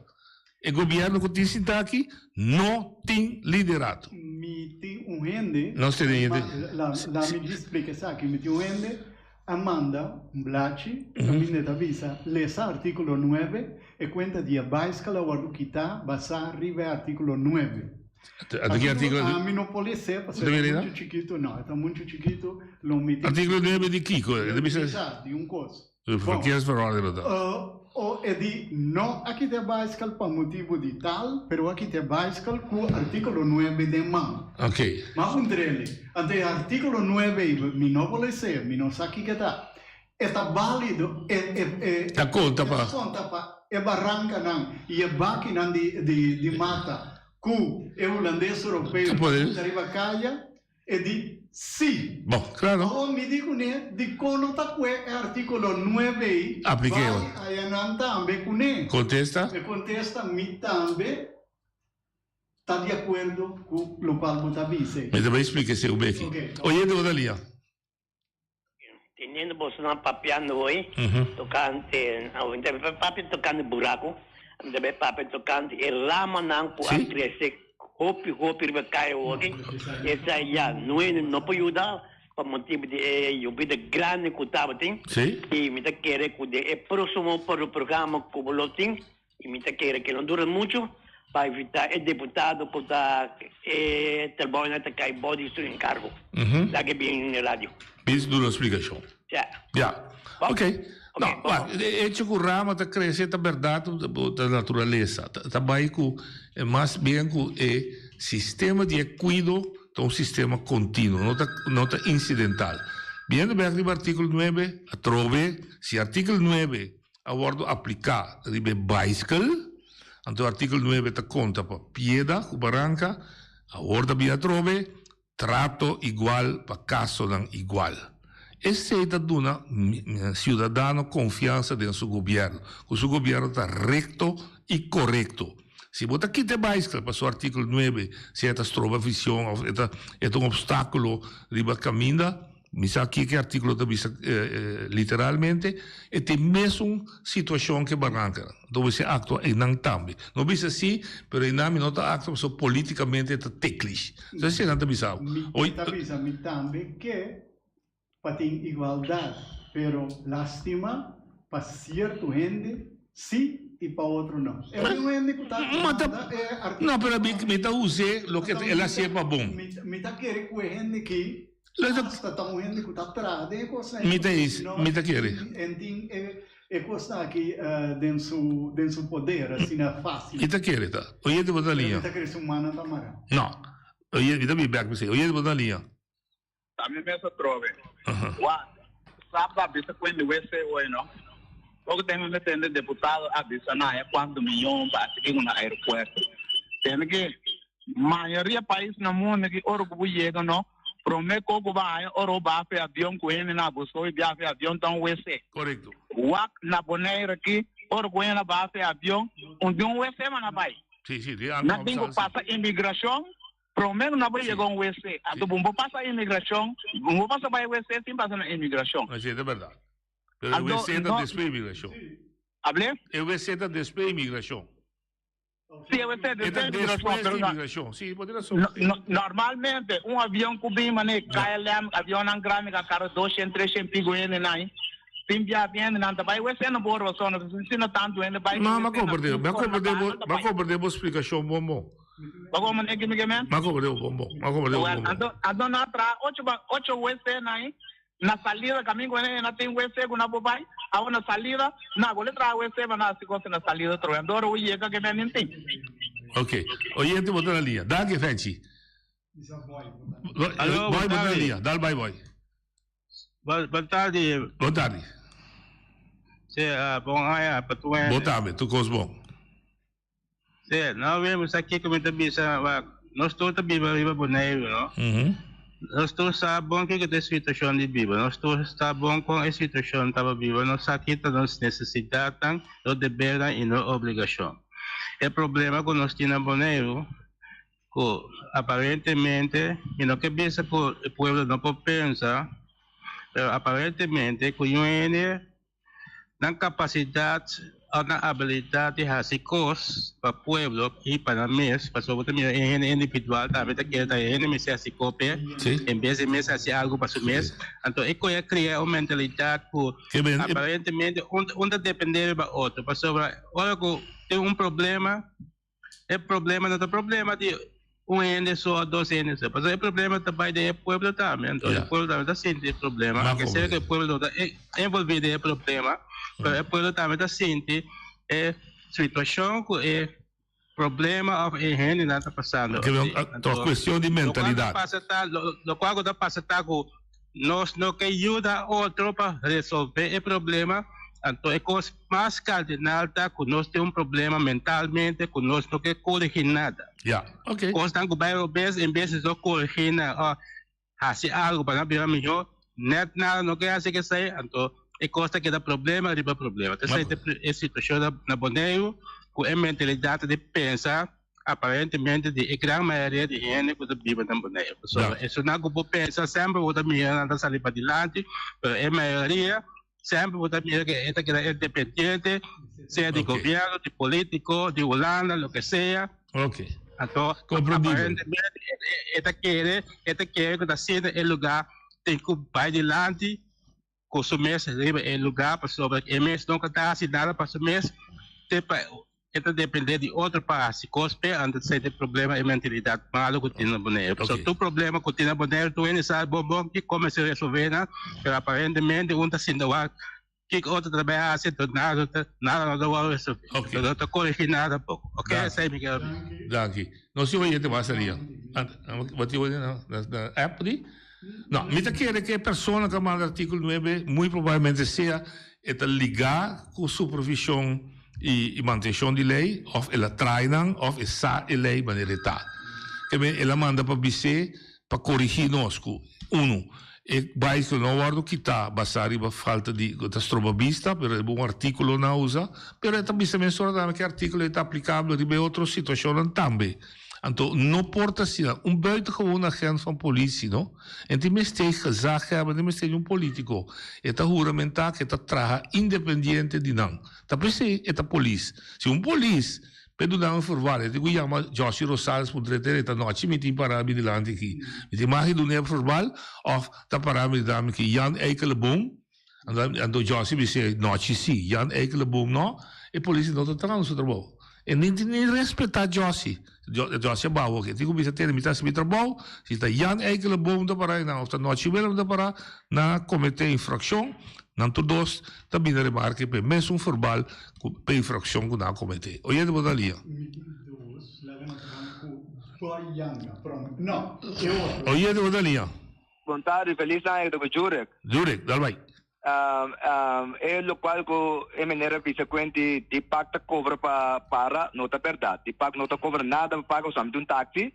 E gobierno cu tin sinta aki no tin liderato. Mi tin un hende. Nos tin hende. La mi di splica esaki. Mi tin un hende a manda un blachi caminda e ta bisa lesa articulo nuebe e cuenta di e baiskel a wordo kita basa riba e articulo nuebe. Ki articulo? Ami no por lese pasobra e ta mucho chikito. No, e ta mucho chikito. Lo mi tin. Articulo nuebe di kico? Lo mi bisa di un cos. Verkeersverordening dat. O e di no a kita e baiskel pa motibu di tal, pero a kita e baiskel ku artíkulo nuebe den man. Ok. Ma puntr'el, anto e artíkulo nuebe ei mi no por les'é, mi no sa kiko ta. E ta bálido, e e e Ta konta pa. E ta konta pa e barankanan i e bakinan di di di mata ku e hulandes europeo ta riba kaya? E di, Sí. Bon, claro. Awor mi di kuné, Dikon no ta kue e artíkulo nuebe ei Apliké. bai ayanan tambe kuné? Kontesta. E kontesta, Mi tambe ta di akuerdo ku lokual bo ta bisa ei. Mi ta bai splika esei un beki. Oke. Oyente bo ta lia. Teniendo bosonan papiando hoy tocante, mi ta bay papia tocante buraco, mi ta bay papia tocante e ramanan cu a crece hopi hopi riba caya hoki, esai ya no no por yuda pa motibo di e yobida grandi cu tabatin y mi ta kere cu den e proximo programa cu bo lo tin Y mi ta kere ke no dura mucho pa evita e deputado ku ta e trabounan ta kai bou di su enkargo. Laga e bin na radio. Bis duna splikashon. Ja. Ja. Ok. No, wak, e hecho ku rama ta krese ta bèrdat, ta naturalesa. Ta bai ku mas bien ku e sistema di e kuido ta un sistema kontinuo, no ta no ta insidental. Biendo bèk riba artíkulo nuebe, atrobe, si artíkulo nuebe a wòrdu apliká riba e baiskel, anto artíkulo nuebe ta konta pa pieda ku baranka, awor ta bin atrobe, trato igual pa kasonan igual. Esei ta duna siudadano konfiansa den su gobièrnu, ku su gobièrnu ta rekto i korekto. Si bo ta kita e baiskel paso artíkulo nuebe, si e ta stroba vision òf e ta e ta un opstákulo riba kaminda, Mi sa kiko e artíkulo ta bisa literalmente, e tin mesun situashon ku e barankanan. Anto bo mester aktua einan tambe. No bisa si, pero einan mi no ta aktua pasobra polítikamente e ta teklish. So esei nan ta bisa bo. Mi ta bisa mi tambe ke pa tin igualdat, pero lastima pa sierto hende si i pa otro no. E un hende ku ta manda e artíkulo. No, pero mi ta us'é loke el a hasié pa bon. Mi ta kere ku e hende ki Hasta ta un hende ku ta traha den e kosnan Mi ta is, mi ta kere. En tin e e kosnan aki den su den su poder asina fácil. Mi ta kere ta. Oyente bo ta liña. Mi ta kere su mannan ta mara. No. Oye, mi ta bin bek p'esei. Oyente bo ta liña. Ta mi mes atrobe. Wak, sap a bisa ku hende wc hoy no. Poko tempo mi tende deputado a bisa nan e kuantu miyon pa hasi kiko na aeropuerto. Tende ke mayoria pais na mundo ki ora ku bo yega no. Promé ko ku bo haña ora bo baha fe avion ku hende na buska bo biaha fe avion ta un wc. Korekto. Wak na Bonaire aki ora ku hende a baha fe avion un di un wc man a bai. Sí, sí, di Nan tin ku pasa imigrashon promé ku nan por yega un wc. Anto bo por pasa imigrashon, bo por pasa bai wc sin pasa na imigrashon. Así ta bèrdat. Pero e wc ta despues imigrashon. Able? E wc ta despues imigrashon. Sí, e wc E ta despues di imigrashon. Sí, bo tin rason. Normalmente un avion ku bin manera KLM, avionnan grandi ku a kara doshen, treshen pigo hendenan ei, tin bia tin hendenan ta bai wc na bor pasobra no ta sinti no tantu hende bai No, mi a komprende, mi a komprende bo, mi a komprende bo splikashon bon bon. Bo komo manera ki mi ke men? Mi a komprende bo bon bon, mi a komprende bo bon bon. Anto, anto nan a traha ocho ba, ocho wc nan ei, Na salida kamin ku e na tin wc ku na por bai, awa na salida na bo le traha wc pa na hasi kos na salida otro wes. Dor bo yega ke men tin. Ok, oyente bo ta na liña. Danki Fenchi. Alo, Boy bo ta na tardi. liña. Dal bai boy. Bon tardi. Bon tardi. Sí, bon aña pa tur hende. Bo tambe, tur kos bon. Sí, no we sa kiko mi ta bisa, wak, nos tur ta biba riba Boneiru, no? Nos tur sa bon kiko ta e situashon di biba, nos tur sa bon kon e situashon ta pa biba, nos sa ki ta nos nesesidatnan, nos debernan i nos obligashon. E problema ku nos tin na Boneiru, ku aparentemente, mi no ke bisa ku e pueblo no por pensa, pero aparentemente ku yu hende Nan kapasidat òf nan abilidat di hasi kos pa pueblo i pa nan mes, pasobra bo ta mira e hende individual tambe ta kere ta e hende mester hasi kos p'e en bes di mes hasi algu pa su mes. Anto e koe a kria un mentalidat ku aparentemente un ta depende riba otro, pasobra ora ku tin un problema E problema no ta problema di un hende so o dos hende so, pasobra e problema ta bai den e pueblo tambe, anto e pueblo tambe ta sinti e problema, aunke sea ku e pueblo no ta envolvi den e problema, pero e pueblo tambe ta sinti e situashon ku e problema of e hendenan ta pasando. Ta kuestion di mentalidat. Lokual ku ta pasa ta ku nos no ke yuda otro pa resolve e problema, anto e kos mas kardinal ta ku nos tin un problema mentalmente ku nos no ke korigi nada. Ya, ok. Kosnan ku bai robes en bes di nos korigi nan o hasi algu pa nan bira mihó, nèt nada no ke hasi esei, anto e kos ta keda problema riba problema. Ta esei ta e situashon na Boneiru ku e mentalidat di pensa Aparentemente di e gran mayoria di hende ku ta biba na Boneiru. Pasobra esunnan ku bo pensa semper bo ta mira nan ta sali padilanti, pero e mayoria semper bo ta mira ku e ta keda independiente, sea di gobierno, di politico, di Hulanda, loke sea. Anto aparentemente e ta kere, e ta kere ku ta asina e luga tin ku bai dilanti ku su mes riba e luga pasobra e mes no ka ta hasi nada pa su mes te pa e ta depende di otro pa hasi kos p'e anto esei ta e problema e mentalidat malo ku tin na Boneiru pasobra tur problema ku tin na Boneiru tur hende sa bon bon kiko mester resolve nan pero aparentemente un ta sinta wak kiko otro ta bai hasi anto nada nada no ta wòrdu resolve no ta korigi nada tampoco ok esei mi kere bisa. Danki. Nos tin oyente mas aria. Bo tin oyente na app di? No, mi ta kere ku e persona ku a manda artíkulo nuebe muy probablemente sea e ta ligá ku supervishon i mantenshon di lei òf el a trae nan òf e sa e lei manera e ta. Ke men el a manda pa bis'é pa korigí nos ku, unu, e baikel no a wòrdu kitá basá riba falta di ku ta stroba bista, pero riba un artíkulo nan a usa, pero e ta bisa mesora tambe ku e artíkulo ei ta aplikabel riba e otro situashonnan tambe. Anto no por ta asina. Un buitengewoon agent van politie no. En tin mester gezaghebber, tin mester di un politico. E ta huramentá ku e ta traha independiente di nan. Ta p'esei e ta polis. Si un polis p'e duna un voorwaarde, e tin ku yama Jossy Rosales por dreta e reta nochi mi tin pará mi dilanti aki. Mi tin mag di dun'é voorwaarde òf ta pará mi dilanti aki. Jan Eikelenboom, Anto Jossy bis'é, Nochi sí, Jan Eikelenboom no, e polis no ta trahando su trabou. E ni tin ni respetá Jossy. Jossy a baho aki. E tin ku bisa tene, mi ta hasi mi trabou, si ta Jan Eikelenboom ta pará einan òf ta Nochi Willem ta pará, nan a kometé infrakshon, nan tur dos ta bini remarke pa e mesun verbal ku pa e infrakshon ku nan a kometé. Oyente bo ta lia. Oyente bo ta lia. Bon tardi, felis aña ku ta ku Jurek. Jurek, dal bai. E lokual ku e meneer a bisa kuenti di pak ta kobra pa para no ta bèrdat. Di pak no ta kobra nada pa paga, usamente un taksi.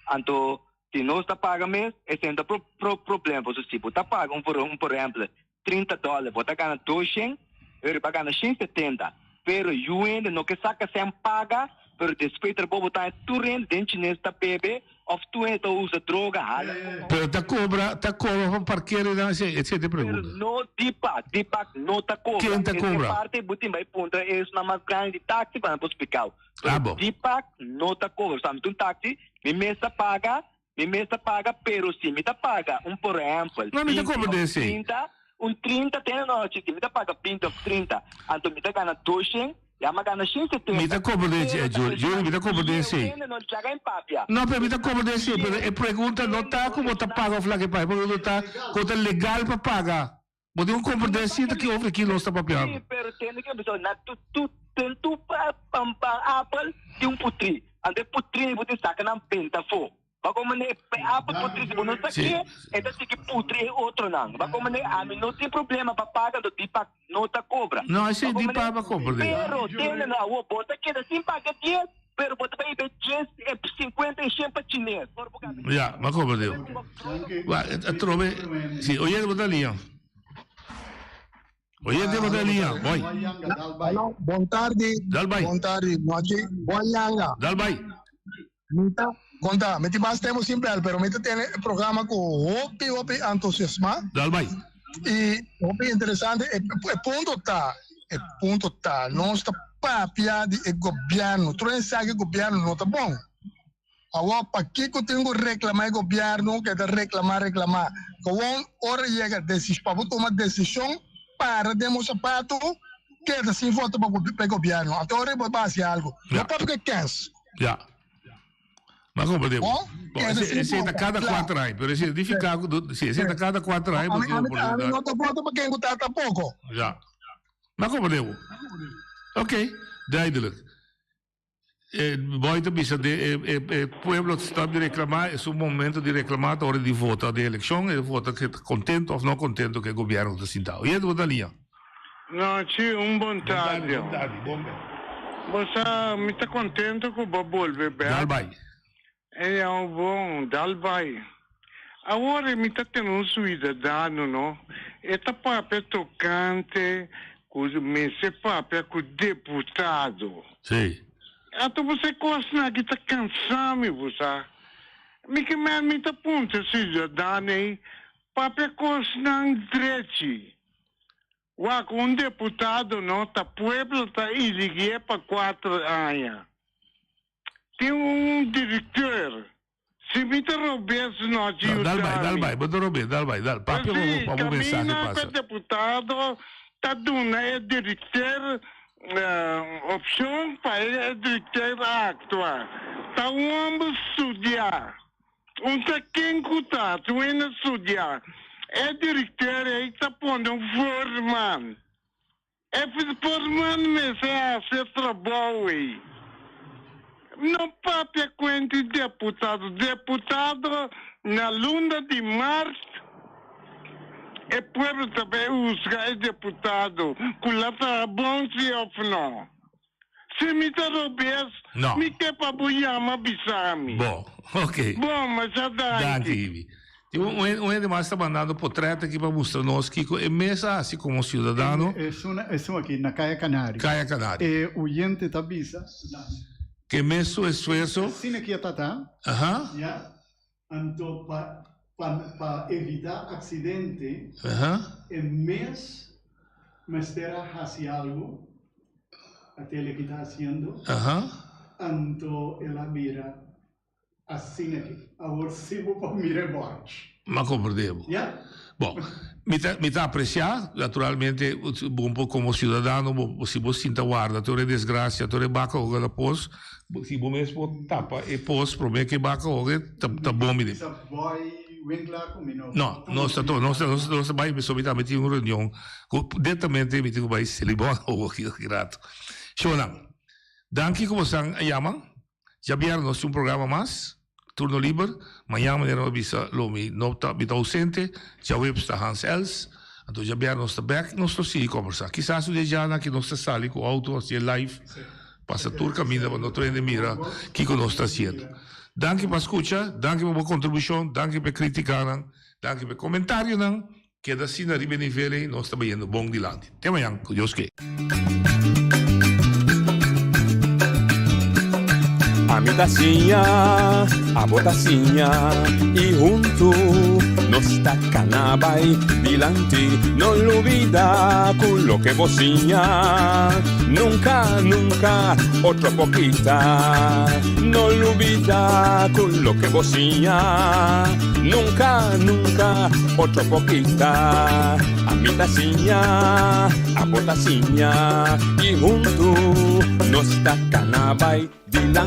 Anto. Si nos ta paga mes, esei no ta pro pro problema pasobra si bo ta paga un un por ehempel 30 dòler bo ta gana doshen, pero bo a gana shen setenta. Pero yu hende no ke saka sèn paga, pero despues trabou bo ta haña tur hende den chines ta bebe òf tur hende ta usa droga, hala koka. Pero ta kobra ta kobra pa parkera nan esei esei ta e Pero pregunta. no Deepak, Deepak no ta kobra. Ken ta Esei kobra? parte bo tin bai puntra esnan mas grandi di taxi pa nan por splikau. Ah, bo. Deepak no ta cobra. Sa mi ta un taxi, mi mes ta paga, mi mes ta paga, pero si mi ta paga un por ehempel, No, mi ta 20 cobra of de esey. 30, un 30 te no, chiki, mi ta paga 20 of 30, anto mi ta gana 200, ya mi a gana 170. Mi ta cobra de esey, Pero ta Juri, Juri, mi ta cobra de esey. Hende no laga en papia. No, pero mi ta cobra de esey, pero e pregunta no ta cu bo ta paga of laga e paga, e pregunta ta cu ta legal pa paga. Bo tin ku komprendé si ta ki over ki nos ta papiando. Sí, pero tende ke bisa na tu tu ten tu pa pan pan apel tin un putri. Anto e putri bo tin saka nan benta afó. Ba como ne e apel putri si bo no sak'é e ta sigui putri e otronan. Ba como ne ami no tin problema pa paga anto Deepak no ta kobra. No, esei Ba como ne Deepak a komprendé. pero tende no awo bo ta keda sin paga dies pero bo ta bai be dies e sinkuenta i shen pa chines. Ora bo kaba Ya, m'a komprendé. Wa, atrobe, si, oyente bo ta liña. Oyente bo ta liña, boy. Aló, bon tardi. Dal bai. Bon tardi, nochi. Bon yanga. Dal bai. Mi ta konta, mi tin bas tempu sin bel, pero mi ta tene e programa ku hopi, hopi entusiasma. Dal bai. I hopi interesante. E, e punto ta, e punto ta, nos ta papia di e gobièrnu. Tur hende sa ku e gobièrnu no ta bon. Awor, pakiko tin ku reklamá e gobièrnu ke ta reklamá, reklamá? Gewoon ora yega desis, pa bo tuma desishon, para den bo sapatu, keda sin vota pa e gobièrnu. Anto ora bo ta hasi algu. No papia ku e kens. Ya. Ma komprendé bo. Bon, Bon, keda ese, sin ese ta vota. kada Kla. kuater aña, pero ese edifiká ku, si, ese ta kada kuater aña, bo Ami, tin ami, ami oportunidat. no ta vota pa ken ku ta tampoko. Ya. Ma komprendé bo. Oké, duidelijk. E boy ta bisa de e e e pueblo stop di reclama, es un momento di reclama ta ora di vota di eleccion, e vota ke ta contento of no contento ke gobierno ta sinta. Oye bo ta liña. Nochi, un bon tardi. Bon tardi, bon tardi. Bo sa, mi ta contento cu bo bolbe bek. Dal bai. E ya un bon, dal bai. Awor mi ta tene un suidadano, no? E ta papia tocante cu mester papia cu deputado. Si. Anto bo sa e cosnan aki ta cansa mi, bo sa. Mi ke men mi ta puntra e suidadano ei papia cosnan drechi. Wak un deputado no ta pueblo ta iligié pa cuater aña. Tin un directeur. Si mi ta robes no No, dal bai, dal yuda mi. bai, bo ta robes, dal bai, dal. Papia pa bo, Si pa bo mensahe camina pasa. pe deputado ta duna e directeur opcion pa e directeur actua. Ta un homber studia. Un ta ken ku ta, tu hende studia. E directeur ei ta pone un voorman. E voorman mester hasi e trabou ei. No papia kuenti deputado. Deputado na luna di mart e pueblo ta bai husga e deputado ku la traha bon si of no. Si mi ta robes, No. mi ke pa bo yama bisa mi. Bo, ok. Bon, masha danki. Danki, Ibi. Tin un, un hende mas ta mandando potret aki pa mustra nos kiko e mes a hasi komo siudadano. Esun, esun aki na Kaya Canario. Kaya Canario. E oyente ta bisa. Ke mes su esfuerso. Asina ki a tata. Aha. Ya. Anto pa, pa, pa evita aksidente. Aha. E mes mester a hasi algu. Atele ki ta hasiendo. Aha. Anto el a bira asina ki. Awor si bo por mira e bòrch. M'a komprendé bo. Ya. Bon, mi ta, mi ta apresiá, naturalmente, bo por komo siudadano, bo, si bo sinta warda tur e desgrasia, tur e baka hoga na pos, si bo mes por tapa e pos promé ku e baka hoga, ta, ta bon mi di. Sa boy Winkler ku mi no. No, nos ta to, nos ta, nos, nos ta bai, pasobra mi tambe tin un reunion ku netamente mi tin ku bai Selibon awor aki rato. Shownan, danki ku bosan a yama. Djabièrnè nos tin un programa mas, Turno Liber. Mañan manera mi a bisa lo mi no ta, mi ta ausente. Djaweps ta Hans Els. Anto djabièrnè nos ta bèk i nos lo sigui kòmbersá. Kisas un dia djana ki nos ta sali ku outo hasié live, pasa tur kaminda pa no tur hende mira kiko nos ta hasiendo. Danki pa skucha, danki pa bo kontribushon, danki pa e kritikanan, danki pa e komentarionan. Keda asina riba e nivel ei, nos ta bayendo bon dilanti. Te mañan, ku Dios ke. Ami ta siña, abo ta siña, i huntu nos ta kana bai dilanti. No lubida ku loke bo siña, nunka, nunka otro por kita. No lubida ku loke bo siña, nunka, nunka otro por kita. Ami ta siña, abo ta siña, i huntu nos ta kana bai dilanti.